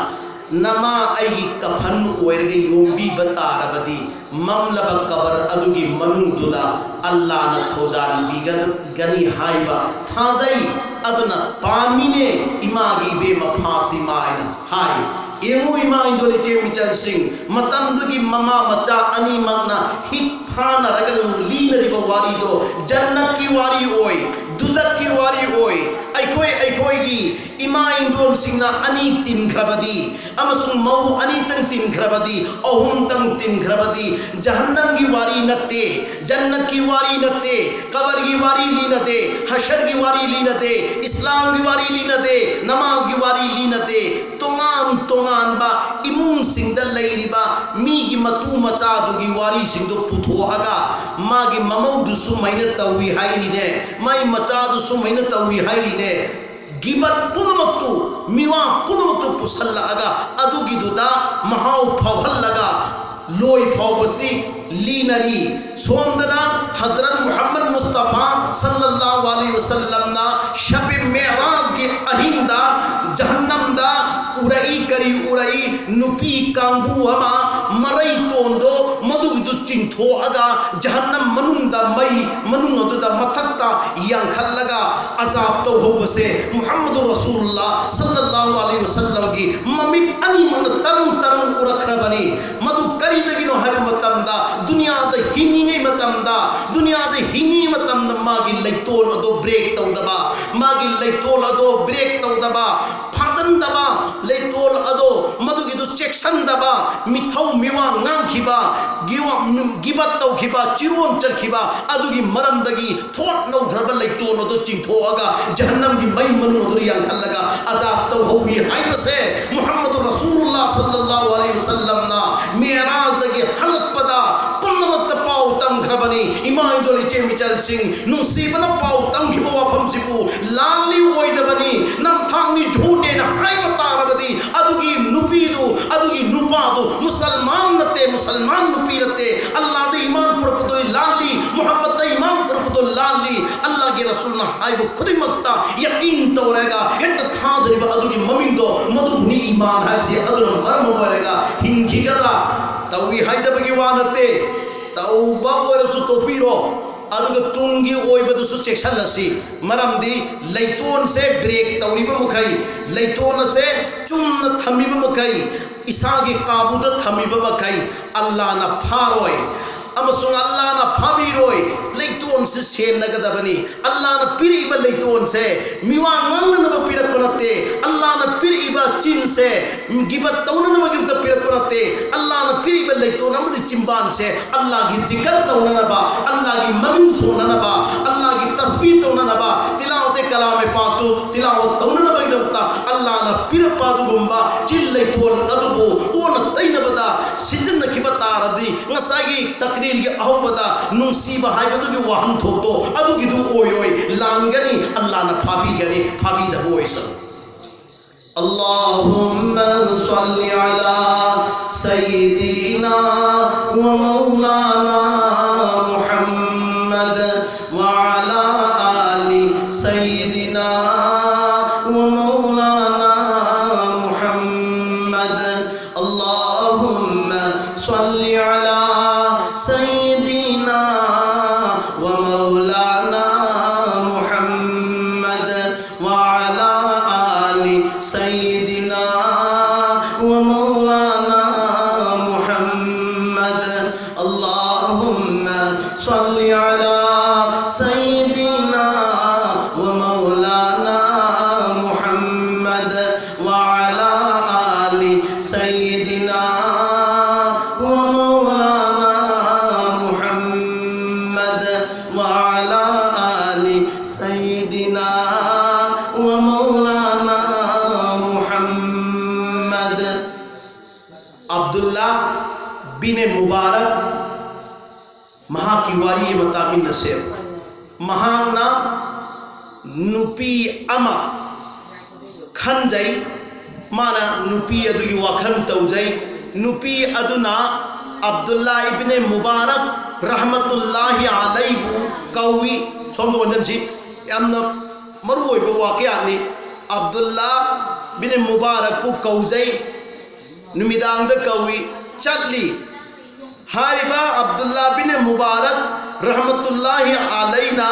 ꯅꯃꯥ ꯑꯩꯒꯤ ꯀꯐꯟ ꯑꯣꯏꯔꯒ ꯌꯣꯝꯕꯤꯕ ꯇꯥꯔꯕꯗꯤ ꯃꯝꯂꯕ ꯀꯕꯔ ꯑꯗꯨꯒꯤ ꯃꯅꯨꯡꯗꯨꯗ ꯑꯜꯂꯥꯅ ꯊꯧꯖꯥꯟꯕꯤꯒꯅꯤ ꯍꯥꯏꯕ ꯊꯥꯖꯩ꯫ ꯑꯗꯨꯅ ꯄꯥꯝꯃꯤꯅꯦ ꯏꯃꯥꯒꯤ ꯏꯕꯦꯝꯃ ꯐꯥꯇꯤꯃꯥ" ꯍꯥꯏꯅ ꯍꯥꯏ꯫ ꯌꯦꯡꯉꯨ ꯏꯃꯥ ꯏꯟꯗꯣꯜ ꯏꯆꯦ ꯃꯤꯆꯜꯁꯤꯡ, ꯃꯇꯝꯗꯨꯒꯤ ꯃꯃꯥ ꯃꯆꯥ ꯑꯅꯤꯃꯛꯅ ꯍꯤꯛ ꯐꯥꯅꯔꯒ ꯂꯤꯅꯔꯤꯕ ꯋꯥꯔꯤꯗꯣ ꯖꯟꯅꯠꯀꯤ ꯋꯥꯔꯤ ꯑꯣꯏ, ꯗꯨꯖꯛꯀꯤ ꯋꯥꯔꯤ ꯑꯣꯏ꯫ ꯑꯩꯈꯣꯏ ꯑꯩꯈꯣꯏꯒꯤ ꯏꯃꯥ ꯏꯟꯗꯣꯜꯁꯤꯡꯅ ꯑꯅꯤ ꯇꯤꯟꯈ꯭ꯔꯕꯗꯤ ꯑꯃꯁꯨꯡ ꯃꯧ ꯑꯅꯤꯇꯪ ꯇꯤꯟꯈ꯭ꯔꯕꯗꯤ, ꯑꯍꯨꯝꯇꯪ ꯇꯤꯟꯈ꯭ꯔꯕꯗꯤ ꯖꯍꯟꯅꯝꯒꯤ ꯋꯥꯔꯤ ꯅꯠꯇꯦ, ꯖꯟꯅꯠꯀꯤ ꯋꯥꯔꯤ ꯅꯠꯇꯦ, ꯀꯕꯔꯒꯤ ꯋꯥꯔꯤ ꯂꯤꯅꯗꯦ, ꯍꯁꯔꯒꯤ ꯋꯥꯔꯤ ꯂꯤꯅꯗꯦ, ꯏꯁꯂꯥꯝꯒꯤ ꯋꯥꯔꯤ ꯂꯤꯅꯗꯦ, ꯅꯃꯥꯖꯒꯤ ꯋꯥꯔꯤ ꯂꯤꯅꯗꯦ꯫ ꯇꯣꯉꯥꯟ ꯇꯣꯉꯥꯟꯕ ꯏꯃꯨꯡꯁꯤꯡꯗ ꯂꯩꯔꯤꯕ ꯃꯤꯒꯤ ꯃꯇꯨ ꯃꯆꯥꯗꯨꯒꯤ ꯋꯥꯔꯤꯁꯤꯡꯗꯨ ꯄꯨꯊꯣꯛꯑꯒ ꯃꯥꯒꯤ ꯃꯃꯧꯗꯨ ꯁꯨꯃꯥꯏꯅ ꯇꯧꯏ ꯍꯥꯏꯔꯤꯅꯦ, ꯃꯥꯏ ꯃꯆꯥꯗꯨ ꯁꯨꯃꯥꯏꯅ ꯇꯧꯏ ꯍꯥꯏꯔꯤꯅꯦ꯫ ꯒꯤꯕꯠ ꯄꯨꯝꯅꯃꯛꯇꯨ, ꯃꯤꯋꯥ ꯄꯨꯝꯅꯃꯛꯇꯨ ꯄꯨꯁꯜꯂꯛꯑꯒ ꯑꯗꯨꯒꯤꯗꯨꯗ ꯃꯍꯥꯎ ꯐꯥꯎꯍꯜꯂꯒ ꯂꯣꯏ ꯐꯥꯎꯕꯁꯤ ꯂꯤꯅꯔꯤ꯫ ꯁꯣꯝꯗꯅ ꯍꯖꯔꯠ ꯃꯨꯍꯝꯃꯗ ꯃꯨꯁꯇꯐꯥ ꯁꯜꯂꯜꯂꯥꯍꯨ ꯑꯂꯩꯍꯤ ꯋꯁꯜꯂꯝꯅ ꯁꯕꯦ ꯃꯦꯔꯥꯖꯒꯤ ꯑꯍꯤꯡꯗ ꯖꯍꯟꯅꯝꯗ ꯎꯔꯛꯏ꯫ ꯀꯔꯤ ꯎꯔꯛꯏ? ꯅꯨꯄꯤ ꯀꯥꯡꯕꯨ ꯑꯃ ꯃꯔꯩ ꯇꯣꯟꯗꯣ ꯃꯗꯨꯒꯤꯗꯨ ꯆꯤꯡꯊꯣꯛꯑꯒ ꯖꯍꯟꯅꯝ ꯃꯅꯨꯡꯗ, ꯃꯩ ꯃꯅꯨꯡ ꯑꯗꯨꯗ ꯃꯊꯛꯇ ꯌꯥꯡꯈꯠꯂꯒ ꯑꯖꯥꯕ ꯇꯧꯍꯧꯕꯁꯦ ꯃꯨꯍꯝꯃꯗꯨ ꯔꯁꯨꯂꯨꯜꯂꯥꯍ ꯁꯜꯂꯜꯂꯥꯍꯨ ꯑꯂꯩꯍꯤ ꯋꯁꯜꯂꯝꯒꯤ ꯃꯃꯤꯠ ꯑꯅꯤꯃꯛꯅ ꯇꯔꯪ ꯇꯔꯪ ꯎꯔꯛꯈ꯭ꯔꯕꯅꯤ꯫ ꯃꯗꯨ ꯀꯔꯤꯗꯒꯤꯅꯣ ꯍꯥꯏꯕ ꯃꯇꯝꯗ, ꯗꯨꯅꯤꯌꯥꯗ ꯍꯤꯡꯉꯤꯉꯩ ꯃꯇꯝꯗ, ꯗꯨꯅꯤꯌꯥꯗ ꯍꯤꯡꯉꯤ ꯃꯇꯝꯗ ꯃꯥ ꯃꯥꯒꯤ ꯂꯩꯇꯣꯟ ꯑꯗꯣ ꯕ꯭ꯔꯦꯛ ꯇꯧꯗꯕ, ꯃꯥꯒꯤ ꯂꯩꯇꯣꯟ ꯑꯗꯣ ꯕ꯭ꯔꯦꯛ ꯇꯧꯗꯕ, ꯐꯥꯗꯟꯗꯕ, ꯂꯩꯇꯣꯟ ꯑꯗꯣ ꯃꯗꯨꯒꯤꯗꯨ ꯆꯦꯛꯁꯟꯗꯕ, ꯃꯤꯊꯧ ꯃꯤꯋꯥ ꯉꯥꯡꯈꯤꯕ, ꯒꯤꯋꯥ-, ꯒꯤꯕꯠ ꯇꯧꯈꯤꯕ, ꯆꯤꯔꯣꯟ ꯆꯠꯈꯤꯕ, ꯑꯗꯨꯒꯤ ꯃꯔꯝꯗꯒꯤ ꯊꯣꯠ ꯅꯧꯈ꯭ꯔꯕ ꯂꯩꯇꯣꯟ ꯑꯗꯨ ꯆꯤꯡꯊꯣꯛꯑꯒ ꯖꯍꯟꯅꯝꯒꯤ ꯃꯩ ꯃꯅꯨꯡ ꯑꯗꯨꯗ ꯌꯥꯡꯈꯠꯂꯒ ꯑꯖꯥꯕ ꯇꯧꯍꯧꯏ ꯍꯥꯏꯕꯁꯦ ꯃꯨꯍꯝꯃꯗꯨ ꯔꯁꯨꯂꯨꯜꯂꯥ ꯁꯜꯂꯜꯂꯥꯍꯨ ꯑꯂꯩꯍꯤ ꯋꯁꯜꯂꯝꯅ ꯃꯤꯑꯔꯥꯖꯗꯒꯤ ꯍꯜꯂꯛꯄꯗ ꯄꯨꯝꯅꯃꯛꯇ ꯄꯥꯎ ꯇꯝꯈ꯭ꯔꯕꯅꯤ꯫ ꯏꯃꯥ ꯏꯟꯗꯣꯜ ꯏꯆꯦ ꯃꯤꯆꯜꯁꯤꯡ, ꯅꯨꯡꯁꯤꯕꯅ ꯄꯥꯎ ꯇꯝꯈꯤꯕ ꯋꯥꯐꯝꯁꯤꯕꯨ ꯂꯥꯜꯂꯤ ꯑꯣꯏꯗꯕꯅꯤ, ꯅꯝꯊꯥꯛꯅꯤ ꯖꯨꯠꯅꯦꯅ ꯍꯥꯏꯕ ꯇꯥꯔꯕꯗꯤ ꯑꯗꯨꯒꯤ ꯅꯨꯄꯤꯗꯨ, ꯑꯗꯨꯒꯤ ꯅꯨꯄꯥꯗꯨ ꯃꯨꯁꯜꯃꯥꯟ ꯅꯠꯇꯦ, ꯃꯨꯁꯜꯃꯥꯟ ꯅꯨꯄꯤ ꯅꯠꯇꯦ꯫ ꯑꯜꯂꯥꯗ ꯏꯃꯥꯟ ꯄꯨꯔꯛꯄꯗꯣ ꯂꯥꯜꯂꯤ, ꯃꯨꯍꯝꯃꯗꯇ ꯏꯃꯥꯟ ꯄꯨꯔꯛꯄꯗꯣ ꯂꯥꯜꯂꯤ꯫ ꯑꯜꯂꯥꯒꯤ ꯔꯁꯨꯜꯅ ꯍꯥꯏꯕ ꯈꯨꯗꯤꯡꯃꯛꯇ ꯌꯀꯤꯟ ꯇꯧꯔꯒ ꯍꯦꯛꯇ ꯊꯥꯖꯔꯤꯕ ꯑꯗꯨꯒꯤ ꯃꯃꯤꯡꯗꯣ ꯃꯗꯨꯕꯨꯅꯤ ꯏꯃꯥꯟ ꯍꯥꯏꯕꯁꯤ꯫ ꯑꯗꯨꯅ ꯃꯔꯝ ꯑꯣꯏꯔꯒ ꯍꯤꯡꯈꯤꯒꯗ꯭ꯔꯥ? ꯇꯧꯏ ꯍꯥꯏꯗꯕꯒꯤ ꯋꯥ ꯅꯠꯇꯦ, ꯇꯧꯕ ꯑꯣꯏꯔꯁꯨ ꯇꯣꯛꯄꯤꯔꯣ꯫ ꯑꯗꯨꯒ ꯇꯨꯡꯒꯤ ꯑꯣꯏꯕꯗꯨꯁꯨ ꯆꯦꯛꯁꯤꯜꯂꯁꯤ꯫ ꯃꯔꯝꯗꯤ ꯂꯩꯇꯣꯟꯁꯦ ꯕ꯭ꯔꯦꯛ ꯇꯧꯔꯤꯕ ꯃꯈꯩ, ꯂꯩꯇꯣꯟ ꯑꯁꯦ ꯆꯨꯝꯅ ꯊꯝꯃꯤꯕ ꯃꯈꯩ, ꯏꯁꯥꯒꯤ ꯀꯥꯕꯨꯗ ꯊꯝꯃꯤꯕ ꯃꯈꯩ ꯑꯜꯂꯥꯅ ꯐꯥꯔꯣꯏ ꯑꯃꯁꯨꯡ ꯑꯜꯂꯥꯅ ꯐꯥꯕꯤꯔꯣꯏ꯫ ꯂꯩꯇꯣꯟꯁꯤ ꯁꯦꯟꯅꯒꯗꯕꯅꯤ꯫ ꯑꯜꯂꯥꯅ ꯄꯤꯔꯛꯏꯕ ꯂꯩꯇꯣꯟꯁꯦ ꯃꯤꯋꯥ ꯉꯥꯡꯅꯅꯕ ꯄꯤꯔꯛꯄ ꯅꯠꯇꯦ꯫ ꯑꯜꯂꯥꯅ ꯄꯤꯔꯛꯏꯕ ꯆꯤꯟꯁꯦ ꯒꯤꯕꯠ ꯇꯧꯅꯅꯕꯒꯤꯗꯃꯛꯇ ꯄꯤꯔꯛꯄ ꯅꯠꯇꯦ꯫ ꯑꯜꯂꯥꯅ ꯄꯤꯔꯤꯕ ꯂꯩꯇꯣꯟ ꯑꯃꯗꯤ ꯆꯤꯟꯕꯥꯟꯁꯦ ꯑꯜꯂꯥꯒꯤ ꯖꯤꯀꯔ ꯇꯧꯅꯅꯕ, ꯑꯜꯂꯥꯒꯤ ꯃꯃꯤꯡ ꯁꯣꯟꯅꯅꯕ, ꯑꯜꯂꯥꯒꯤ ꯇꯁꯕꯤ ꯇꯧꯅꯅꯕ, ꯇꯤꯂꯥꯋꯇꯦ ꯀꯂꯥꯃꯦ ꯄꯥꯛꯇꯨ ꯇꯤꯂꯥꯋꯠ ꯇꯧꯅꯅꯕꯒꯤꯗꯃꯛꯇ ꯑꯜꯂꯥꯅ ꯄꯤꯔꯛꯄ ꯑꯗꯨꯒꯨꯝꯕ ꯆꯤꯟ ꯂꯩꯇꯣꯟ ꯑꯗꯨꯕꯨ ꯑꯣꯟꯅ ꯇꯩꯅꯕꯗ ꯁꯤꯖꯤꯟꯅꯈꯤꯕ ꯇꯥꯔꯗꯤ ꯉꯁꯥꯏꯒꯤ ꯇꯛꯔꯤꯔꯒꯤ ꯑꯍꯧꯕꯗ ꯅꯨꯡꯁꯤꯕ ꯍꯥꯏꯕꯗꯨꯒꯤ ꯋꯥꯍꯟꯊꯣꯛꯇꯣ ꯑꯗꯨꯒꯤꯗꯨ ꯑꯣꯏꯔꯣꯏ, ꯂꯥꯟꯒꯅꯤ, ꯑꯜꯂꯥꯅ ꯐꯥꯕꯤꯒꯅꯤ, ꯐꯥꯕꯤꯗꯕ ꯑꯣꯏꯁꯅꯨ꯫ اللهم صل على سيدنا ومولانا محمد وعلى آل سيدنا ومولانا محمد. اللهم صل على سيدنا ومولانا محمد وعلى آل سيدنا ومولانا محمد. اللهم صل على سيدنا ꯑꯕꯗꯨꯜꯂꯥ ꯕꯤꯅꯦ ꯃꯨꯕꯥꯔꯛ, ꯃꯍꯥꯛꯀꯤ ꯋꯥꯔꯤ ꯑꯃ ꯇꯥꯃꯤꯟꯅꯁꯦ꯫ ꯃꯍꯥꯛꯅ ꯅꯨꯄꯤ ꯑꯃ ꯈꯟꯖꯩ, ꯃꯥꯅ ꯅꯨꯄꯤ ꯑꯗꯨꯒꯤ ꯋꯥꯈꯜ ꯇꯧꯖꯩ꯫ ꯅꯨꯄꯤ ꯑꯗꯨꯅ ꯑꯕꯗꯨꯜꯂꯥ ꯏꯕꯅꯦ ꯃꯨꯕꯥꯔꯛ ꯔꯍꯃꯇꯨꯜꯂꯥꯍꯤ ꯑꯂꯩꯕꯨ ꯀꯧꯏ꯫ ꯁꯣꯝꯗ ꯑꯣꯟꯁꯤꯟꯁꯤ, ꯌꯥꯝꯅ ꯃꯔꯨꯑꯣꯏꯕ ꯋꯥꯀꯌꯥꯅꯤ꯫ ꯑꯕꯗꯨꯜꯂꯥ ꯕꯤꯅꯦ ꯃꯨꯕꯥꯔꯛꯄꯨ ꯀꯧꯖꯩ, ꯅꯨꯃꯤꯗꯥꯡꯗ ꯀꯧꯏ, ꯆꯠꯂꯤ꯫ ꯍꯥꯏꯔꯤꯕ ꯑꯕꯗꯨꯜꯂꯥ ꯕꯤꯅꯦ ꯃꯨꯕꯥꯔꯛ ꯔꯍꯃꯇꯨꯜꯂꯥꯍꯤ ꯑꯂꯩꯅ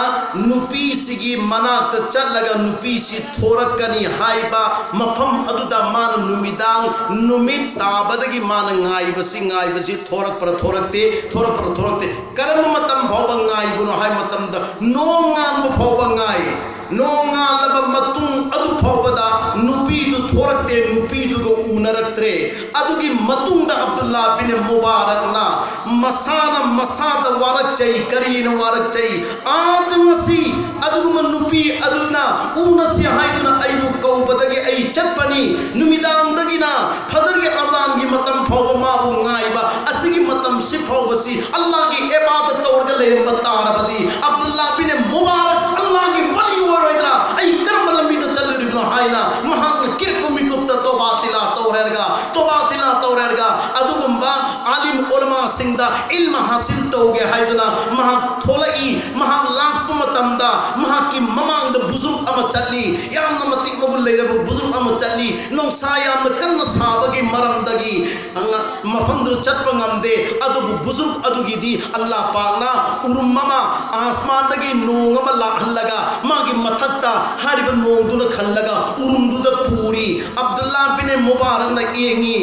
ꯅꯨꯄꯤꯁꯤꯒꯤ ꯃꯅꯥꯛꯇ ꯆꯠꯂꯒ ꯅꯨꯄꯤꯁꯤ ꯊꯣꯔꯛꯀꯅꯤ ꯍꯥꯏꯕ ꯃꯐꯝ ꯑꯗꯨꯗ ꯃꯥꯅ ꯅꯨꯃꯤꯗꯥꯡ, ꯅꯨꯃꯤꯠ ꯇꯥꯕꯗꯒꯤ ꯃꯥꯅ ꯉꯥꯏꯕꯁꯤ, ꯉꯥꯏꯕꯁꯤ ꯊꯣꯔꯛꯄ꯭ꯔꯥ ꯊꯣꯔꯛꯇꯦ, ꯊꯣꯔꯛꯄ꯭ꯔꯥ ꯊꯣꯔꯛꯇꯦ꯫ ꯀꯔꯝꯕ ꯃꯇꯝ ꯐꯥꯎꯕ ꯉꯥꯏꯕꯅꯣ ꯍꯥꯏꯕ ꯃꯇꯝꯗ ꯅꯣꯡ ꯉꯥꯟꯕ ꯐꯥꯎꯕ ꯉꯥꯏ꯫ ꯅꯣꯡꯉꯥꯜꯂꯕ ꯃꯇꯨꯡ ꯑꯗꯨ ꯐꯥꯎꯕꯗ ꯅꯨꯄꯤꯗꯨ ꯊꯣꯔꯛꯇꯦ, ꯅꯨꯄꯤꯗꯨꯒ ꯎꯅꯔꯛꯇ꯭ꯔꯦ꯫ ꯑꯗꯨꯒꯤ ꯃꯇꯨꯡꯗ ꯑꯕꯗꯨꯜꯂꯥ ꯕꯤꯟ ꯃꯨꯕꯥꯔꯛꯅ ꯃꯁꯥꯅ ꯃꯁꯥꯗ ꯋꯥꯔꯛꯆꯩ꯫ ꯀꯔꯤꯅ ꯋꯥꯔꯛꯆꯩ? ꯑꯥꯖ ꯉꯁꯤ ꯑꯗꯨꯒꯨꯝꯕ ꯅꯨꯄꯤ ꯑꯗꯨꯅ ꯎꯅꯁꯤ ꯍꯥꯏꯗꯨꯅ ꯑꯩꯕꯨ ꯀꯧꯕꯗꯒꯤ ꯑꯩ ꯆꯠꯄꯅꯤ꯫ ꯅꯨꯃꯤꯗꯥꯡꯗꯒꯤꯅ ꯐꯖꯔꯒꯤ ꯑꯖꯥꯟꯒꯤ ꯃꯇꯝ ꯐꯥꯎꯕ ꯃꯥꯕꯨ ꯉꯥꯏꯕ, ꯑꯁꯤꯒꯤ ꯃꯇꯝꯁꯤ ꯐꯥꯎꯕꯁꯤ ꯑꯜꯂꯥꯍꯒꯤ ꯏꯕꯥꯗꯠ ꯇꯧꯔꯒ ꯂꯩꯔꯝꯕ ꯇꯥꯔꯕꯗꯤ ꯑꯕꯗꯨꯜꯂꯥ ꯕꯤꯟ ꯃꯨꯕꯥꯔꯛ ꯑꯜꯂꯥꯍꯒꯤ ꯋꯥꯂꯤ ꯑꯣꯏꯔꯣꯏꯗ꯭ꯔꯥ? ꯑꯩ ꯀꯔꯝꯕ ꯂꯝꯕꯤꯗ ꯆꯠꯂꯨꯔꯤꯕꯅꯣ ꯍꯥꯏꯅ ꯃꯍꯥꯛꯅ ꯀꯤꯔꯛꯄ ꯃꯤꯀꯨꯞꯇ ꯇꯣꯕꯥ ꯇꯤꯂꯥ ꯇꯧꯔꯦꯔꯒ, ꯇꯣꯕꯥ ꯇꯤꯂꯥ ꯇꯧꯔꯦꯔꯒ ꯑꯗꯨꯒꯨꯝꯕ ꯑꯥꯂꯤꯝ ꯎꯂꯃꯥꯁꯤꯡꯗ ꯏꯜꯃ ꯍꯥꯁꯤꯜ ꯇꯧꯒꯦ ꯍꯥꯏꯗꯨꯅ ꯃꯍꯥꯛ ꯊꯣꯛꯂꯛꯏ꯫ ꯃꯍꯥꯛ ꯂꯥꯛꯄ ꯃꯇꯝꯗ ꯃꯍꯥꯛꯀꯤ ꯃꯃꯥꯡꯗ ꯕꯨꯖꯨꯔꯨꯛ ꯑꯃ ꯆꯠꯂꯤ꯫ ꯌꯥꯝꯅ ꯃꯇꯤꯛ ꯃꯒꯨꯟ ꯂꯩꯔꯕ ꯕꯨꯖꯨꯔꯨꯛ ꯑꯃ ꯆꯠꯂꯤ꯫ ꯅꯨꯡꯁꯥ ꯌꯥꯝꯅ ꯀꯟꯅ ꯁꯥꯕꯒꯤ ꯃꯔꯝꯗꯒꯤ ꯃꯐꯝꯗꯨꯗ ꯆꯠꯄ ꯉꯝꯗꯦ꯫ ꯑꯗꯨꯕꯨ ꯕꯨꯖꯨꯔꯨꯛ ꯑꯗꯨꯒꯤꯗꯤ ꯑꯜꯂꯥ ꯄꯥꯛꯅ ꯎꯔꯨꯝ ꯑꯃ, ꯑꯥꯁꯃꯥꯟꯗꯒꯤ ꯅꯣꯡ ꯑꯃ ꯂꯥꯛꯍꯜꯂꯒ ꯃꯥꯒꯤ ꯃꯊꯛꯇ ꯍꯥꯏꯔꯤꯕ ꯅꯣꯡꯗꯨꯅ ꯈꯜꯂꯒ ꯎꯔꯨꯝꯗꯨꯗ ꯄꯨꯔꯤ꯫ ꯑꯕꯗꯨꯜꯂꯥ ꯕꯤꯟ ꯃꯨꯕꯥꯔꯛꯅ ꯌꯦꯡꯉꯤ꯫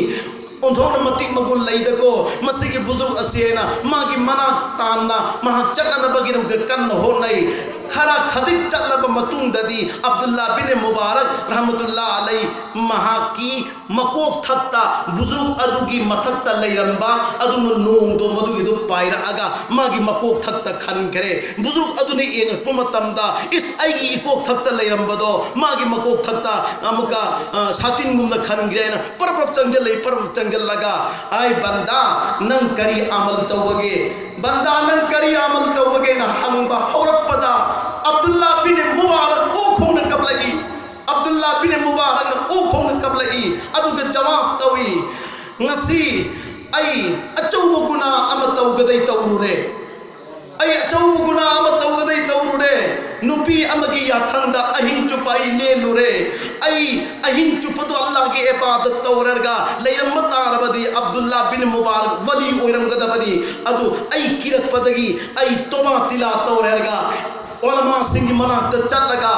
ꯑꯣꯟꯊꯣꯛꯅ ꯃꯇꯤꯛ ꯃꯒꯨꯟ ꯂꯩꯗꯀꯣ ꯃꯁꯤꯒꯤ ꯕꯨꯖꯨꯔꯨꯛ ꯑꯁꯤ ꯍꯥꯏꯅ ꯃꯥꯒꯤ ꯃꯅꯥꯛ ꯇꯥꯟꯅ ꯃꯍꯥꯛ ꯆꯠꯅꯅꯕꯒꯤꯗꯃꯛꯇ ꯀꯟꯅ ꯍꯣꯠꯅꯩ꯫ ꯈꯔ ꯈꯖꯤꯛ ꯆꯠꯂꯕ ꯃꯇꯨꯡꯗꯗꯤ ꯑꯕꯗꯨꯜꯂꯥ ꯕꯤꯟ ꯃꯨꯕꯥꯔꯛ ꯔꯍꯃꯇꯨꯜꯂꯥ ꯑꯂꯩ ꯃꯍꯥꯛꯀꯤ ꯃꯀꯣꯛ ꯊꯛꯇ, ꯕꯨꯖꯨꯔꯨꯛ ꯑꯗꯨꯒꯤ ꯃꯊꯛꯇ ꯂꯩꯔꯝꯕ ꯑꯗꯨꯒꯨꯝꯕ ꯅꯣꯡꯗꯣ ꯃꯗꯨꯒꯤꯗꯨ ꯄꯥꯏꯔꯛꯑꯒ ꯃꯥꯒꯤ ꯃꯀꯣꯛ ꯊꯛꯇ ꯈꯟꯈ꯭ꯔꯦ꯫ ꯕꯨꯖꯨꯔꯨꯛ ꯑꯗꯨꯅ ꯌꯦꯡꯉꯛꯄ ꯃꯇꯝꯗ, "ꯏꯁ, ꯑꯩꯒꯤ ꯏꯀꯣꯛ ꯊꯛꯇ ꯂꯩꯔꯝꯕꯗꯣ ꯃꯥꯒꯤ ꯃꯀꯣꯛ ꯊꯛꯇ ꯑꯃꯨꯛꯀ, ꯑ, ꯁꯥꯇꯤꯟꯒꯨꯝꯅ ꯈꯟꯈ꯭ꯔꯦ" ꯍꯥꯏꯅ ꯄꯔꯞ ꯄꯔꯞ ꯆꯪꯁꯤꯜꯂꯛꯏ, ꯄꯔꯞ ꯄꯔꯞ ꯆꯪꯁꯤꯜꯂꯒ, "ꯑꯩ ꯕꯟꯗꯥ, ꯅꯪ ꯀꯔꯤ ꯑꯃꯜ ꯇꯧꯕꯒꯦ? ꯕꯟꯗꯥ, ꯅꯪ ꯀꯔꯤ ꯑꯃꯜ ꯇꯧꯕꯒꯦꯅ?" ꯍꯪꯕ ꯍꯧꯔꯛꯄꯗ, ꯑꯕꯗꯨꯜꯂꯥ ꯕꯤꯟ ꯃꯨꯕꯥꯔꯛ ꯑꯣꯛ ꯈꯣꯡꯅ ꯀꯞꯂꯛꯏ꯫ ꯑꯕꯗꯨꯜꯂꯥ ꯕꯤꯟ ꯃꯨꯕꯥꯔꯛꯅ ꯑꯣꯛ ꯈꯣꯡꯅ ꯀꯞꯂꯛꯏ, ꯑꯗꯨꯒ ꯖꯋꯥꯕ ꯇꯧꯏ, "ꯉꯁꯤ ꯑꯩ ꯑꯆꯧꯕ ꯒꯨꯅꯥ ꯑꯃ ꯇꯧꯒꯗꯩ ꯇꯧꯔꯨꯔꯦ꯫ ꯑꯩ ꯑꯆꯧꯕ ꯒꯨꯅꯥ ꯑꯃ ꯇꯧꯒꯗꯩ ꯇꯧꯔꯨꯔꯦ꯫ ꯅꯨꯄꯤ ꯑꯃꯒꯤ ꯌꯥꯊꯪꯗ ꯑꯍꯤꯡ ꯆꯨꯞꯄ ꯑꯩ ꯂꯦꯜꯂꯨꯔꯦ꯫ ꯑꯩ ꯑꯍꯤꯡ ꯆꯨꯞꯄꯗꯣ ꯑꯜꯂꯥꯍꯒꯤ ꯏꯕꯥꯗꯠ ꯇꯧꯔꯒ ꯂꯩꯔꯝꯕ ꯇꯥꯔꯕꯗꯤ ꯑꯕꯗꯨꯜꯂꯥ ꯕꯤꯟ ꯃꯨꯕꯥꯔꯛ ꯋꯂꯤ ꯑꯣꯏꯔꯝꯒꯗꯕꯅꯤ꯫ ꯑꯗꯨ ꯑꯩ ꯀꯤꯔꯛꯄꯗꯒꯤ ꯑꯩ ꯇꯣꯕꯥ ꯇꯤꯂꯥ ꯇꯧꯔꯦ" ꯍꯥꯏꯔꯒ ꯎꯂꯃꯥꯁꯤꯡꯒꯤ ꯃꯅꯥꯛꯇ ꯆꯠꯂꯒ,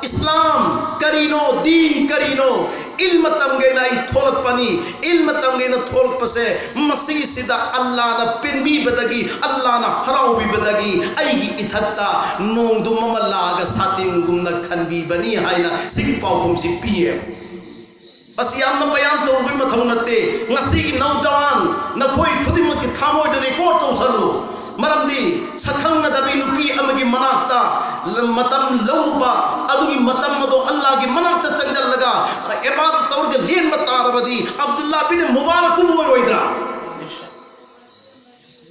"ꯏꯁꯂꯥꯝ ꯀꯔꯤꯅꯣ, ꯗꯤꯟ ꯀꯔꯤꯅꯣ? ꯏꯜꯃ ꯇꯝꯒꯦꯅ ꯑꯩ ꯊꯣꯛꯂꯛꯄꯅꯤ꯫ ꯏꯜꯃ ꯇꯝꯒꯦꯅ ꯊꯣꯛꯂꯛꯄꯁꯦ, ꯃꯁꯤꯁꯤꯗ ꯑꯜꯂꯥꯅ ꯄꯦꯟꯕꯤꯕꯗꯒꯤ, ꯑꯜꯂꯥꯅ ꯍꯔꯥꯎꯕꯤꯕꯗꯒꯤ ꯑꯩꯒꯤ ꯏꯊꯛꯇ ꯅꯣꯡꯗꯨꯝ ꯑꯃ ꯂꯥꯛꯑꯒ ꯁꯥꯇꯤꯟꯒꯨꯝꯅ ꯈꯟꯕꯤꯕꯅꯤ" ꯍꯥꯏꯅ ꯁꯤꯒꯤ ꯄꯥꯎꯈꯨꯝꯁꯤ ꯄꯤꯌꯦ꯫ ꯃꯁꯤ ꯌꯥꯝꯅ ꯕꯌꯥꯟ ꯇꯧꯔꯨꯕꯒꯤ ꯃꯊꯧ ꯅꯠꯇꯦ꯫ ꯉꯁꯤꯒꯤ ꯅꯧꯖꯋꯥꯟ, ꯅꯈꯣꯏ ꯈꯨꯗꯤꯡꯃꯛꯀꯤ ꯊꯃꯣꯏꯗ ꯔꯦꯀꯣꯔꯗ ꯇꯧꯁꯜꯂꯨ꯫ ꯃꯔꯝꯗꯤ ꯁꯛꯈꯪꯅꯗꯕꯤ ꯅꯨꯄꯤ ꯑꯃꯒꯤ ꯃꯅꯥꯛꯇ ꯃꯇꯝ ꯂꯧꯔꯨꯕ, ꯑꯗꯨꯒꯤ ꯃꯇꯝ ꯑꯗꯣ ꯑꯜꯂꯥꯒꯤ ꯃꯅꯥꯛꯇ ꯆꯪꯁꯤꯜꯂꯒ ꯏꯕꯥꯗꯠ ꯇꯧꯔꯒ ꯂꯦꯟꯕ ꯇꯥꯔꯕꯗꯤ ꯑꯕꯗꯨꯜꯂꯥ ꯕꯤꯟ ꯃꯨꯕꯥꯔꯛꯀꯨꯝ ꯑꯣꯏꯔꯣꯏꯗ꯭ꯔꯥ?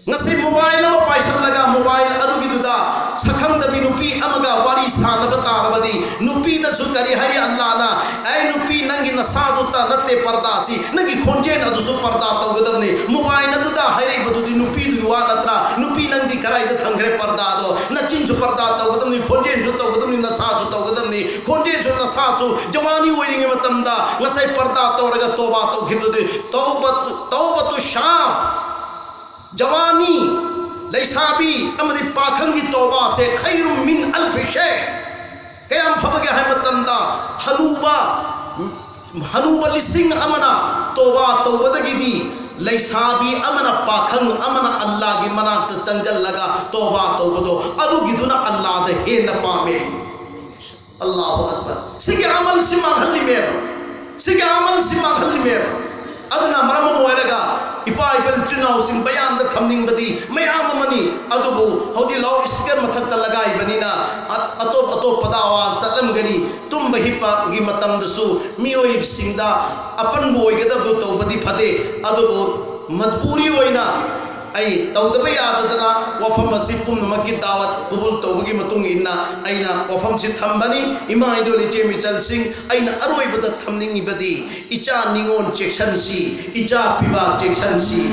ꯉꯁꯤ ꯃꯣꯕꯥꯏꯜ ꯑꯃ ꯄꯥꯏꯁꯜꯂꯒ ꯃꯣꯕꯥꯏꯜ ꯑꯗꯨꯒꯤꯗꯨꯗ ꯁꯛꯈꯪꯗꯕꯤ ꯅꯨꯄꯤ ꯑꯃꯒ ꯋꯥꯔꯤ ꯁꯥꯟꯅꯕ ꯇꯥꯔꯕꯗꯤ, ꯅꯨꯄꯤꯗꯁꯨ ꯀꯔꯤ ꯍꯥꯏꯔꯤ ꯑꯜꯂꯥꯅ? "ꯑꯩ ꯅꯨꯄꯤ, ꯅꯪꯒꯤ ꯅꯁꯥꯗꯨꯇ ꯅꯠꯇꯦ ꯄꯔꯗꯥꯁꯤ, ꯅꯪꯒꯤ ꯈꯣꯟꯖꯦꯜ ꯑꯗꯨꯁꯨ ꯄꯔꯗꯥ ꯇꯧꯒꯗꯕꯅꯤ"꯫ ꯃꯣꯕꯥꯏꯜ ꯑꯗꯨꯗ ꯍꯥꯏꯔꯛꯏꯕꯗꯨꯗꯤ ꯅꯨꯄꯤꯗꯨꯒꯤ ꯋꯥ ꯅꯠꯇ꯭ꯔꯥ? "ꯅꯨꯄꯤ, ꯅꯪꯗꯤ ꯀꯗꯥꯏꯗ ꯊꯝꯈ꯭ꯔꯦ ꯄꯔꯗꯥꯗꯣ? ꯅꯆꯤꯟꯁꯨ ꯄꯔꯗꯥ ꯇꯧꯒꯗꯕꯅꯤ, ꯈꯣꯟꯖꯦꯜꯁꯨ ꯇꯧꯒꯗꯕꯅꯤ, ꯅꯁꯥꯁꯨ ꯇꯧꯒꯗꯕꯅꯤ꯫ ꯈꯣꯟꯖꯦꯜꯁꯨ ꯅꯁꯥꯁꯨ ꯖꯋꯥꯅꯤ ꯑꯣꯏꯔꯤꯉꯩ ꯃꯇꯝꯗ ꯉꯁꯥꯏ ꯄꯔꯗꯥ ꯇꯧꯔꯒ ꯇꯣꯕꯥ ꯇꯧꯈꯤꯕꯗꯨꯗꯤ, ꯇꯧꯕ, ꯇꯧꯕꯇꯨ ꯁꯥꯕ ꯖꯋꯥꯅꯤ, ꯂꯩꯁꯥꯕꯤ ꯑꯃꯗꯤ ꯄꯥꯈꯪꯒꯤ ꯇꯣꯕꯥꯁꯦ ꯈꯩꯔꯨꯝ ꯃꯤꯟ ꯑꯜꯐꯤ ꯁꯦꯈ꯫ ꯀꯌꯥꯝ ꯐꯕꯒꯦ ꯍꯥꯏꯕ ꯃꯇꯝꯗ, ꯍꯅꯨꯕ, ꯍꯅꯨꯕ ꯂꯤꯁꯤꯡ ꯑꯃꯅ ꯇꯣꯕꯥ ꯇꯧꯕꯗꯒꯤꯗꯤ ꯂꯩꯁꯥꯕꯤ ꯑꯃꯅ, ꯄꯥꯈꯪ ꯑꯃꯅ ꯑꯜꯂꯥꯒꯤ ꯃꯅꯥꯛꯇ ꯆꯪꯁꯤꯜꯂꯒ ꯇꯣꯕꯥ ꯇꯧꯕꯗꯣ, ꯑꯗꯨꯒꯤꯗꯨꯅ ꯑꯜꯂꯥꯗ ꯍꯦꯟꯅ ꯄꯥꯝꯃꯦ꯫ ꯑꯜꯂꯥꯍꯨ ꯑꯛꯕꯔ꯫ ꯁꯤꯒꯤ ꯑꯃꯜꯁꯤ ꯃꯥꯡꯍꯜꯂꯤꯃꯦꯕ꯫ ꯁꯤꯒꯤ ꯑꯃꯜꯁꯤ ꯃꯥꯡꯍꯜꯂꯤꯃꯦꯕ꯫ ꯑꯗꯨꯅ ꯃꯔꯝ ꯑꯃ ꯑꯣꯏꯔꯒ ꯏꯄꯥ ꯏꯄꯜ ꯏꯆꯤꯜ ꯏꯅꯥꯎꯁꯤꯡ ꯕꯌꯥꯟꯗ ꯊꯝꯅꯤꯡꯕꯗꯤ ꯃꯌꯥꯝ ꯑꯃꯅꯤ, ꯑꯗꯨꯕꯨ ꯍꯧꯖꯤꯛ ꯂꯥꯎꯠ ꯏꯁꯄꯤꯀꯔ ꯃꯊꯛꯇ ꯂꯒꯥꯏꯕꯅꯤꯅ ꯑꯇꯣꯞ ꯑꯇꯣꯞꯄꯗ ꯑꯋꯥꯖ ꯆꯠꯂꯝꯒꯅꯤ꯫ ꯇꯨꯝꯕ ꯍꯤꯞꯄꯒꯤ ꯃꯇꯝꯗꯁꯨ ꯃꯤꯑꯣꯏꯁꯤꯡꯗ ꯑꯄꯟꯕ ꯑꯣꯏꯒꯗꯕꯗꯨ ꯇꯧꯕꯗꯤ ꯐꯗꯦ, ꯑꯗꯨꯕꯨ ꯃꯖꯕꯨꯔꯤ ꯑꯣꯏꯅ ꯑꯩ ꯇꯧꯗꯕ ꯌꯥꯗꯗꯅ ꯋꯥꯐꯝ ꯑꯁꯤ ꯄꯨꯝꯅꯃꯛꯀꯤ ꯗꯥꯋꯠ ꯀꯕꯨꯜ ꯇꯧꯕꯒꯤ ꯃꯇꯨꯡ ꯏꯟꯅ ꯑꯩꯅ ꯋꯥꯐꯝꯁꯤ ꯊꯝꯕꯅꯤ꯫ ꯏꯃꯥ ꯏꯗꯣꯜ ꯏꯆꯦ ꯃꯤꯆꯜꯁꯤꯡ, ꯑꯩꯅ ꯑꯔꯣꯏꯕꯗ ꯊꯝꯅꯤꯡꯉꯤꯕꯗꯤ ꯏꯆꯥ ꯅꯤꯉꯣꯜ ꯆꯦꯛꯁꯟꯁꯤ, ꯏꯆꯥ ꯄꯤꯕꯥ ꯆꯦꯛꯁꯟꯁꯤ꯫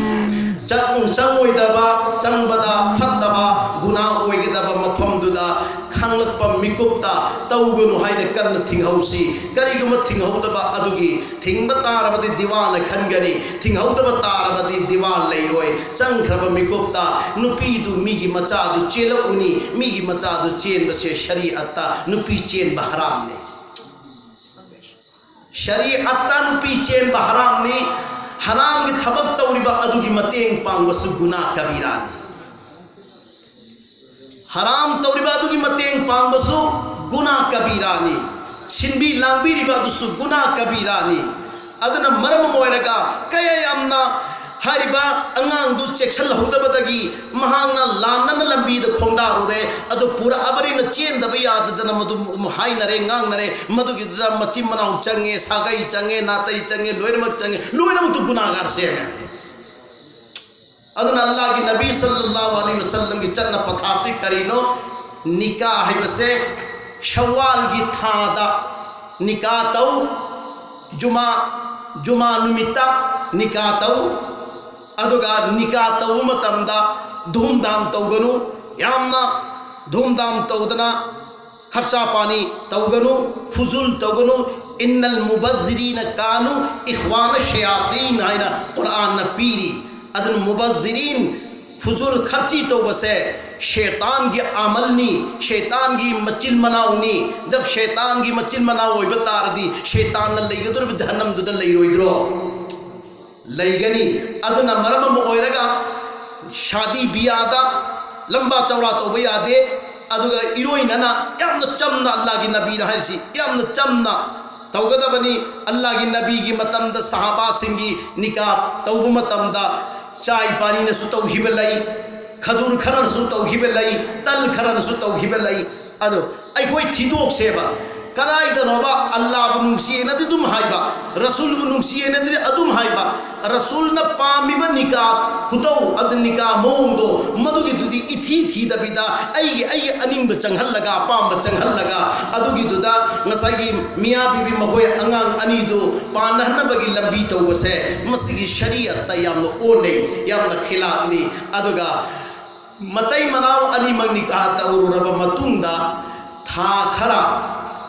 ꯆꯪ-, ꯆꯪꯉꯣꯏꯗꯕ, ꯆꯪꯕꯗ ꯐꯠꯇꯕ ꯒꯨꯅꯥ ꯑꯣꯏꯒꯗꯕ ꯃꯐꯝꯗꯨꯗ ꯈꯪꯂꯛꯄ ꯃꯤꯀꯨꯞꯇ ꯇꯧꯒꯅꯨ ꯍꯥꯏꯅ ꯀꯟꯅ ꯊꯤꯡꯍꯧꯁꯤ꯫ ꯀꯔꯤꯒꯨꯝꯕ ꯊꯤꯡꯍꯧꯗꯕ ꯑꯗꯨꯒꯤ ꯊꯤꯡꯕ ꯇꯥꯔꯕꯗꯤ ꯗꯤꯋꯥꯅ ꯈꯟꯒꯅꯤ, ꯊꯤꯡꯍꯧꯗꯕ ꯇꯥꯔꯕꯗꯤ ꯗꯤꯋꯥ ꯂꯩꯔꯣꯏ꯫ ꯆꯪꯈ꯭ꯔꯕ ꯃꯤꯀꯨꯞꯇ ꯅꯨꯄꯤꯗꯨ ꯃꯤꯒꯤ ꯃꯆꯥꯗꯨ ꯆꯦꯜꯂꯛꯎꯅꯤ, ꯃꯤꯒꯤ ꯃꯆꯥꯗꯨ ꯆꯦꯟꯕꯁꯦ ꯁꯔꯤꯑꯠꯇ ꯅꯨꯄꯤ ꯆꯦꯟꯕ ꯍꯔꯥꯝꯅꯤ꯫ ꯁꯔꯤꯑꯠꯇ ꯅꯨꯄꯤ ꯆꯦꯟꯕ ꯍꯔꯥꯝꯅꯤ꯫ ꯍꯔꯥꯝꯒꯤ ꯊꯕꯛ ꯇꯧꯔꯤꯕ ꯑꯗꯨꯒꯤ ꯃꯇꯦꯡ ꯄꯥꯡꯕꯁꯨ ꯒꯨꯅꯥ ꯀꯕꯤꯔꯥꯅꯤ꯫ ꯍꯔꯥꯝ ꯇꯧꯔꯤꯕ ꯑꯗꯨꯒꯤ ꯃꯇꯦꯡ ꯄꯥꯡꯕꯁꯨ ꯒꯨꯅꯥ ꯀꯕꯤꯔꯥꯅꯤ꯫ ꯁꯤꯟꯕꯤ ꯂꯥꯡꯕꯤꯔꯤꯕ ꯑꯗꯨꯁꯨ ꯒꯨꯅꯥ ꯀꯕꯤꯔꯥꯅꯤ꯫ ꯑꯗꯨꯅ ꯃꯔꯝ ꯑꯃ ꯑꯣꯏꯔꯒ ꯀꯌꯥ ꯌꯥꯝꯅ ꯍꯥꯏꯔꯤꯕ ꯑꯉꯥꯡꯗꯨ ꯆꯦꯛꯁꯤꯜꯍꯧꯗꯕꯗꯒꯤ ꯃꯍꯥꯛꯅ ꯂꯥꯟꯅꯅ ꯂꯝꯕꯤꯗ ꯈꯣꯡꯗꯥꯔꯨꯔꯦ꯫ ꯑꯗꯨ ꯄꯨꯔꯛꯑꯕꯅꯤꯅ ꯆꯦꯟꯗꯕ ꯌꯥꯗꯗꯅ ꯃꯗꯨ ꯍꯥꯏꯅꯔꯦ, ꯉꯥꯡꯅꯔꯦ꯫ ꯃꯗꯨꯒꯤꯗꯨꯗ ꯃꯆꯤꯟ ꯃꯅꯥꯎ ꯆꯪꯉꯦ, ꯁꯥꯒꯩ ꯆꯪꯉꯦ, ꯅꯥꯇꯩ ꯆꯪꯉꯦ, ꯂꯣꯏꯅꯃꯛ ꯆꯪꯉꯦ, ꯂꯣꯏꯅꯃꯛꯇꯨ ꯒꯨꯅꯥꯒꯥꯔ ꯁꯦꯝꯃꯦ꯫ ꯑꯗꯨꯅ ꯑꯜꯂꯥꯍꯒꯤ ꯅꯕꯤ ꯁꯜꯂꯜꯂꯥꯍꯨ ꯑꯂꯩꯍꯤ ꯋꯁꯜꯂꯝꯒꯤ ꯆꯠꯅ ꯄꯊꯥꯞꯇꯤ ꯀꯔꯤꯅꯣ? ꯅꯤꯀꯥ ꯍꯥꯏꯕꯁꯦ ꯁꯋꯥꯜꯒꯤ ꯊꯥꯗ ꯅꯤꯀꯥ ꯇꯧ, ꯖꯨꯃꯥ, ꯖꯨꯃꯥ ꯅꯨꯃꯤꯠꯇ ꯅꯤꯀꯥ ꯇꯧ꯫ ꯑꯗꯨꯒ ꯅꯤꯀꯥ ꯇꯧꯕ ꯃꯇꯝꯗ ꯙꯨꯝꯙꯥꯝ ꯇꯧꯒꯅꯨ, ꯌꯥꯝꯅ ꯙꯨꯝꯙꯥꯝ ꯇꯧꯗꯅ ꯈꯔꯆꯥ ꯄꯥꯅꯤ ꯇꯧꯒꯅꯨ, ꯐꯨꯖꯨꯜ ꯇꯧꯒꯅꯨ꯫ "ꯏꯟꯅꯜ ꯃꯨꯕꯖꯤꯔꯤꯅ ꯀꯥꯅꯨ ꯏꯈ꯭ꯋꯥꯅ ꯁꯌꯥꯇꯤꯟ" ꯍꯥꯏꯅ ꯀꯨꯔꯥꯟꯅ ꯄꯤꯔꯤ꯫ ꯑꯗꯨꯅ ꯃꯨꯕꯖꯤꯔꯤꯟ, ꯐꯨꯖꯨꯜ ꯈꯔꯆꯤ ꯇꯧꯕꯁꯦ ꯁꯩꯇꯥꯟꯒꯤ ꯑꯃꯜꯅꯤ, ꯁꯩꯇꯥꯟꯒꯤ ꯃꯆꯤꯟ ꯃꯅꯥꯎꯅꯤ꯫ ꯖꯕ ꯁꯩꯇꯥꯟꯒꯤ ꯃꯆꯤꯟ ꯃꯅꯥꯎ ꯑꯣꯏꯕ ꯇꯥꯔꯗꯤ ꯁꯩꯇꯥꯟꯅ ꯂꯩꯒꯗꯧꯔꯤꯕ ꯖꯍꯟꯅꯝꯗꯨꯗ ꯂꯩꯔꯣꯏꯗ꯭ꯔꯣ? ꯂꯩꯒꯅꯤ꯫ ꯑꯗꯨꯅ ꯃꯔꯝ ꯑꯃ ꯑꯣꯏꯔꯒ ꯁꯥꯗꯤ ꯕꯤꯌꯥꯗ ꯂꯝꯕꯥ ꯆꯧꯔꯥ ꯇꯧꯕ ꯌꯥꯗꯦ꯫ ꯑꯗꯨꯒ ꯏꯔꯣꯏꯅꯅ ꯌꯥꯝꯅ ꯆꯝꯅ ꯑꯜꯂꯥꯒꯤ ꯅꯕꯤꯅ ꯍꯥꯏꯔꯤꯁꯤ ꯌꯥꯝꯅ ꯆꯝꯅ ꯇꯧꯒꯗꯕꯅꯤ꯫ ꯑꯜꯂꯥꯒꯤ ꯅꯕꯤꯒꯤ ꯃꯇꯝꯗ ꯁꯍꯥꯕꯥꯁꯤꯡꯒꯤ ꯅꯤꯀꯥ ꯇꯧꯕ ꯃꯇꯝꯗ ꯆꯥꯏ ꯄꯥꯅꯤꯅꯁꯨ ꯇꯧꯈꯤꯕ ꯂꯩ, ꯈꯖꯨꯔ ꯈꯔꯅꯁꯨ ꯇꯧꯈꯤꯕ ꯂꯩ, ꯇꯜ ꯈꯔꯅꯁꯨ ꯇꯧꯈꯤꯕ ꯂꯩ꯫ ꯑꯗꯣ ꯑꯩꯈꯣꯏ ꯊꯤꯗꯣꯛꯁꯦꯕ, ꯀꯗꯥꯏꯗꯅꯣꯕ ꯑꯜꯂꯥꯕꯨ ꯅꯨꯡꯁꯤꯌꯦꯅꯗꯤ ꯑꯗꯨꯝ ꯍꯥꯏꯕ, ꯔꯁꯨꯜꯕꯨ ꯅꯨꯡꯁꯤꯌꯦꯅꯗꯤ ꯑꯗꯨꯝ ꯍꯥꯏꯕ, ꯔꯁꯨꯜꯅ ꯄꯥꯝꯃꯤꯕ ꯅꯤꯀꯥ ꯈꯨꯇꯧ, ꯑꯗꯨ ꯅꯤꯀꯥ ꯃꯑꯣꯡꯗꯣ, ꯃꯗꯨꯒꯤꯗꯨꯗꯤ ꯏꯊꯤ ꯊꯤꯗꯕꯤꯗ ꯑꯩꯒꯤ, ꯑꯩꯒꯤ ꯑꯅꯤꯡꯕ ꯆꯪꯍꯜꯂꯒ, ꯑꯄꯥꯝꯕ ꯆꯪꯍꯜꯂꯒ, ꯑꯗꯨꯒꯤꯗꯨꯗ ꯉꯁꯥꯏꯒꯤ ꯃꯤꯌꯥ ꯕꯤꯕꯤ ꯃꯈꯣꯏ ꯑꯉꯥꯡ ꯑꯅꯤꯗꯨ ꯄꯥꯟꯅꯍꯟꯅꯕꯒꯤ ꯂꯝꯕꯤ ꯇꯧꯕꯁꯦ, ꯃꯁꯤꯒꯤ ꯁꯔꯤꯌꯠꯇ ꯌꯥꯝꯅ ꯑꯣꯟꯅꯩ, ꯌꯥꯝꯅ ꯈꯤꯂꯥꯞꯅꯤ꯫ ꯑꯗꯨꯒ ꯃꯇꯩ ꯃꯅꯥꯎ ꯑꯅꯤꯃꯛ ꯅꯤꯀꯥ ꯇꯧꯔꯨꯔꯕ ꯃꯇꯨꯡꯗ, ꯊꯥ ꯈꯔ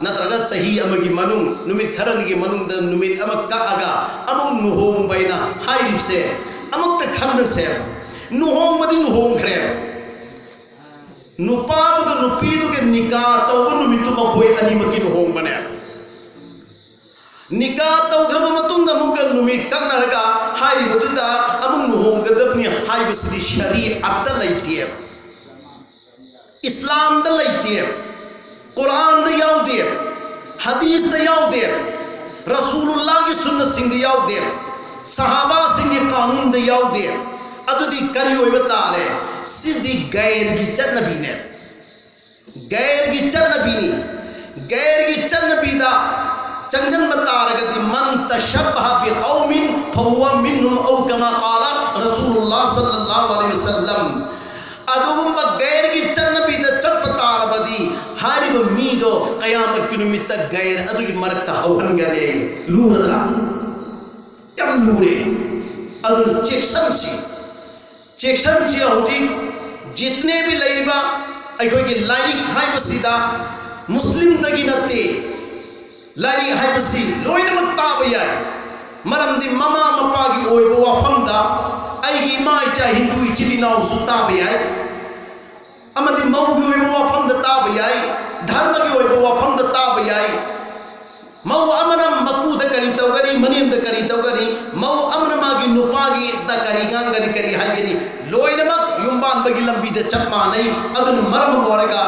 ꯅꯠꯇ꯭ꯔꯒ ꯆꯍꯤ ꯑꯃꯒꯤ ꯃꯅꯨꯡ, ꯅꯨꯃꯤꯠ ꯈꯔꯅꯤꯒꯤ ꯃꯅꯨꯡꯗ ꯅꯨꯃꯤꯠ ꯑꯃ ꯀꯛꯑꯒ ꯑꯃꯨꯛ ꯂꯨꯍꯣꯡꯕ ꯍꯥꯏꯅ ꯍꯥꯏꯔꯤꯕꯁꯦ ꯑꯃꯨꯛꯇ ꯈꯟꯅꯁꯦꯕ꯫ ꯂꯨꯍꯣꯡꯕꯗꯤ ꯂꯨꯍꯣꯡꯈ꯭ꯔꯦꯕ꯫ ꯅꯨꯄꯥꯗꯨꯒ ꯅꯨꯄꯤꯗꯨꯒ ꯅꯤꯀꯥ ꯇꯧꯕ ꯅꯨꯃꯤꯠꯇꯨ ꯃꯈꯣꯏ ꯑꯅꯤꯃꯛꯀꯤ ꯂꯨꯍꯣꯡꯕꯅꯦꯕ꯫ ꯅꯤꯀꯥ ꯇꯧꯈ꯭ꯔꯕ ꯃꯇꯨꯡꯗ ꯑꯃꯨꯛꯀ ꯅꯨꯃꯤꯠ ꯀꯛꯅꯔꯒ ꯍꯥꯏꯔꯤꯕꯗꯨꯗ ꯑꯃꯨꯛ ꯂꯨꯍꯣꯡꯒꯗꯕꯅꯤ ꯍꯥꯏꯕꯁꯤꯗꯤ ꯁꯔꯤꯑꯠꯇ ꯂꯩꯇꯦꯕ, ꯏꯁꯂꯥꯝꯗ ꯂꯩꯇꯦꯕ, ꯀꯨꯔꯥꯟꯗ ꯌꯥꯎꯗꯦꯕ, ꯍꯗꯤꯁꯇ ꯌꯥꯎꯗꯦꯕ, ꯔꯁꯨꯂꯨꯜꯂꯥꯍꯒꯤ ꯁꯨꯟꯅꯁꯤꯡꯗ ꯌꯥꯎꯗꯦꯕ, ꯁꯍꯥꯕꯥꯁꯤꯡꯒꯤ ꯀꯥꯅꯨꯟꯗ ꯌꯥꯎꯗꯦꯕ꯫ ꯑꯗꯨꯗꯤ ꯀꯔꯤ ꯑꯣꯏꯕ ꯇꯥꯔꯦ? ꯁꯤꯗꯤ ꯒꯩꯔꯒꯤ ꯆꯠꯅꯕꯤꯅꯦꯕ꯫ ꯒꯩꯔꯒꯤ ꯆꯠꯅꯕꯤꯅꯤ꯫ ꯒꯩꯔꯒꯤ ꯆꯠꯅꯕꯤꯗ ꯆꯪꯁꯤꯟꯕ ꯇꯥꯔꯒꯗꯤ, "ꯃꯟ ꯇꯁꯕꯕꯍ ꯕꯤꯀꯧꯃꯤꯟ ꯐꯍꯨꯋ ꯃꯤꯟꯍꯨꯝ ꯑꯧ ꯀꯃꯥ ꯀꯥꯂ ꯔꯁꯨꯂꯨꯜꯂꯥꯍ ꯁꯜꯂꯜꯂꯥꯍꯨ ꯑꯂꯩꯍꯤ ꯋꯁꯜꯂꯝ"꯫ ꯑꯗꯨꯒꯨꯝꯕ ꯒꯩꯔꯒꯤ ꯆꯠꯅꯕꯤꯗ ꯆꯠꯄ ꯇꯥꯔꯕꯗꯤ, ꯍꯥꯏꯔꯤꯕ ꯃꯤꯗꯣ ꯀꯌꯥꯃꯠꯀꯤ ꯅꯨꯃꯤꯠꯇ ꯒꯩꯔ ꯑꯗꯨꯒꯤ ꯃꯔꯛꯇ ꯍꯧꯍꯟꯒꯅꯤ꯫ ꯂꯨꯔꯗ꯭ꯔꯥ? ꯌꯥꯝ ꯂꯨꯔꯦ꯫ ꯑꯗꯨꯅ ꯆꯦꯛꯁꯟꯁꯤ꯫ ꯆꯦꯛꯁꯟꯁꯤ꯫ ꯍꯧꯖꯤꯛ ꯖꯤꯇꯅꯦ ꯚꯤ ꯂꯩꯔꯤꯕ ꯑꯩꯈꯣꯏꯒꯤ ꯂꯥꯏꯔꯤꯛ ꯍꯥꯏꯕꯁꯤꯗ ꯃꯨꯁꯂꯤꯝꯗꯒꯤ ꯅꯠꯇꯦ, ꯂꯥꯏꯔꯤꯛ ꯍꯥꯏꯕꯁꯤ ꯂꯣꯏꯅꯃꯛ ꯇꯥꯕ ꯌꯥꯏ꯫ ꯃꯔꯝꯗꯤ ꯃꯃꯥ ꯃꯄꯥꯒꯤ ꯑꯣꯏꯕ ꯋꯥꯐꯝꯗ ꯑꯩꯒꯤ ꯏꯃꯥ ꯏꯆꯥ ꯍꯤꯟꯗꯨ ꯏꯆꯤꯜ ꯏꯅꯥꯎꯁꯨ ꯇꯥꯕ ꯌꯥꯏ, ꯑꯃꯗꯤ ꯃꯧꯒꯤ ꯑꯣꯏꯕ ꯋꯥꯐꯝꯗ ꯇꯥꯕ ꯌꯥꯏ, ꯙꯔꯃꯒꯤ ꯑꯣꯏꯕ ꯋꯥꯐꯝꯗ ꯇꯥꯕ ꯌꯥꯏ꯫ ꯃꯧ ꯑꯃꯅ ꯃꯀꯨꯗ ꯀꯔꯤ ꯇꯧꯒꯅꯤ, ꯃꯅꯦꯝꯗ ꯀꯔꯤ ꯇꯧꯒꯅꯤ, ꯃꯧ ꯑꯃꯅ ꯃꯥꯒꯤ ꯅꯨꯄꯥꯒꯤꯗ ꯀꯔꯤ ꯉꯥꯡꯒꯅꯤ, ꯀꯔꯤ ꯍꯥꯏꯒꯅꯤ, ꯂꯣꯏꯅꯃꯛ ꯌꯨꯝꯕꯥꯟꯕꯒꯤ ꯂꯝꯕꯤꯗ ꯆꯞ ꯃꯥꯟꯅꯩ꯫ ꯑꯗꯨꯅ ꯃꯔꯝ ꯑꯣꯏꯔꯒ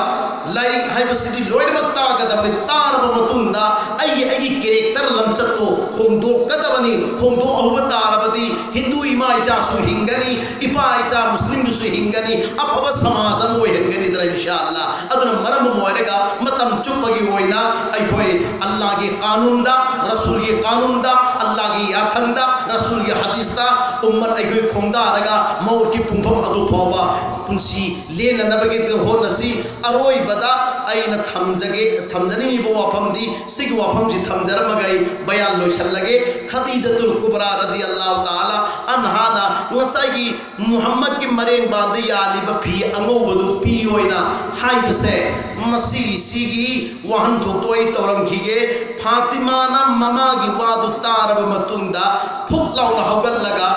ꯂꯥꯏꯔꯤꯛ ꯍꯥꯏꯕꯁꯤꯗꯤ ꯂꯣꯏꯅꯃꯛ ꯇꯥꯒꯗꯕꯅꯤ꯫ ꯇꯥꯔꯕ ꯃꯇꯨꯡꯗ ꯑꯩꯒꯤ, ꯑꯩꯒꯤ ꯀꯦꯔꯦꯛꯇꯔ ꯂꯝꯆꯠꯇꯣ ꯍꯣꯡꯗꯣꯛꯀꯗꯕꯅꯤ꯫ ꯍꯣꯡꯗꯣꯛꯍꯧꯕ ꯇꯥꯔꯕꯗꯤ ꯍꯤꯟꯗꯨ ꯏꯃꯥ ꯏꯆꯥꯁꯨ ꯍꯤꯡꯒꯅꯤ, ꯏꯄꯥ ꯏꯆꯥ ꯃꯨꯁꯂꯤꯝꯒꯤꯁꯨ ꯍꯤꯡꯒꯅꯤ, ꯑꯐꯕ ꯁꯃꯥꯖ ꯑꯃ ꯑꯣꯏꯍꯟꯒꯅꯤꯗꯅ, ꯏꯟꯁꯥ ꯑꯜꯂꯥ꯫ ꯑꯗꯨꯅ ꯃꯔꯝ ꯑꯣꯏꯔꯒ ꯃꯇꯝ ꯆꯨꯞꯄꯒꯤ ꯑꯣꯏꯅ ꯑꯩꯈꯣꯏ ꯑꯜꯂꯥꯒꯤ ꯀꯥꯅꯨꯟꯗ, ꯔꯁꯨꯜꯒꯤ ꯀꯥꯅꯨꯟꯗ, ꯑꯜꯂꯥꯒꯤ ꯌꯥꯊꯪꯗ, ꯔꯁꯨꯜꯒꯤ ꯍꯗꯤꯁꯇ ꯎꯝꯃꯠ ꯑꯩꯈꯣꯏ ꯈꯣꯡꯗꯥꯔꯒ ꯃꯧꯠꯀꯤ ꯄꯨꯡꯐꯝ ꯑꯗꯨ ꯐꯥꯎꯕ ꯄꯨꯟꯁꯤ ꯂꯦꯟꯅꯅꯕꯒꯤ ꯍꯣꯠꯅꯁꯤ꯫ ꯑꯔꯣꯏꯕꯗ ꯑꯩꯅ ꯊꯝꯖꯒꯦ, ꯊꯝꯖꯅꯤꯡꯉꯤꯕ ꯋꯥꯐꯝꯗꯤ, ꯁꯤꯒꯤ ꯋꯥꯐꯝꯁꯤ ꯊꯝꯖꯔꯝꯃꯒ ꯑꯩ ꯕꯌꯥꯟ ꯂꯣꯏꯁꯤꯜꯂꯒꯦ꯫ ꯈꯗꯤꯖꯇꯨꯜ ꯀꯨꯕ꯭ꯔꯥ ꯔꯗꯤꯌꯜꯂꯥꯍꯨ ꯇꯥꯂꯥ ꯑꯟꯍꯥꯅ ꯉꯁꯥꯏꯒꯤ ꯃꯨꯍꯝꯃꯗꯀꯤ ꯃꯔꯦꯡꯕꯥꯟꯗ ꯌꯥꯜꯂꯤꯕ ꯐꯤ ꯑꯉꯧꯕꯗꯨ ꯄꯤꯌꯣꯅ ꯍꯥꯏꯕꯁꯦ, ꯃꯁꯤꯒꯤ, ꯁꯤꯒꯤ ꯋꯥꯍꯟꯊꯣꯛꯇꯣ ꯑꯩ ꯇꯧꯔꯝꯈꯤꯒꯦ꯫ ꯐꯥꯇꯤꯃꯥꯅ ꯃꯃꯥꯒꯤ ꯋꯥꯗꯨ ꯇꯥꯔꯕ ꯃꯇꯨꯡꯗ ꯐꯨꯛ ꯂꯥꯎꯅ ꯍꯧꯒꯠꯂꯒ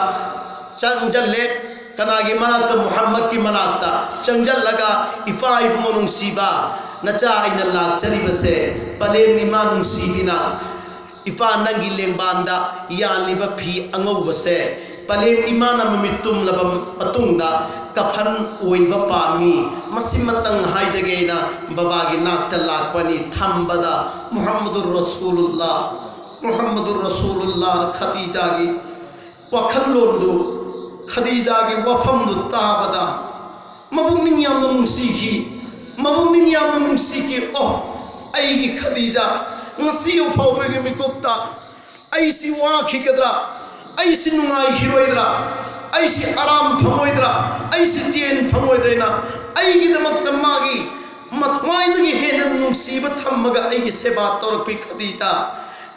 ꯆꯪꯁꯤꯜꯂꯦ꯫ ꯀꯅꯥꯒꯤ ꯃꯅꯥꯛꯇ? ꯃꯨꯍꯝꯃꯗꯀꯤ ꯃꯅꯥꯛꯇ ꯆꯪꯁꯤꯜꯂꯒ, "ꯏꯄꯥ ꯏꯕꯨꯡꯉꯣ ꯅꯨꯡꯁꯤꯕ, ꯅꯆꯥ ꯑꯩꯅ ꯂꯥꯛꯆꯔꯤꯕꯁꯦ ꯄꯂꯦꯝ ꯏꯃꯥ ꯅꯨꯡꯁꯤꯕꯤꯅ ꯏꯄꯥ ꯅꯪꯒꯤ ꯂꯦꯡꯕꯥꯟꯗ ꯌꯥꯜꯂꯤꯕ ꯐꯤ ꯑꯉꯧꯕꯁꯦ ꯄꯂꯦꯝ ꯏꯃꯥꯅ ꯃꯃꯤꯠ ꯇꯨꯝꯂꯕ ꯃꯇꯨꯡꯗ ꯀꯐꯟ ꯑꯣꯏꯕ ꯄꯥꯝꯃꯤ, ꯃꯁꯤꯃꯇꯪ ꯍꯥꯏꯖꯒꯦꯅ ꯕꯕꯥꯒꯤ ꯅꯥꯛꯇ ꯂꯥꯛꯄꯅꯤ" ꯊꯝꯕꯗ, "ꯃꯨꯍꯝꯃꯗꯨꯔ ꯔꯁꯨꯂꯨꯜꯂꯥ, ꯃꯨꯍꯝꯃꯗꯨꯔ ꯔꯁꯨꯂꯨꯜꯂꯥ" ꯈꯗꯤꯖꯥꯒꯤ ꯋꯥꯈꯜꯂꯣꯟꯗꯨ, ꯈꯗꯤꯖꯥꯒꯤ ꯋꯥꯐꯝꯗꯨ ꯇꯥꯕꯗ ꯃꯄꯨꯛꯅꯤꯡ ꯌꯥꯝꯅ ꯅꯨꯡꯁꯤꯈꯤ, ꯃꯄꯨꯛꯅꯤꯡ ꯌꯥꯝꯅ ꯅꯨꯡꯁꯤꯈꯤ꯫ "ꯑꯣ, ꯑꯩꯒꯤ ꯈꯗꯤꯖꯥ, ꯉꯁꯤ ꯐꯥꯎꯕꯒꯤ ꯃꯤꯀꯨꯞꯇ ꯑꯩꯁꯤ ꯋꯥꯈꯤꯒꯗ꯭ꯔꯥ? ꯑꯩꯁꯤ ꯅꯨꯡꯉꯥꯏꯈꯤꯔꯣꯏꯗ꯭ꯔꯥ? ꯑꯩꯁꯤ ꯑꯔꯥꯝ ꯐꯪꯉꯣꯏꯗ꯭ꯔꯥ? ꯑꯩꯁꯤ ꯆꯦꯟ ꯐꯪꯉꯣꯏꯗ꯭ꯔꯥꯅ ꯑꯩꯒꯤꯗꯃꯛꯇ ꯃꯥꯒꯤ ꯃꯊ꯭ꯋꯥꯏꯗꯒꯤ ꯍꯦꯟꯅ ꯅꯨꯡꯁꯤꯕ ꯊꯝꯃꯒ ꯑꯩꯒꯤ ꯁꯦꯕꯥ ꯇꯧꯔꯛꯄꯤ ꯈꯗꯤꯖꯥ,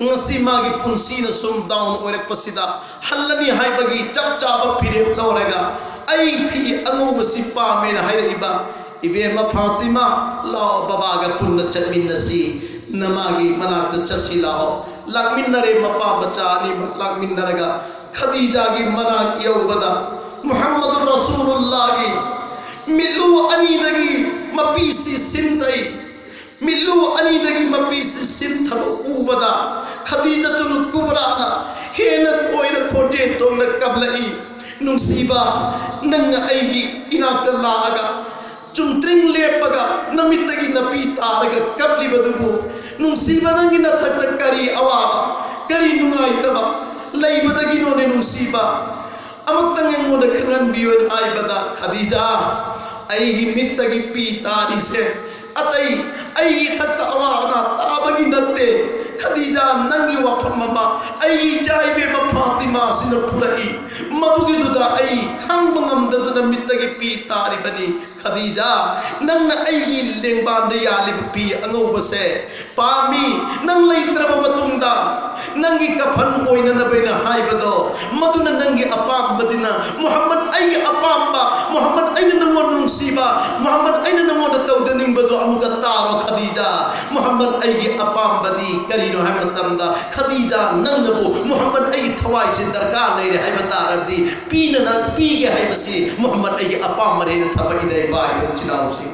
ꯉꯁꯤ ꯃꯥꯒꯤ ꯄꯨꯟꯁꯤꯅ ꯁꯨꯝ ꯗꯥꯎꯟ ꯑꯣꯏꯔꯛꯄꯁꯤꯗ ꯍꯜꯂꯅꯤ ꯍꯥꯏꯕꯒꯤ ꯆꯞ ꯆꯥꯕ ꯐꯤꯔꯦꯞ ꯂꯧꯔꯒ ꯑꯩ ꯐꯤ ꯑꯉꯧꯕꯁꯤ ꯄꯥꯝꯃꯦꯅ ꯍꯥꯏꯔꯛꯏꯕ ꯏꯕꯦꯝꯃ ꯐꯥꯇꯤꯃꯥ, ꯂꯥꯛꯑꯣ, ꯕꯕꯥꯒ ꯄꯨꯟꯅ ꯆꯠꯃꯤꯟꯅꯁꯤ, ꯅꯃꯥꯒꯤ ꯃꯅꯥꯛꯇ ꯆꯠꯁꯤ ꯂꯥꯛꯑꯣ"꯫ ꯂꯥꯛꯃꯤꯟꯅꯔꯦ, ꯃꯄꯥ ꯃꯆꯥ ꯑꯅꯤꯃꯛ ꯂꯥꯛꯃꯤꯟꯅꯔꯒ ꯈꯗꯤꯖꯥꯒꯤ ꯃꯅꯥꯛ ꯌꯧꯕꯗ ꯃꯨꯍꯝꯃꯗꯨꯔ ꯔꯁꯨꯂꯨꯜꯂꯥꯒꯤ ꯃꯤꯠꯂꯨ ꯑꯅꯤꯗꯒꯤ ꯃꯄꯤꯁꯤ ꯁꯤꯟꯊꯩ꯫ ꯃꯤꯠꯂꯨ ꯑꯅꯤꯗꯒꯤ ꯃꯄꯤꯁꯤ ꯁꯤꯠꯊꯕ ꯎꯕꯗ ꯈꯗꯤꯖꯥꯇꯨꯜ ꯀꯨꯕ꯭ꯔꯥꯅ ꯍꯦꯟꯅ ꯊꯣꯏꯅ ꯈꯣꯟꯖꯦꯜ ꯇꯣꯡꯅ ꯀꯞꯂꯛꯏ, "ꯅꯨꯡꯁꯤꯕ, ꯅꯪꯅ ꯑꯩꯒꯤ ꯏꯅꯥꯛꯇ ꯂꯥꯛꯑꯒ ꯆꯨꯝꯇ꯭ꯔꯤꯡ ꯂꯦꯞꯄꯒ ꯅꯃꯤꯠꯇꯒꯤ ꯅꯥꯄꯤ ꯇꯥꯔꯒ ꯀꯞꯂꯤꯕꯗꯨꯕꯨ, ꯅꯨꯡꯁꯤꯕ, ꯅꯪꯒꯤ ꯅꯊꯛꯇ ꯀꯔꯤ ꯑꯋꯥꯕ, ꯀꯔꯤ ꯅꯨꯡꯉꯥꯏꯇꯕ ꯂꯩꯕꯗꯒꯤꯅꯣꯅꯦ ꯅꯨꯡꯁꯤꯕ? ꯑꯃꯨꯛꯇꯪ ꯑꯩꯉꯣꯟꯗ ꯈꯪꯍꯟꯕꯤꯌꯨ" ꯍꯥꯏꯕꯗ, "ꯈꯗꯤꯖꯥ, ꯑꯩꯒꯤ ꯃꯤꯠꯇꯒꯤ ꯄꯤ ꯇꯥꯔꯤꯁꯦ ꯑꯇꯩ ꯑꯩꯒꯤ ꯏꯊꯛꯇ ꯑꯋꯥ ꯑꯅꯥ ꯇꯥꯕꯒꯤ ꯅꯠꯇꯦ꯫ ꯈꯗꯤꯖꯥ, ꯅꯪꯒꯤ ꯋꯥꯐꯝ ꯑꯃ ꯑꯩꯒꯤ ꯏꯆꯥ ꯏꯕꯦꯝꯃ ꯐꯥꯇꯤꯃꯥꯁꯤꯅ ꯄꯨꯔꯛꯏ, ꯃꯗꯨꯒꯤꯗꯨꯗ ꯑꯩ ꯈꯥꯡꯕ ꯉꯝꯗꯗꯨꯅ ꯃꯤꯠꯇꯒꯤ ꯄꯤ ꯇꯥꯔꯤꯕꯅꯤ꯫ ꯈꯗꯤꯖꯥ, ꯅꯪꯅ ꯑꯩꯒꯤ ꯂꯦꯡꯕꯥꯟꯗ ꯌꯥꯜꯂꯤꯕ ꯄꯤ ꯑꯉꯧꯕꯁꯦ ꯄꯥꯝꯃꯤ꯫ ꯅꯪ ꯂꯩꯇ꯭ꯔꯕ ꯃꯇꯨꯡꯗ ꯅꯪꯒꯤ ꯀꯐꯟ ꯑꯣꯏꯅꯅꯕ ꯑꯩꯅ ꯍꯥꯏꯕꯗꯣ, ꯃꯗꯨꯅ ꯅꯪꯒꯤ ꯑꯄꯥꯝꯕꯗꯤꯅ꯫ ꯃꯨꯍꯝꯃꯗ, ꯑꯩꯒꯤ ꯑꯄꯥꯝꯕ, ꯃꯨꯍꯝꯃꯗ, ꯑꯩꯅ ꯅꯪꯉꯣꯟꯗ ꯅꯨꯡꯁꯤꯕ, ꯃꯨꯍꯝꯃꯗ, ꯑꯩꯅ ꯅꯪꯉꯣꯟꯗ ꯇꯧꯖꯅꯤꯡꯕꯗꯣ ꯑꯃꯨꯛꯀ ꯇꯥꯔꯣ ꯈꯗꯤꯖꯥ꯫ ꯃꯨꯍꯝꯃꯗ, ꯑꯩꯒꯤ ꯑꯄꯥꯝꯕꯗꯤ ꯀꯔꯤꯅꯣ ꯍꯥꯏꯕ ꯃꯇꯝꯗ, ꯈꯗꯤꯖꯥ, ꯅꯪꯅꯕꯨ ꯃꯨꯍꯝꯃꯗ ꯑꯩꯒꯤ ꯊꯋꯥꯏꯁꯦ ꯗꯔꯀꯥꯔ ꯂꯩꯔꯦ ꯍꯥꯏꯕ ꯇꯥꯔꯗꯤ, ꯄꯤꯅ ꯅꯪ ꯄꯤꯒꯦ ꯍꯥꯏꯕꯁꯤ ꯃꯨꯍꯝꯃꯗ ꯑꯩꯒꯤ ꯑꯄꯥꯝꯕꯅꯦꯅ ꯊꯕꯛ ꯏꯅꯩ ꯚꯥꯏ ꯏꯆꯤꯟ ꯏꯅꯥꯎꯁꯤꯡ꯫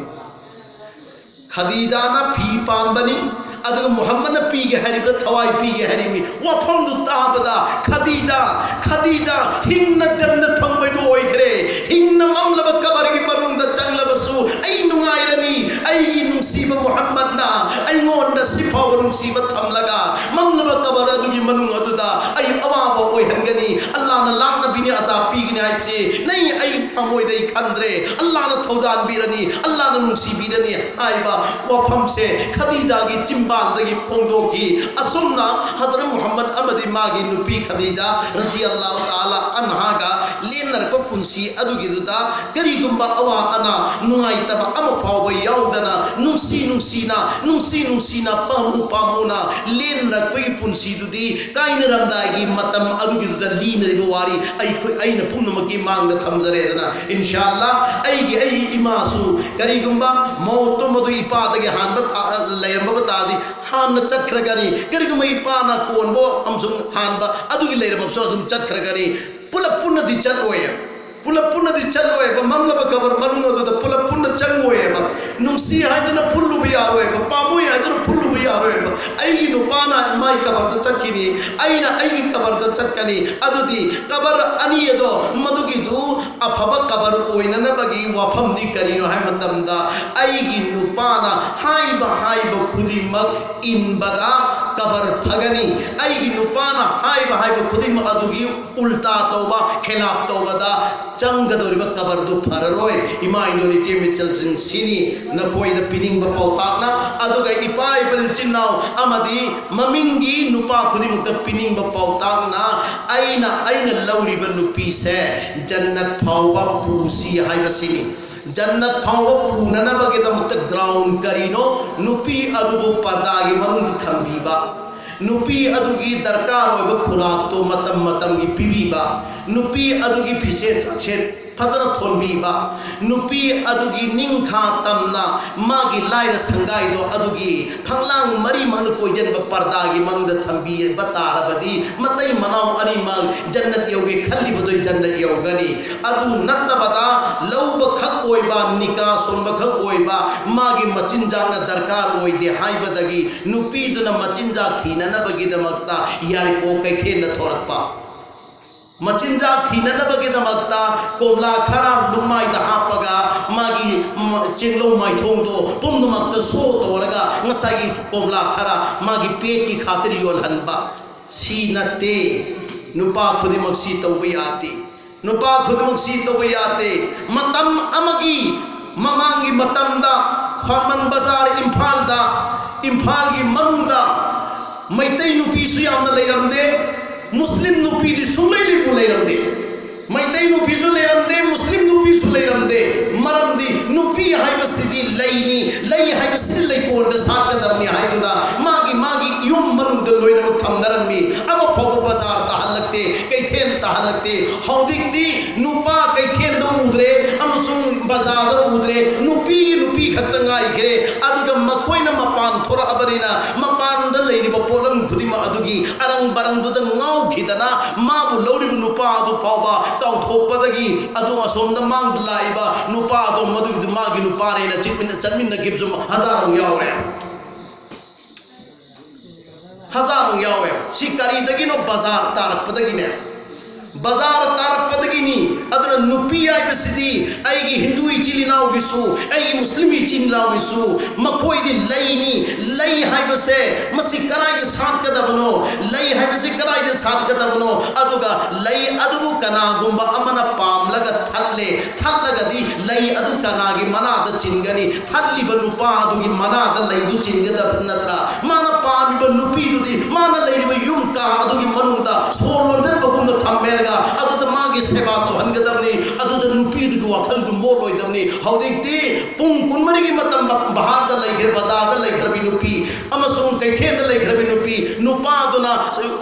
ꯈꯗꯤꯖꯥꯅ ꯐꯤ ꯄꯥꯝꯕꯅꯤ, ꯑꯗꯨꯒ ꯃꯨꯍꯝꯃꯗꯅ ꯄꯤꯒꯦ ꯍꯥꯏꯔꯤꯕ꯭ꯔꯥ, ꯊꯋꯥꯏ ꯄꯤꯒꯦ ꯍꯥꯏꯔꯤꯕꯅꯤ꯫ ꯋꯥꯐꯝꯗꯨ ꯇꯥꯕꯗ ꯈꯗꯤꯖꯥ, ꯈꯗꯤꯖꯥ ꯍꯤꯡꯅ ꯖꯟꯅꯠ ꯐꯪꯕꯩꯗꯨ ꯑꯣꯏꯈ꯭ꯔꯦ꯫ ꯍꯤꯡꯅ ꯃꯝꯂꯕ ꯀꯕꯔꯒꯤ ꯃꯅꯨꯡꯗ ꯆꯪꯂꯕꯁꯨ ꯑꯩ ꯅꯨꯡꯉꯥꯏꯔꯅꯤ꯫ ꯑꯩꯒꯤ ꯅꯨꯡꯁꯤꯕ ꯃꯨꯍꯝꯃꯗꯅ ꯑꯩꯉꯣꯟꯗ ꯁꯤꯐꯥꯎꯕ ꯅꯨꯡꯁꯤꯕ ꯊꯝꯂꯒ ꯃꯝꯂꯕ ꯀꯕꯔ ꯑꯗꯨꯒꯤ ꯃꯅꯨꯡ ꯑꯗꯨꯗ ꯑꯩ ꯑꯋꯥꯕ ꯑꯣꯏꯍꯟꯒꯅꯤ꯫ ꯑꯜꯂꯥꯍꯅ ꯂꯥꯛꯅꯕꯤꯅꯤ, ꯑꯖꯥꯕ ꯄꯤꯒꯅꯤ ꯍꯥꯏꯕꯁꯤ ꯅꯩ ꯑꯩ ꯊꯃꯣꯏꯗ ꯑꯩ ꯈꯟꯗ꯭ꯔꯦ꯫ ꯑꯜꯂꯥꯍꯅ ꯊꯧꯖꯥꯟꯕꯤꯔꯅꯤ, ꯑꯜꯂꯥꯍꯅ ꯅꯨꯡꯁꯤꯕꯤꯔꯅꯤ ꯍꯥꯏꯕ ꯋꯥꯐꯝꯁꯦ ꯈꯗꯤꯖꯥꯒꯤ ꯆꯤꯝꯕꯥꯜꯗꯒꯤ ꯐꯣꯡꯗꯣꯛꯈꯤ꯫ ꯑꯁꯨꯝꯅ ꯍꯗꯔꯠ ꯃꯨꯍꯝꯃꯗ ꯑꯃꯗꯤ ꯃꯥꯒꯤ ꯅꯨꯄꯤ ꯈꯗꯤꯖꯥ ꯔꯗꯤꯌꯜꯂꯥꯍꯨ ꯇꯥꯂꯥ ꯑꯟꯍꯥꯒ ꯂꯦꯟꯅꯔꯛꯄ ꯄꯨꯟꯁꯤ ꯑꯗꯨꯒꯤꯗꯨꯗ ꯀꯔꯤꯒꯨꯝꯕ ꯑꯋꯥ ꯑꯅꯥ ꯅꯨꯡꯉꯥꯏꯇꯕ ꯑꯃ ꯐꯥꯎꯕ ꯌꯥꯎꯗꯅ ꯅꯨꯡꯁꯤ ꯅꯨꯡꯁꯤꯅ, ꯅꯨꯡꯁꯤ ꯅꯨꯡꯁꯤꯅ, ꯄꯥꯝꯃꯨ ꯄꯥꯝꯃꯨꯅ ꯂꯦꯟꯅꯔꯛꯄꯒꯤ ꯄꯨꯟꯁꯤꯗꯨꯗꯤ ꯀꯥꯏꯅꯔꯝꯗꯥꯏꯒꯤ ꯃꯇꯝ ꯑꯗꯨꯒꯤꯗꯨꯗ ꯂꯤꯅꯔꯤꯕ ꯋꯥꯔꯤ ꯑꯩꯈꯣꯏ, ꯑꯩꯅ ꯄꯨꯝꯅꯃꯛꯀꯤ ꯃꯥꯡꯗ ꯊꯝꯖꯔꯦꯗꯅ꯫ ꯏꯟꯁꯥ ꯑꯜꯂꯥ, ꯑꯩꯒꯤ, ꯑꯩꯒꯤ ꯏꯃꯥꯁꯨ ꯀꯔꯤꯒꯨꯝꯕ ꯃꯧꯇꯣ ꯃꯗꯨ ꯏꯄꯥꯗꯒꯤ ꯍꯥꯟꯕ ꯇꯥ-, ꯂꯩꯔꯝꯕ ꯇꯥꯔꯗꯤ ꯍꯥꯟꯅ ꯆꯠꯈ꯭ꯔꯒꯅꯤ꯫ ꯀꯔꯤꯒꯨꯝꯕ ꯏꯄꯥꯅ ꯀꯣꯟꯕ ꯑꯃꯁꯨꯡ ꯍꯥꯟꯕ ꯑꯗꯨꯒꯤ ꯂꯩꯔꯕꯁꯨ ꯑꯗꯨꯝ ꯆꯠꯈ꯭ꯔꯒꯅꯤ꯫ ꯄꯨꯂꯞ ꯄꯨꯟꯅꯗꯤ ꯆꯠꯂꯣꯏ꯫ ꯄꯨꯂꯞ ꯄꯨꯟꯅ ꯗꯤ ꯆꯠꯂꯣꯏꯕ, ꯃꯝꯂꯕ ꯀꯕꯔ ꯃꯅꯨꯡ ꯑꯗꯨꯗ ꯄꯨꯂꯞ ꯄꯨꯟꯅ ꯆꯪꯉꯣꯏꯕ꯫ ꯅꯨꯡꯁꯤ ꯍꯥꯏꯗꯨꯅ ꯄꯨꯜꯂꯨꯕ ꯌꯥꯔꯣꯏꯕ, ꯄꯥꯝꯃꯨꯏ ꯍꯥꯏꯗꯨꯅ ꯄꯨꯜꯂꯨꯕ ꯌꯥꯔꯣꯏꯕ꯫ ꯑꯩꯒꯤ ꯅꯨꯄꯥꯅ ꯃꯥꯏ ꯀꯕꯔꯗ ꯆꯠꯈꯤꯅꯤ, ꯑꯩꯅ ꯑꯩꯒꯤ ꯀꯕꯔꯗ ꯆꯠꯀꯅꯤ꯫ ꯑꯗꯨꯗꯤ ꯀꯕꯔ ꯑꯅꯤ ꯑꯗꯣ, ꯃꯗꯨꯒꯤꯗꯨ ꯑꯐꯕ ꯀꯕꯔ ꯑꯣꯏꯅꯅꯕꯒꯤ ꯋꯥꯐꯝꯗꯤ ꯀꯔꯤꯅꯣ ꯍꯥꯏꯕ ꯃꯇꯝꯗ, ꯑꯩꯒꯤ ꯅꯨꯄꯥꯅ ꯍꯥꯏꯕ ꯍꯥꯏꯕ ꯈꯨꯗꯤꯡꯃꯛ ꯏꯟꯕꯗ ꯀꯕꯔ ꯐꯒꯅꯤ꯫ ꯑꯩꯒꯤ ꯅꯨꯄꯥꯅ ꯍꯥꯏꯕ ꯍꯥꯏꯕ ꯈꯨꯗꯤꯡꯃꯛ ꯑꯗꯨꯒꯤ ꯎꯜꯇꯥ ꯇꯧꯕ, ꯈꯦꯂꯥꯞ ꯇꯧꯕꯗ ꯆꯪꯒꯗꯧꯔꯤꯕ ꯀꯕꯔꯗꯨ ꯐꯔꯔꯣꯏ꯫ ꯏꯃꯥ ꯏꯟꯗꯣꯜ ꯏꯆꯦ ꯃꯆꯜꯁꯤꯡ, ꯁꯤꯅꯤ ꯅꯈꯣꯏꯗ ꯄꯤꯅꯤꯡꯕ ꯄꯥꯎꯇꯥꯛꯅ꯫ ꯑꯗꯨꯒ ꯏꯄꯥ ꯏꯄꯜ ꯏꯆꯤꯟ ꯏꯅꯥꯎ ꯑꯃꯗꯤ ꯃꯃꯤꯡꯒꯤ ꯅꯨꯄꯥ ꯈꯨꯗꯤꯡꯃꯛꯇ ꯄꯤꯅꯤꯡꯕ ꯄꯥꯎꯇꯥꯛꯅ, ꯑꯩꯅ, ꯑꯩꯅ ꯂꯧꯔꯤꯕ ꯅꯨꯄꯤꯁꯦ ꯖꯟꯅꯠ ꯐꯥꯎꯕ ꯄꯨꯁꯤ ꯍꯥꯏꯕꯁꯤꯅꯤ꯫ ꯖꯟꯅꯠ ꯐꯥꯎꯕ ꯄꯨꯅꯅꯕꯒꯤꯗꯃꯛꯇ ground ꯀꯔꯤꯅꯣ? ꯅꯨꯄꯤ ꯑꯗꯨꯕꯨ ꯄꯔꯗꯥꯒꯤ ꯃꯅꯨꯡꯗ ꯊꯝꯕꯤꯕ, ꯅꯨꯄꯤ ꯑꯗꯨꯒꯤ ꯗꯔꯀꯥꯔ ꯑꯣꯏꯕ ꯈꯨꯔꯥꯛꯇꯣ ꯃꯇꯝ ꯃꯇꯝꯒꯤ ꯄꯤꯕꯤꯕ, ꯅꯨꯄꯤ ꯑꯗꯨꯒꯤ ꯐꯤꯖꯦꯠ ꯆꯥꯛꯁꯦꯠ ꯐꯖꯅ ꯊꯣꯟꯕꯤꯕ, ꯅꯨꯄꯤ ꯑꯗꯨꯒꯤ ꯅꯤꯡꯈꯥ ꯇꯝꯅ ꯃꯥꯒꯤ ꯂꯥꯏꯔ ꯁꯪꯒꯥꯏꯗꯣ ꯑꯗꯨꯒꯤ ꯐꯛꯂꯥꯡ ꯃꯔꯤꯃꯛꯅ ꯀꯣꯏꯁꯤꯟꯕ ꯄꯔꯗꯥꯒꯤ ꯃꯅꯨꯡꯗ ꯊꯝꯕꯤꯕ ꯇꯥꯔꯕꯗꯤ, ꯃꯇꯩ ꯃꯅꯥꯎ ꯑꯅꯤꯃꯛ ꯖꯟꯅꯠ ꯌꯧꯒꯦ ꯈꯜꯂꯤꯕꯗꯣ ꯖꯟꯅꯠ ꯌꯧꯒꯅꯤ꯫ ꯑꯗꯨ ꯅꯠꯇꯕꯗ, ꯂꯧꯕ ꯈꯛ ꯑꯣꯏꯕ, ꯅꯤꯀꯥ ꯁꯣꯟꯕ ꯈꯛ ꯑꯣꯏꯕ, ꯃꯥꯒꯤ ꯃꯆꯤꯟꯖꯥꯛꯅ ꯗꯔꯀꯥꯔ ꯑꯣꯏꯗꯦ ꯍꯥꯏꯕꯗꯒꯤ ꯅꯨꯄꯤꯗꯨꯅ ꯃꯆꯤꯟꯖꯥꯛ ꯊꯤꯅꯅꯕꯒꯤꯗꯃꯛꯇ ꯌꯥꯏꯔꯤꯄꯣꯛ ꯀꯩꯊꯦꯜꯗ ꯊꯣꯔꯛꯄ꯫ ꯃꯆꯤꯟꯖꯥꯛ ꯊꯤꯅꯅꯕꯒꯤꯗꯃꯛꯇ ꯀꯣꯝꯂꯥ ꯈꯔ ꯂꯨꯛꯃꯥꯏꯗ ꯍꯥꯞꯄꯒ ꯃꯥꯒꯤ, ꯎꯝ, ꯆꯦꯡꯂꯧ ꯃꯥꯏꯊꯣꯡꯗꯣ ꯄꯨꯝꯅꯃꯛꯇ ꯁꯣ ꯇꯧꯔꯒ ꯉꯁꯥꯏꯒꯤ ꯀꯣꯝꯂꯥ ꯈꯔ ꯃꯥꯒꯤ ꯄꯦꯠꯀꯤ ꯈꯥꯇꯤꯔ ꯌꯣꯜꯍꯟꯕ꯫ ꯁꯤ ꯅꯠꯇꯦ꯫ ꯅꯨꯄꯥ ꯈꯨꯗꯤꯡꯃꯛ ꯁꯤ ꯇꯧꯕ ꯌꯥꯗꯦ꯫ ꯅꯨꯄꯥ ꯈꯨꯗꯤꯡꯃꯛ ꯁꯤ ꯇꯧꯕ ꯌꯥꯗꯦ꯫ ꯃꯇꯝ ꯑꯃꯒꯤ ꯃꯃꯥꯡꯒꯤ ꯃꯇꯝꯗ ꯈ꯭ꯋꯥꯔꯃꯟ ꯕꯖꯥꯔ ꯏꯝꯐꯥꯜꯗ, ꯏꯝꯐꯥꯜꯒꯤ ꯃꯅꯨꯡꯗ ꯃꯩꯇꯩ ꯅꯨꯄꯤꯁꯨ ꯌꯥꯝꯅ ꯂꯩꯔꯝꯗꯦ, ꯃꯨꯁꯂꯤꯝ ꯅꯨꯄꯤꯗꯤ ꯁꯨꯡꯂꯩ ꯂꯩꯕꯨ ꯂꯩꯔꯝꯗꯦ꯫ ꯃꯩꯇꯩ ꯅꯨꯄꯤꯁꯨ ꯂꯩꯔꯝꯗꯦ, ꯃꯨꯁꯂꯤꯝ ꯅꯨꯄꯤꯁꯨ ꯂꯩꯔꯝꯗꯦ꯫ ꯃꯔꯝꯗꯤ ꯅꯨꯄꯤ ꯍꯥꯏꯕꯁꯤꯗꯤ ꯂꯩꯅꯤ, ꯂꯩ ꯍꯥꯏꯕꯁꯤꯗꯤ ꯂꯩꯀꯣꯜꯗ ꯁꯥꯠꯀꯗꯕꯅꯤ ꯍꯥꯏꯗꯨꯅ ꯃꯥꯒꯤ ꯃꯥꯒꯤ ꯌꯨꯝ ꯃꯅꯨꯡꯗ ꯂꯣꯏꯅꯃꯛ ꯊꯝꯅꯔꯝꯃꯤ꯫ ꯑꯃ ꯐꯥꯎꯕ ꯕꯖꯥꯔ ꯇꯥꯍꯜꯂꯛꯇꯦ, ꯀꯩꯊꯦꯜ ꯇꯥꯍꯜꯂꯛꯇꯦ꯫ ꯍꯧꯖꯤꯛꯇꯤ ꯅꯨꯄꯥ ꯀꯩꯊꯦꯜꯗ ꯎꯗ꯭ꯔꯦ ꯑꯃꯁꯨꯡ ꯕꯖꯥꯔꯗ ꯎꯗ꯭ꯔꯦ, ꯅꯨꯄꯤꯒꯤ ꯅꯨꯄꯤ ꯈꯛꯇ ꯉꯥꯏꯈ꯭ꯔꯦ꯫ ꯑꯗꯨꯒ ꯃꯈꯣꯏꯅ ꯃꯄꯥꯟ ꯊꯣꯔꯛꯑꯕꯅꯤꯅ, ꯃꯄꯥꯟꯗ ꯂꯩꯔꯤꯕ ꯄꯣꯠꯂꯝ ꯈꯨꯗꯤꯡꯃꯛ ꯑꯗꯨꯒꯤ ꯑꯔꯪ ꯕꯔꯪꯗꯨꯗ ꯉꯥꯎꯈꯤꯗꯅ, ꯃꯥꯕꯨ ꯂꯧꯔꯤꯕ ꯅꯨꯄꯥ ꯑꯗꯨ ꯐꯥꯎꯕ ꯀꯥꯎꯊꯣꯛꯄꯗꯒꯤ, ꯑꯗꯨ ꯑꯁꯣꯝꯗ ꯃꯥꯡꯗ ꯂꯥꯛꯏꯕ ꯅꯨꯄꯥ ꯑꯗꯣ ꯃꯗꯨꯒꯤꯗꯨ ꯃꯥꯒꯤ ꯅꯨꯄꯥꯅꯦꯅ ꯆꯠꯃꯤꯟꯅ-, ꯆꯠꯃꯤꯟꯅꯈꯤꯕꯁꯨ ꯍꯖꯥꯔ ꯑꯃ ꯌꯥꯎꯔꯦ꯫ ꯍꯖꯥꯔ ꯑꯃ ꯌꯥꯎꯋꯦ꯫ ꯁꯤ ꯀꯔꯤꯗꯒꯤꯅꯣ? ꯕꯖꯥꯔ ꯇꯥꯔꯛꯄꯗꯒꯤꯅꯦ꯫ ꯕꯖꯥꯔ ꯇꯥꯔꯛꯄꯗꯒꯤꯅꯤ꯫ ꯑꯗꯨꯅ ꯅꯨꯄꯤ ꯍꯥꯏꯕꯁꯤꯗꯤ ꯑꯩꯒꯤ ꯍꯤꯟꯗꯨ ꯏꯆꯤꯜ ꯏꯅꯥꯎꯒꯤꯁꯨ, ꯑꯩꯒꯤ ꯃꯨꯁꯂꯤꯝ ꯏꯆꯤꯜ ꯏꯅꯥꯎꯒꯤꯁꯨ, ꯃꯈꯣꯏꯗꯤ ꯂꯩꯅꯤ꯫ ꯂꯩ ꯍꯥꯏꯕꯁꯦ ꯃꯁꯤ ꯀꯗꯥꯏꯗ ꯁꯥꯠꯀꯗꯕꯅꯣ? ꯂꯩ ꯍꯥꯏꯕꯁꯤ ꯀꯗꯥꯏꯗ ꯁꯥꯠꯀꯗꯕꯅꯣ? ꯑꯗꯨꯒ ꯂꯩ ꯑꯗꯨꯕꯨ ꯀꯅꯥꯒꯨꯝꯕ ꯑꯃꯅ ꯄꯥꯝꯂꯒ ꯊꯠꯂꯦ, ꯊꯠꯂꯒꯗꯤ ꯂꯩ ꯑꯗꯨ ꯀꯅꯥꯒꯤ ꯃꯅꯥꯗ ꯆꯤꯟꯒꯅꯤ? ꯊꯠꯂꯤꯕ ꯅꯨꯄꯥ ꯑꯗꯨꯒꯤ ꯃꯅꯥꯗ ꯂꯩꯗꯨ ꯆꯤꯟꯒꯗꯕ ꯅꯠꯇ꯭ꯔꯥ? ꯃꯥꯅ ꯄꯥꯝꯃꯤꯕ ꯅꯨꯄꯤꯗꯨꯗꯤ ꯃꯥꯅ ꯂꯩꯔꯤꯕ ꯌꯨꯝ ꯀꯥ ꯑꯗꯨꯒꯤ ꯃꯅꯨꯡꯗ ꯁꯣꯔ ꯂꯣꯟꯖꯟꯕꯒꯨꯝꯅ ꯊꯝꯃꯦꯔꯒ ꯑꯗꯨꯗ ꯃꯥꯒꯤ ꯁꯦꯕꯥ ꯇꯧꯍꯟꯒꯗꯕꯅꯤ꯫ ꯑꯗꯨꯗ ꯅꯨꯄꯤꯗꯨꯒꯤ ꯋꯥꯈꯜꯗꯨ ꯃꯣꯠꯂꯣꯏꯗꯕꯅꯤ꯫ ꯍꯧꯖꯤꯛꯇꯤ ꯄꯨꯡ ꯀꯨꯟꯃꯔꯤꯒꯤ ꯃꯇꯝ ꯕ-, ꯕꯍꯥꯔꯗ ꯂꯩꯈ꯭ꯔꯦ, ꯕꯖꯥꯔꯗ ꯂꯩꯈ꯭ꯔꯕꯤ ꯅꯨꯄꯤ ꯑꯃꯁꯨꯡ ꯀꯩꯊꯦꯜꯗ ꯂꯩꯈ꯭ꯔꯕꯤ ꯅꯨꯄꯤ, ꯅꯨꯄꯥꯗꯨꯅ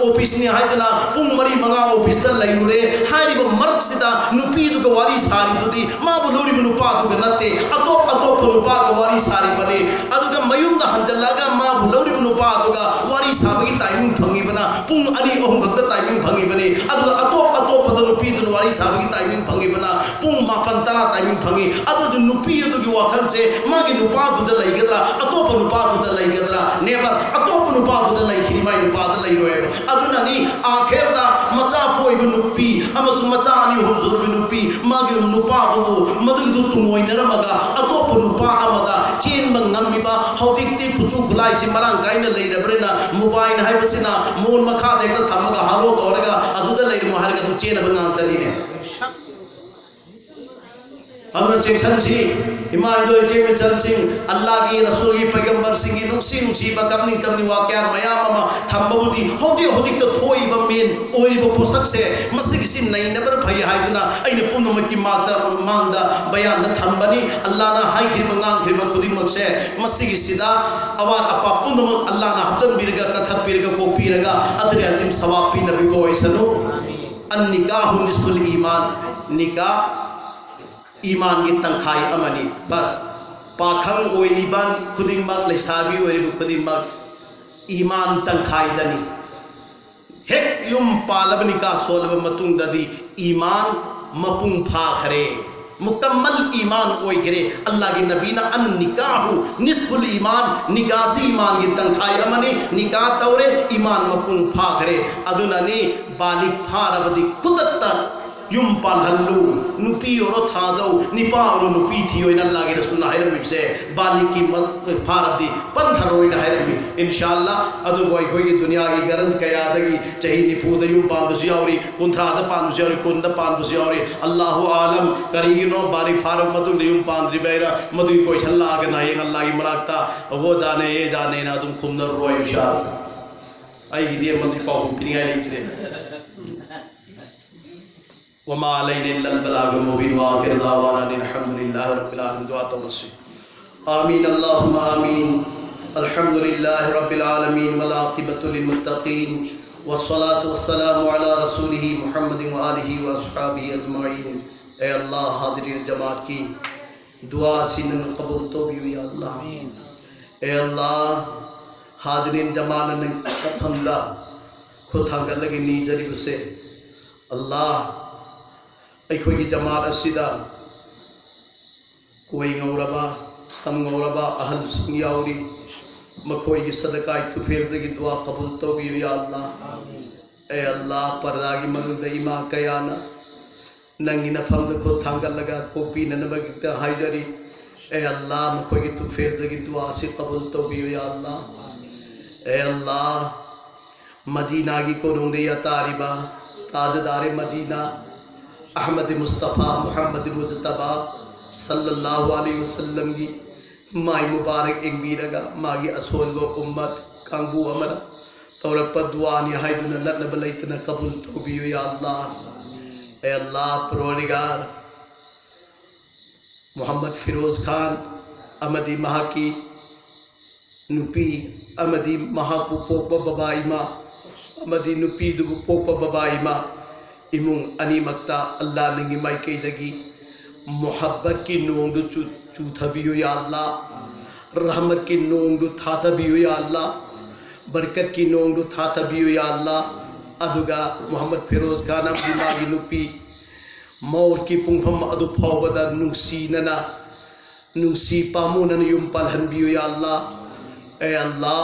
ꯑꯣꯐꯤꯁꯅꯤ ꯍꯥꯏꯗꯨꯅ ꯄꯨꯡ ꯃꯔꯤ ꯃꯉꯥ ꯑꯣꯐꯤꯁꯇ ꯂꯩꯔꯨꯔꯦ꯫ ꯍꯥꯏꯔꯤꯕ ꯃꯔꯛꯁꯤꯗ ꯅꯨꯄꯤꯗꯨꯒ ꯋꯥꯔꯤ ꯁꯥꯔꯤꯗꯨꯗꯤ ꯃꯥꯕꯨ ꯂꯧꯔꯤꯕ ꯅꯨꯄꯥꯗꯨꯒ ꯅꯠꯇꯦ, ꯑꯇꯣꯞ ꯑꯇꯣꯞꯄ ꯅꯨꯄꯥꯒ ꯋꯥꯔꯤ ꯁꯥꯔꯤꯕꯅꯤ꯫ ꯑꯗꯨꯒ ꯃꯌꯨꯝꯗ ꯍꯟꯖꯜꯂꯛꯑꯒ ꯃꯥꯕꯨ ꯂꯧꯔꯤꯕ ꯅꯨꯄꯥꯗꯨꯒ ꯋꯥꯔꯤ ꯁꯥꯕꯒꯤ ꯇꯥꯏꯃꯤꯡ ꯐꯪꯉꯤꯕꯅ ꯄꯨꯡ ꯑꯅꯤ ꯑꯍꯨꯝ ꯈꯛꯇ ꯇꯥꯏꯃꯤꯡ ꯐꯪꯉꯤꯕꯅꯤ꯫ ꯑꯗꯨꯒ ꯑꯇꯣꯞ ꯑꯇꯣꯞꯄꯗ ꯅꯨꯄꯤꯗꯨꯅ ꯋꯥꯔꯤ ꯁꯥꯕꯒꯤ ꯇꯥꯏꯃꯤꯡ ꯐꯪꯉꯤꯕꯅ ꯄꯨꯡ ꯃꯥꯄꯟ ꯇꯔꯥ ꯇꯥꯏꯃꯤꯡ ꯐꯪꯉꯤ꯫ ꯑꯗꯨꯗꯤ ꯅꯨꯄꯤ ꯑꯗꯨꯒꯤ ꯋꯥꯈꯜꯁꯦ ꯃꯥꯒꯤ ꯅꯨꯄꯥꯗꯨꯗ ꯂꯩꯒꯗ꯭ꯔꯥ, ꯑꯇꯣꯞꯄ ꯅꯨꯄꯥꯗꯨꯗ ꯂꯩꯒꯗ꯭ꯔꯥ? Never. ꯑꯇꯣꯞꯄ ꯅꯨꯄꯥꯗꯨꯗ ꯂꯩꯈꯤꯅꯤ, ꯃꯥꯒꯤ ꯅꯨꯄꯥꯗ ꯂꯩꯔꯣꯏꯕ꯫ ꯑꯗꯨꯅꯅꯤ ꯑꯥꯈꯦꯔꯗ ꯃꯆꯥ ꯄꯣꯛꯏꯕ ꯅꯨꯄꯤ ꯑꯃꯁꯨꯡ ꯃꯆꯥ ꯑꯅꯤ ꯑꯍꯨꯝ ꯁꯨꯔꯕ ꯅꯨꯄꯤ, ꯃꯥꯒꯤ ꯅꯨꯄꯥꯗꯨꯕꯨ ꯃꯗꯨꯒꯤꯗꯨ ꯇꯨꯡꯑꯣꯏꯅꯔꯝꯃꯒ ꯑꯇꯣꯞꯄ ꯅꯨꯄꯥ ꯑꯃꯗ ꯆꯦꯟꯕ ꯉꯝꯃꯤꯕ, ꯍꯧꯖꯤꯛꯇꯤ ꯈꯨꯠꯁꯨ ꯈꯨꯠꯂꯥꯏꯁꯤ ꯃꯔꯥꯡ ꯀꯥꯏꯅ ꯂꯩꯔꯕꯅꯤꯅ, ꯃꯣꯕꯥꯏꯜ ꯍꯥꯏꯕꯁꯤꯅ ꯃꯣꯟ ꯃꯈꯥꯗ ꯍꯦꯛꯇ ꯊꯝꯃꯒ ꯍꯥꯂꯣ ꯇꯧꯔꯒ ꯑꯗꯨꯗ ꯂꯩꯔꯝꯃꯣ ꯍꯥꯏꯔꯒ ꯑꯗꯨ ꯆꯦꯟꯅꯕ ꯉꯥꯛꯇꯅꯤꯅꯦ꯫ ꯑꯗꯨꯅ ꯆꯦꯛꯁꯤꯟꯁꯤ, ꯏꯃꯥ ꯏꯟꯗꯣ ꯏꯆꯦ ꯃꯆꯜꯁꯤꯡ, ꯑꯜꯂꯥꯒꯤ ꯔꯁꯨꯜꯒꯤ ꯄꯩꯒꯝꯕꯔꯁꯤꯡꯒꯤ ꯅꯨꯡꯁꯤ ꯅꯨꯡꯁꯤꯕ ꯀꯞꯅꯤꯡ ꯀꯞꯅꯤꯡ ꯋꯥꯀꯌꯥ ꯃꯌꯥꯝ ꯑꯃ ꯊꯝꯕꯕꯨꯗꯤ ꯍꯧꯖꯤꯛ ꯍꯧꯖꯤꯛꯇ ꯊꯣꯛꯏꯕ ꯃꯦꯟ ꯑꯣꯏꯔꯤꯕ ꯄꯣꯠꯁꯛꯁꯦ, ꯃꯁꯤꯒꯤꯁꯤ ꯅꯩꯅꯕꯅ ꯐꯩ ꯍꯥꯏꯗꯨꯅ ꯑꯩꯅ ꯄꯨꯝꯅꯃꯛꯀꯤ ꯃꯥꯛꯇ, ꯃꯥꯡꯗ ꯕꯌꯥꯟꯗ ꯊꯝꯕꯅꯤ꯫ ꯑꯜꯂꯥꯅ ꯍꯥꯏꯈ꯭ꯔꯤꯕ ꯉꯥꯡꯈ꯭ꯔꯤꯕ ꯈꯨꯗꯤꯡꯃꯛꯁꯦ ꯃꯁꯤꯒꯤꯁꯤꯗ ꯑꯋꯥꯠ ꯑꯄꯥ ꯄꯨꯝꯅꯃꯛ ꯑꯜꯂꯥꯅ ꯍꯥꯞꯆꯤꯟꯕꯤꯔꯒ, ꯀꯛꯊꯠꯄꯤꯔꯒ, ꯀꯣꯛꯄꯤꯔꯒ ꯑꯗꯨꯅ ꯑꯗꯨꯝ ꯁꯋꯥꯕ ꯄꯤꯅꯕꯤꯕ ꯑꯣꯏꯁꯅꯨ꯫ ꯑꯟꯅꯤꯀꯥꯍꯨ ꯅꯤꯁꯐꯨꯜ ꯏꯃꯥꯟ꯫ ꯅꯤꯀꯥ ꯏꯃꯥꯟꯒꯤ ꯇꯪꯈꯥꯏ ꯑꯃꯅꯤ꯫ ꯕꯁ, ꯄꯥꯈꯪ ꯑꯣꯏꯔꯤꯕ ꯈꯨꯗꯤꯡꯃꯛ, ꯂꯩꯁꯥꯕꯤ ꯑꯣꯏꯔꯤꯕ ꯈꯨꯗꯤꯡꯃꯛ, ꯏꯃꯥꯟ ꯇꯪꯈꯥꯏꯗꯅꯤ꯫ ꯍꯦꯛ ꯌꯨꯝ ꯄꯥꯜꯂꯕ, ꯅꯤꯀꯥ ꯁꯣꯜꯂꯕ ꯃꯇꯨꯡꯗꯗꯤ ꯏꯃꯥꯟ ꯃꯄꯨꯡ ꯐꯥꯈ꯭ꯔꯦ, ꯃꯨꯀꯝꯃꯜ ꯏꯃꯥꯟ ꯑꯣꯏꯈ꯭ꯔꯦ꯫ ꯑꯜꯂꯥꯍꯒꯤ ꯅꯕꯤꯅ "ꯑꯟ ꯅꯤꯀꯥꯍꯨ ꯅꯤꯁꯐꯨꯜ ꯏꯃꯥꯟ", ꯅꯤꯀꯥꯁꯤ ꯏꯃꯥꯟꯒꯤ ꯇꯪꯈꯥꯏ ꯑꯃꯅꯤ꯫ ꯅꯤꯀꯥ ꯇꯧꯔꯦ, ꯏꯃꯥꯟ ꯃꯄꯨꯡ ꯐꯥꯈ꯭ꯔꯦ꯫ ꯑꯗꯨꯅꯅꯤ, ꯕꯥꯂꯤꯒ ꯐꯥꯔꯕꯗꯤ ꯈꯨꯗꯛꯇ ꯌꯨꯝ ꯄꯥꯜꯍꯜꯂꯨ, ꯅꯨꯄꯤ ꯑꯣꯏꯔꯣ ꯊꯥꯗꯧ, ꯅꯤꯄꯥ ꯑꯣꯏꯔꯣ ꯅꯨꯄꯤ ꯊꯤꯌꯣ ꯍꯥꯏꯅ ꯑꯜꯂꯥꯍꯒꯤ ꯔꯁꯨꯜꯅ ꯍꯥꯏꯔꯝꯃꯤꯕꯁꯦ, ꯕꯥꯂꯤꯒꯀꯤ ꯃ-, ꯐꯥꯔꯕꯗꯤ ꯄꯟꯊꯔꯣꯏꯅ ꯍꯥꯏꯔꯝꯃꯤ꯫ ꯏꯟꯁꯥ ꯑꯜꯂꯥꯍ, ꯑꯗꯨꯕꯨ ꯑꯩꯈꯣꯏꯒꯤ ꯗꯨꯅꯤꯌꯥꯒꯤ ꯒꯔꯖ ꯀꯌꯥꯗꯒꯤ ꯆꯍꯤ ꯅꯤꯐꯨꯗ ꯌꯨꯝ ꯄꯥꯟꯕꯁꯨ ꯌꯥꯎꯔꯤ, ꯀꯨꯟꯊ꯭ꯔꯥꯗ ꯄꯥꯟꯕꯁꯨ ꯌꯥꯎꯔꯤ, ꯀꯨꯟꯗ ꯄꯥꯟꯕꯁꯨ ꯌꯥꯎꯔꯤ꯫ ꯑꯜꯂꯥꯍꯨ ꯑꯥꯂꯝ, ꯀꯔꯤꯒꯤꯅꯣ ꯕꯥꯂꯤꯒ ꯐꯥꯔꯕ ꯃꯇꯨꯡꯗ ꯌꯨꯝ ꯄꯥꯟꯗ꯭ꯔꯤꯕ ꯍꯥꯏꯅ? ꯃꯗꯨꯒꯤ ꯀꯣꯏꯁꯟ ꯂꯥꯛꯑꯒꯅ ꯍꯌꯦꯡ ꯑꯜꯂꯥꯍꯒꯤ ꯃꯅꯥꯛꯇ, "ꯑꯣ ꯖꯥꯅꯦ, ꯑꯦ ꯖꯥꯅꯦꯅ" ꯑꯗꯨꯝ ꯈꯨꯝꯅꯔꯔꯣꯏ ꯏꯟꯁꯥ ꯑꯜꯂꯥꯍ꯫ ꯑꯩꯒꯤꯗꯤ ꯃꯗꯨꯒꯤ ꯄꯥꯎꯈꯨꯝ ꯄꯤꯅꯤꯡꯉꯥꯏ ꯂꯩꯇ꯭ꯔꯦ꯫ وما علينا إلا البلاغ المبين، وآخر دعوانا أن الحمد لله رب العالمين. ꯗꯨꯋꯥ ꯇꯧꯔꯁꯤ꯫ آمين، اللهم آمين. الحمد لله رب العالمين، والعاقبة للمتقين، والصلاة والسلام على رسوله محمد وآله وأصحابه أجمعين. ꯑꯦ ꯑꯜꯂꯥꯍ, ꯍꯥꯗꯤꯔꯤꯟ ꯖꯃꯥꯠꯀꯤ ꯗꯨꯋꯥ ꯑꯁꯤ ꯅꯪꯅ ꯀꯕꯨꯜ ꯇꯧꯕꯤꯌꯨ, ꯌꯥ ꯑꯜꯂꯥꯍ꯫ ꯑꯦ ꯑꯜꯂꯥꯍ, ꯍꯥꯗꯤꯔꯤꯟ ꯖꯃꯥꯠꯅ ꯅꯪꯒꯤ ꯃꯐꯝꯗ ꯈꯨꯠ ꯊꯥꯡꯒꯠꯂꯒ ꯅꯤꯖꯔꯤꯕꯁꯦ, ꯑꯜꯂꯥꯍ, ꯑꯩꯈꯣꯏꯒꯤ ꯖꯃꯥꯠ ꯑꯁꯤꯗ ꯀꯣꯏ ꯉꯧꯔꯕ, ꯁꯝ ꯉꯧꯔꯕ ꯑꯍꯜꯁꯤꯡ ꯌꯥꯎꯔꯤ꯫ ꯃꯈꯣꯏꯒꯤ ꯁꯗꯀꯥꯏ ꯇꯨꯐꯦꯜꯗꯒꯤ ꯗꯨꯋꯥ ꯀꯕꯨꯜ ꯇꯧꯕꯤꯌꯨ, ꯌꯥ ꯑꯜꯂꯥꯍ꯫ ꯑꯦ ꯑꯜꯂꯥꯍ, ꯄꯔꯗꯥꯒꯤ ꯃꯅꯨꯡꯗ ꯏꯃꯥ ꯀꯌꯥꯅ ꯅꯪꯒꯤ ꯅꯐꯝꯗ ꯈꯨꯠ ꯊꯥꯡꯒꯠꯂꯒ ꯀꯣꯛꯄꯤꯅꯅꯕꯒꯤꯗꯃꯛꯇ ꯍꯥꯏꯖꯔꯤ꯫ ꯑꯦ ꯑꯜꯂꯥꯍ, ꯃꯈꯣꯏꯒꯤ ꯇꯨꯐꯦꯜꯗꯒꯤ ꯗꯨꯋꯥ ꯑꯁꯤ ꯀꯕꯨꯜ ꯇꯧꯕꯤꯌꯨ, ꯌꯥ ꯑꯜꯂꯥꯍ꯫ ꯑꯦ ꯑꯜꯂꯥꯍ, ꯃꯗꯤꯅꯥꯒꯤ ꯀꯣꯅꯨꯡꯗ ꯌꯥꯇꯥꯔꯤꯕ ꯇꯥꯖꯗꯥꯔꯦ ꯃꯗꯤꯅꯥ ꯑꯍꯃꯗ ꯃꯨꯁꯇꯐꯥ ꯃꯨꯍꯝꯃꯗ ꯃꯨꯖꯇꯕꯥ ꯁꯜꯂꯜꯂꯥꯍꯨ ꯑꯂꯩꯍꯤ ꯋꯁꯜꯂꯝꯒꯤ ꯃꯥꯏ ꯃꯨꯕꯥꯔꯛ ꯌꯦꯡꯕꯤꯔꯒ, ꯃꯥꯒꯤ ꯑꯁꯣꯟꯕ ꯎꯝꯃꯠ ꯀꯥꯡꯕꯨ ꯑꯃꯅ ꯇꯧꯔꯛꯄ ꯗꯨꯋꯥꯅꯤ ꯍꯥꯏꯗꯨꯅ ꯂꯠꯅꯕ ꯂꯩꯇꯅ ꯀꯕꯨꯜ ꯇꯧꯕꯤꯌꯨ, ꯌꯥ ꯑꯜꯂꯥꯍ꯫ ꯑꯦ ꯑꯜꯂꯥꯍ, ꯄꯔꯣꯔꯗꯤꯒꯥꯔ, ꯃꯨꯍꯝꯃꯗ ꯐꯤꯔꯣꯖ ꯈꯥꯟ ꯑꯃꯗꯤ ꯃꯍꯥꯛꯀꯤ ꯅꯨꯄꯤ ꯑꯃꯗꯤ ꯃꯍꯥꯛꯄꯨ ꯄꯣꯛꯄ ꯕꯕꯥ ꯏꯃꯥ ꯑꯃꯗꯤ ꯅꯨꯄꯤꯗꯨꯕꯨ ꯄꯣꯛꯄ ꯕꯕꯥ ꯏꯃꯥ, ꯏꯃꯨꯡ ꯑꯅꯤꯃꯛꯇ ꯑꯜꯂꯥꯍ ꯅꯪꯒꯤ ꯃꯥꯏꯀꯩꯗꯒꯤ ꯃꯨꯍꯕꯠꯀꯤ ꯅꯣꯡꯗꯨ ꯆꯨ-, ꯆꯨꯊꯕꯤꯌꯨ ꯌꯥ ꯑꯜꯂꯥ꯫ ꯔꯍꯃꯠꯀꯤ ꯅꯣꯡꯗꯨ ꯊꯥꯊꯕꯤꯌꯨ ꯌꯥ ꯑꯜꯂꯥ꯫ ꯕꯔꯀꯠꯀꯤ ꯅꯣꯡꯗꯨ ꯊꯥꯊꯕꯤꯌꯨ ꯌꯥ ꯑꯜꯂꯥ꯫ ꯑꯗꯨꯒ ꯃꯨꯍꯝꯃꯗ ꯐꯤꯔꯣꯖ ꯈꯥꯟ ꯑꯃꯗꯤ ꯃꯥꯒꯤ ꯅꯨꯄꯤ ꯃꯧꯔꯀꯤ ꯄꯨꯡꯐꯝ ꯑꯗꯨ ꯐꯥꯎꯕꯗ ꯅꯨꯡꯁꯤꯅꯅ, ꯅꯨꯡꯁꯤ ꯄꯥꯝꯃꯨꯅꯅ ꯌꯨꯝ ꯄꯥꯜꯍꯟꯕꯤꯌꯨ ꯌꯥ ꯑꯜꯂꯥ꯫ ꯑꯦ ꯑꯜꯂꯥ,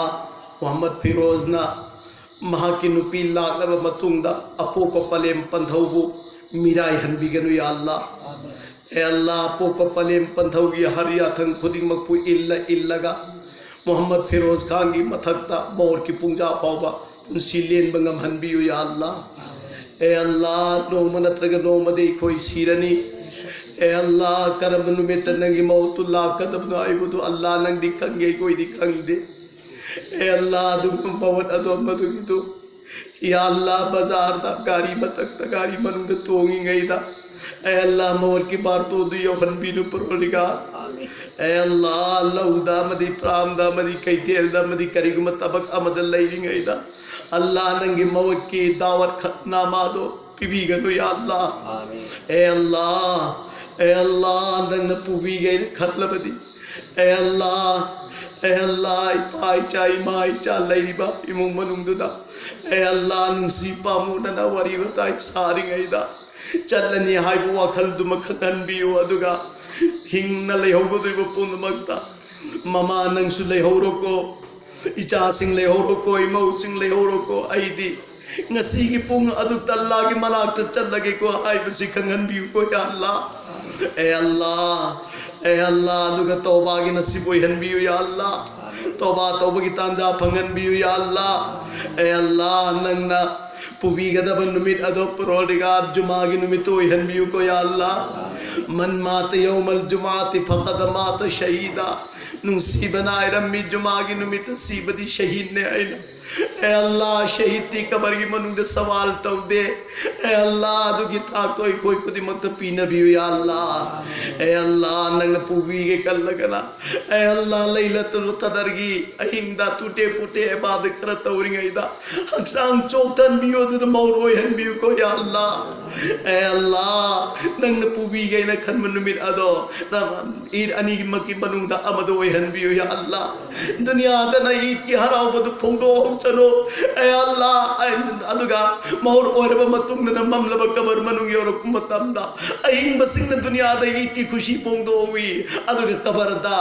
ꯃꯨꯍꯝꯃꯗ ꯐꯤꯔꯣꯖꯅ ꯃꯍꯥꯛꯀꯤ ꯅꯨꯄꯤ ꯂꯥꯛꯂꯕ ꯃꯇꯨꯡꯗ ꯑꯄꯣꯛꯄ ꯄꯂꯦꯝ ꯄꯟꯊꯧꯕꯨ ꯃꯤꯔꯥꯏꯍꯟꯕꯤꯒꯅꯨ ꯌꯥ ꯑꯜꯂꯥ꯫ ꯑꯦ ꯑꯜꯂꯥ, ꯑꯄꯣꯛꯄ ꯄꯂꯦꯝ ꯄꯟꯊꯧꯒꯤ ꯍꯔ ꯌꯥꯊꯪ ꯈꯨꯗꯤꯡꯃꯛꯄꯨ ꯏꯜꯂ ꯏꯜꯂꯒ ꯃꯨꯍꯝꯃꯗ ꯐꯤꯔꯣꯖ ꯈꯥꯟꯒꯤ ꯃꯊꯛꯇ ꯃꯧꯔꯀꯤ ꯄꯨꯡꯖꯥ ꯐꯥꯎꯕ ꯄꯨꯟꯁꯤ ꯂꯦꯟꯕ ꯉꯝꯍꯟꯕꯤꯌꯨ ꯌꯥ ꯑꯜꯂꯥ꯫ ꯑꯦ ꯑꯜꯂꯥ, ꯅꯣꯡꯃ ꯅꯠꯇ꯭ꯔꯒ ꯅꯣꯡꯃꯗꯤ ꯑꯩꯈꯣꯏ ꯁꯤꯔꯅꯤ꯫ ꯑꯦ ꯑꯜꯂꯥ, ꯀꯔꯝꯕ ꯅꯨꯃꯤꯠꯇ ꯅꯪꯒꯤ ꯃꯧꯠꯇꯨ ꯂꯥꯛꯀꯗꯕꯅꯣ ꯍꯥꯏꯕꯗꯨ ꯑꯜꯂꯥ ꯅꯪꯗꯤ ꯈꯪꯒꯦ, ꯑꯩꯈꯣꯏꯗꯤ ꯈꯪꯗꯦ꯫ ꯑꯦ ꯑꯜꯂꯥ, ꯑꯗꯨꯒꯨꯝꯕ ꯃꯧꯠ ꯑꯗꯣ ꯃꯗꯨꯒꯤꯗꯨ ꯌꯥ ꯑꯜꯂꯥ, ꯕꯖꯥꯔꯗ ꯒꯥꯔꯤ ꯃꯊꯛꯇ, ꯒꯥꯔꯤ ꯃꯅꯨꯡꯗ ꯇꯣꯡꯉꯤꯉꯩꯗ, ꯑꯦ ꯑꯜꯂꯥ, ꯃꯧꯠꯀꯤ ꯕꯥꯔꯇꯣꯟꯗꯨ ꯌꯧꯍꯟꯕꯤꯅꯨ ꯄꯔꯣꯔꯗꯤꯒꯥꯔ꯫ ꯑꯦ ꯑꯜꯂꯥ, ꯂꯧꯗ ꯑꯃꯗꯤ ꯐ꯭ꯔꯥꯝꯗ ꯑꯃꯗꯤ ꯀꯩꯊꯦꯜꯗ ꯑꯃꯗꯤ ꯀꯔꯤꯒꯨꯝꯕ ꯊꯕꯛ ꯑꯃꯗ ꯂꯩꯔꯤꯉꯩꯗ, ꯑꯜꯂꯥ, ꯅꯪꯒꯤ ꯃꯧꯠꯀꯤ ꯗꯥꯋꯠ ꯈꯠꯅꯥꯃꯥꯗꯣ ꯄꯤꯕꯤꯒꯅꯨ ꯌꯥ ꯑꯜꯂꯥ꯫ ꯑꯦ ꯑꯜꯂꯥ, ꯑꯦ ꯑꯜꯂꯥ, ꯅꯪꯅ ꯄꯨꯕꯤꯒꯦ ꯍꯥꯏꯅ ꯈꯜꯂꯕꯗꯤ, ꯑꯦ ꯑꯜꯂꯥ, ꯑꯦ ꯑꯜꯂꯥ, ꯏꯄꯥ ꯏꯆꯥ, ꯏꯃꯥ ꯏꯆꯥ ꯂꯩꯔꯤꯕ ꯏꯃꯨꯡ ꯃꯅꯨꯡꯗꯨꯗ, ꯑꯦ ꯑꯜꯂꯥ, ꯅꯨꯡꯁꯤ ꯄꯥꯝꯃꯨꯅꯅ ꯋꯥꯔꯤ ꯋꯥꯇꯥꯏ ꯁꯥꯔꯤꯉꯩꯗ ꯆꯠꯂꯅꯤ ꯍꯥꯏꯕ ꯋꯥꯈꯜꯗꯨꯃ ꯈꯪꯍꯟꯕꯤꯌꯨ꯫ ꯑꯗꯨꯒ ꯍꯤꯡꯅ ꯂꯩꯍꯧꯒꯗꯧꯔꯤꯕ ꯄꯨꯝꯅꯃꯛꯇ, ꯃꯃꯥ ꯅꯪꯁꯨ ꯂꯩꯍꯧꯔꯣꯀꯣ, ꯏꯆꯥꯁꯤꯡ ꯂꯩꯍꯧꯔꯣꯀꯣ, ꯏꯃꯧꯁꯤꯡ ꯂꯩꯍꯧꯔꯣꯀꯣ, ꯑꯩꯗꯤ ꯉꯁꯤꯒꯤ ꯄꯨꯡ ꯑꯗꯨꯛꯇ ꯑꯜꯂꯥꯒꯤ ꯃꯅꯥꯛꯇ ꯆꯠꯂꯒꯦꯀꯣ ꯍꯥꯏꯕꯁꯤ ꯈꯪꯍꯟꯕꯤꯌꯨꯀꯣ ꯌꯥ ꯑꯜꯂꯥ꯫ ꯑꯦ ꯑꯜꯂꯥ, ꯑꯦ ꯑꯜꯂꯥ, ꯑꯗꯨꯒ ꯇꯧꯕꯥꯒꯤ ꯅꯁꯤꯕ ꯑꯣꯏꯍꯟꯕꯤꯌꯨ ꯌꯥ ꯑꯜꯂꯥ꯫ ꯇꯧꯕꯥ ꯇꯧꯕꯒꯤ ꯇꯥꯟꯖꯥ ꯐꯪꯍꯟꯕꯤꯌꯨ ꯌꯥ ꯑꯜꯂꯥ꯫ ꯑꯦ ꯑꯜꯂꯥ, ꯅꯪꯅ ꯄꯨꯕꯤꯒꯗꯕ ꯅꯨꯃꯤꯠ ꯑꯗꯣ ꯄꯔꯣꯔꯗꯤꯒꯥꯔ ꯖꯨꯃꯥꯒꯤ ꯅꯨꯃꯤꯠꯇ ꯑꯣꯏꯍꯟꯕꯤꯌꯨꯀꯣ ꯌꯥ ꯑꯜꯂꯥ꯫ ꯃꯟ ꯃꯥꯇ ꯌꯧꯃꯜ ꯖꯨꯃꯥꯇꯤ ꯐꯀꯗ ꯃꯥꯇ ꯁꯍꯤꯗꯥ꯫ ꯅꯨꯡꯁꯤꯕꯅ ꯍꯥꯏꯔꯝꯃꯤ, ꯖꯨꯃꯥꯒꯤ ꯅꯨꯃꯤꯠꯇ ꯁꯤꯕꯗꯤ ꯁꯍꯤꯗꯅꯦ ꯍꯥꯏꯅ꯫ ꯑꯦ ꯑꯜꯂꯥ, ꯁꯍꯤꯗꯇꯤ ꯀꯕꯔꯒꯤ ꯃꯅꯨꯡꯗ ꯁꯋꯥꯜ ꯇꯧꯗꯦ꯫ ꯑꯦ ꯑꯜꯂꯥ, ꯑꯗꯨꯒꯤ ꯊꯥꯛꯇꯣ ꯑꯩꯈꯣꯏ ꯈꯨꯗꯤꯡꯃꯛꯇ ꯄꯤꯅꯕꯤꯌꯨ, ꯌꯥ ꯑꯜꯂꯥ꯫ ꯑꯦ ꯑꯜꯂꯥ, ꯅꯪꯅ ꯄꯨꯕꯤꯒꯦ ꯈꯜꯂꯒꯅ, ꯑꯦ ꯑꯜꯂꯥ, ꯂꯩꯂꯇꯨꯜ ꯀꯗꯔꯒꯤ ꯑꯍꯤꯡꯗ ꯇꯨꯇꯦ ꯄꯨꯇꯦ ꯏꯕꯥꯗꯠ ꯈꯔ ꯇꯧꯔꯤꯉꯩꯗ ꯍꯛꯆꯥꯡ ꯆꯣꯛꯊꯟꯕꯤꯌꯨ, ꯑꯗꯨꯗ ꯃꯧꯔ ꯑꯣꯏꯍꯟꯕꯤꯌꯨꯀꯣ, ꯌꯥ ꯑꯜꯂꯥ꯫ ꯑꯦ ꯑꯜꯂꯥ, ꯅꯪꯅ ꯄꯨꯕꯤꯒꯦꯅ ꯈꯟꯕ ꯅꯨꯃꯤꯠ ꯑꯗꯣ ꯔꯃ-, ꯏꯗ ꯑꯅꯤꯃꯛꯀꯤ ꯃꯅꯨꯡꯗ ꯑꯃꯗ ꯑꯣꯏꯍꯟꯕꯤꯌꯨ, ꯌꯥ ꯑꯜꯂꯥ꯫ ꯗꯨꯅꯤꯌꯥꯗꯅ ꯏꯗꯀꯤ ꯍꯔꯥꯎꯕꯗꯨ ꯐꯣꯡꯗꯣꯛꯍꯧꯁꯅꯨ꯫ ꯑꯦ ꯑꯜꯂꯥ, ꯑꯗꯨꯒ ꯃꯧꯔ ꯑꯣꯏꯔꯕ ꯃꯇꯨꯡꯗꯅ ꯃꯝꯂꯕ ꯀꯕꯔ ꯃꯅꯨꯡ ꯌꯧꯔꯛꯄ ꯃꯇꯝꯗ ꯑꯍꯤꯡꯕꯁꯤꯡꯅ ꯗꯨꯅꯤꯌꯥꯗ ꯏꯗꯀꯤ ꯈꯨꯁꯤ ꯐꯣꯡꯗꯣꯛꯏ, ꯑꯗꯨꯒ ꯀꯕꯔꯗ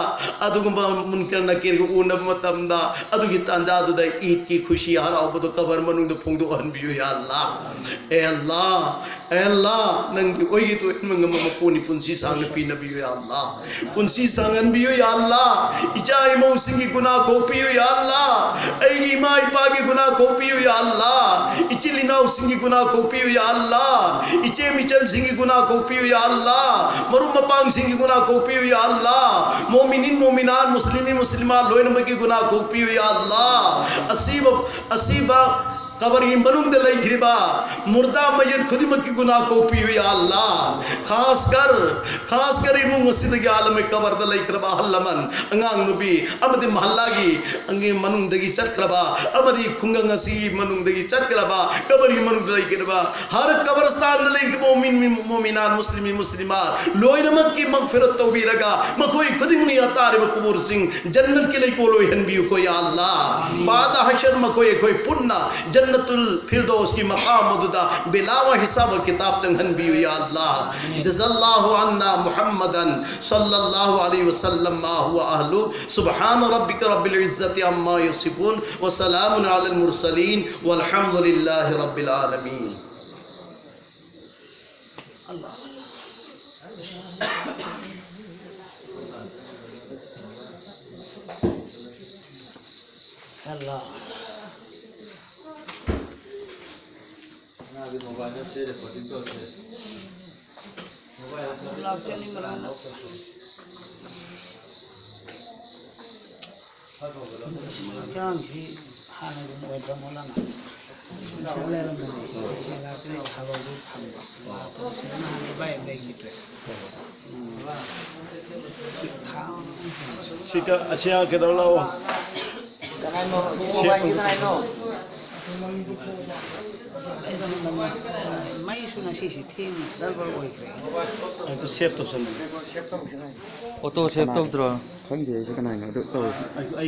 ꯑꯗꯨꯒꯨꯝꯕ ꯃꯨꯟꯀꯔ ꯅꯀꯤꯔꯒ ꯎꯅꯕ ꯃꯇꯝꯗ ꯑꯗꯨꯒꯤ ꯇꯥꯟꯖꯥꯗꯨꯗ ꯏꯗꯀꯤ ꯈꯨꯁꯤ ꯍꯔꯥꯎꯕꯗꯨ ꯀꯕꯔ ꯃꯅꯨꯡꯗ ꯐꯣꯡꯗꯣꯛꯍꯟꯕꯤꯌꯨ, ꯌꯥ ꯑꯜꯂꯥ꯫ ꯑꯦ ꯑꯜꯂꯥ, ꯑꯦ ꯑꯜꯂꯥ, ꯅꯪꯒꯤ ꯑꯣꯏꯒꯤ ꯇꯣꯏꯍꯟꯕ ꯉꯝꯕ ꯃꯄꯨꯅꯤ, ꯄꯨꯟꯁꯤ ꯁꯥꯡꯅ ꯄꯤꯅꯕꯤꯌꯨ, ꯌꯥ ꯑꯜꯂꯥ꯫ ꯄꯨꯟꯁꯤ ꯁꯥꯡꯍꯟꯕꯤꯌꯨ, ꯌꯥ ꯑꯜꯂꯥ꯫ ꯏꯆꯥ ꯏꯃꯧꯁꯤꯡꯒꯤ ꯒꯨꯅꯥ ꯀꯣꯛꯄꯤꯌꯨ, ꯌꯥ ꯑꯜꯂꯥ꯫ ꯑꯩꯒꯤ ꯏꯃꯥ ꯏꯄꯥꯒꯤ ꯒꯨꯅꯥ ꯀꯣꯛꯄꯤꯌꯨ, ꯌꯥ ꯑꯜꯂꯥ꯫ ꯏꯆꯤꯜ ꯏꯅꯥꯎꯁꯤꯡꯒꯤ ꯒꯨꯅꯥ ꯀꯣꯛꯄꯤꯌꯨ, ꯌꯥ ꯑꯜꯂꯥ꯫ ꯏꯆꯦ ꯃꯤꯆꯜꯁꯤꯡꯒꯤ ꯒꯨꯅꯥ ꯀꯣꯛꯄꯤꯌꯨ, ꯌꯥ ꯑꯜꯂꯥ꯫ ꯃꯔꯨꯞ ꯃꯄꯥꯡꯁꯤꯡꯒꯤ ꯒꯨꯅꯥ ꯀꯣꯛꯄꯤꯌꯨ, ꯌꯥ ꯑꯜꯂꯥ꯫ ꯃꯣꯃꯤꯅꯤꯟ ꯃꯣꯃꯤꯅꯥꯠ, ꯃꯨꯁꯂꯤꯃꯤꯟ ꯃꯨꯁꯂꯤꯃꯥꯠ ꯂꯣꯏꯅꯃꯛꯀꯤ ꯒꯨꯅꯥ ꯀꯣꯛꯄꯤꯌꯨ, ꯌꯥ ꯑꯜꯂꯥ꯫ ꯑꯁꯤꯕ, ꯑꯁꯤꯕ ꯀꯕꯔꯒꯤ ꯃꯅꯨꯡꯗ ꯂꯩꯈ꯭ꯔꯤꯕ ꯃꯨꯔꯗꯥ ꯃꯌꯤꯠ ꯈꯨꯗꯤꯡꯃꯛꯀꯤ ꯒꯨꯅꯥ ꯀꯣꯛꯄꯤꯌꯨ, ꯌꯥ ꯑꯜꯂꯥ꯫ ꯈꯥꯁꯀꯔ, ꯈꯥꯁꯀꯔ ꯏꯃꯨꯡ ꯑꯁꯤꯗꯒꯤ ꯑꯥꯂꯝ ꯀꯕꯔꯗ ꯂꯩꯈ꯭ꯔꯕ ꯑꯍꯜ ꯂꯃꯟ, ꯑꯉꯥꯡ ꯅꯨꯄꯤ ꯑꯃꯗꯤ ꯃꯍꯜꯂꯥꯒꯤ ꯃꯅꯨꯡꯗꯒꯤ ꯆꯠꯈ꯭ꯔꯕ ꯑꯃꯗꯤ ꯈꯨꯡꯒꯪ ꯑꯁꯤꯒꯤ ꯃꯅꯨꯡꯗꯒꯤ ꯆꯠꯈ꯭ꯔꯕ, ꯀꯕꯔꯒꯤ ꯃꯅꯨꯡꯗ ꯂꯩꯈ꯭ꯔꯕ ꯍꯔ ꯀꯕꯔꯁꯇꯥꯟꯗ ꯂꯩꯔꯤꯕ ꯃꯣꯃꯤꯟ, ꯃꯣꯃꯤꯅꯥꯟ, ꯃꯨꯁꯂꯤꯃꯤ, ꯃꯨꯁꯂꯤꯃꯥꯠ ꯂꯣꯏꯅꯃꯛꯀꯤ ꯃꯒꯐꯤꯔꯠ ꯇꯧꯕꯤꯔꯒ ꯃꯈꯣꯏ ꯈꯨꯗꯤꯡꯃꯛꯀꯤ ꯑꯇꯥꯔꯤꯕ ꯀꯨꯕꯨꯔꯁꯤꯡ ꯖꯟꯅꯠꯀꯤ ꯂꯩꯀꯣꯜ ꯑꯣꯏꯍꯟꯕꯤꯌꯨꯀꯣ, ꯌꯥ ꯑꯜꯂꯥ꯫ ꯕꯥꯗ ꯍꯁꯔ ꯃꯈꯣꯏ ꯑꯩꯈꯣꯏ ꯄꯨꯟꯅ ꯖꯟꯅꯇꯨꯜ ꯐꯤꯔꯗꯧꯁꯀꯤ ꯃꯀꯥꯝ ꯑꯗꯨꯗ ꯕꯤꯂꯥ ꯋꯥ ꯍꯤꯁꯥꯕ ꯀꯤꯇꯥꯕ ꯆꯪꯍꯟꯕꯤꯌꯨ, ꯌꯥ ꯑꯜꯂꯥ꯫ جزى الله عنا محمدا صلى الله عليه وسلم ما هو أهله. سبحان ربك رب العزة عما يصفون، وسلام على المرسلين، والحمد لله رب العالمين. ꯍꯛꯆꯥꯡꯁꯤ ꯍꯥꯟꯅꯒꯨꯝ ꯑꯣꯏꯗ꯭ꯔ ꯃꯣꯂꯥꯅ ꯁꯨꯝ ꯆꯠ ꯂꯩꯔꯝꯕꯅꯤ꯫ ꯁꯤ ꯂꯥꯛꯄꯗꯩ ꯊꯕꯛꯁꯨ ꯐꯪꯕ꯫ ꯂꯥꯛꯄꯗ ꯁꯤꯗꯅ ꯍꯥꯟꯅ ꯏꯕꯥꯏ ꯑꯃ ꯂꯩꯈꯤꯗ꯭ꯔꯦ꯫ ꯎꯝ꯫ ꯁꯤ ꯊꯥ ꯑꯃ ꯁꯤ ꯀ-, ꯑꯁꯤ ꯑꯥ ꯀꯩꯗꯧꯔ ꯂꯥꯛꯑꯣ? ꯀꯅꯥꯏꯅꯣ? ꯁꯦꯞ ꯃꯣꯕꯥꯏꯜꯒꯤ ꯀꯅꯥꯏꯅꯣ? ꯃꯩꯁꯨ ꯉꯁꯤꯁꯤ ꯊꯦꯡꯅ ꯒꯔꯕꯔ ꯑꯣꯏꯈ꯭ꯔꯦ꯫ ꯑꯝꯇ ꯁꯦꯞ ꯇꯧꯁꯜꯂꯨ꯫ ꯑꯣꯇꯣ ꯁꯦꯞ ꯇꯧꯗ꯭ꯔꯣ? ꯈꯪꯗꯦ ꯑꯩꯁꯨ ꯀꯅꯥꯏꯅꯣ ꯑꯗꯨ ꯇꯧꯔꯤꯁꯦ꯫ ꯑꯩ, ꯑꯩ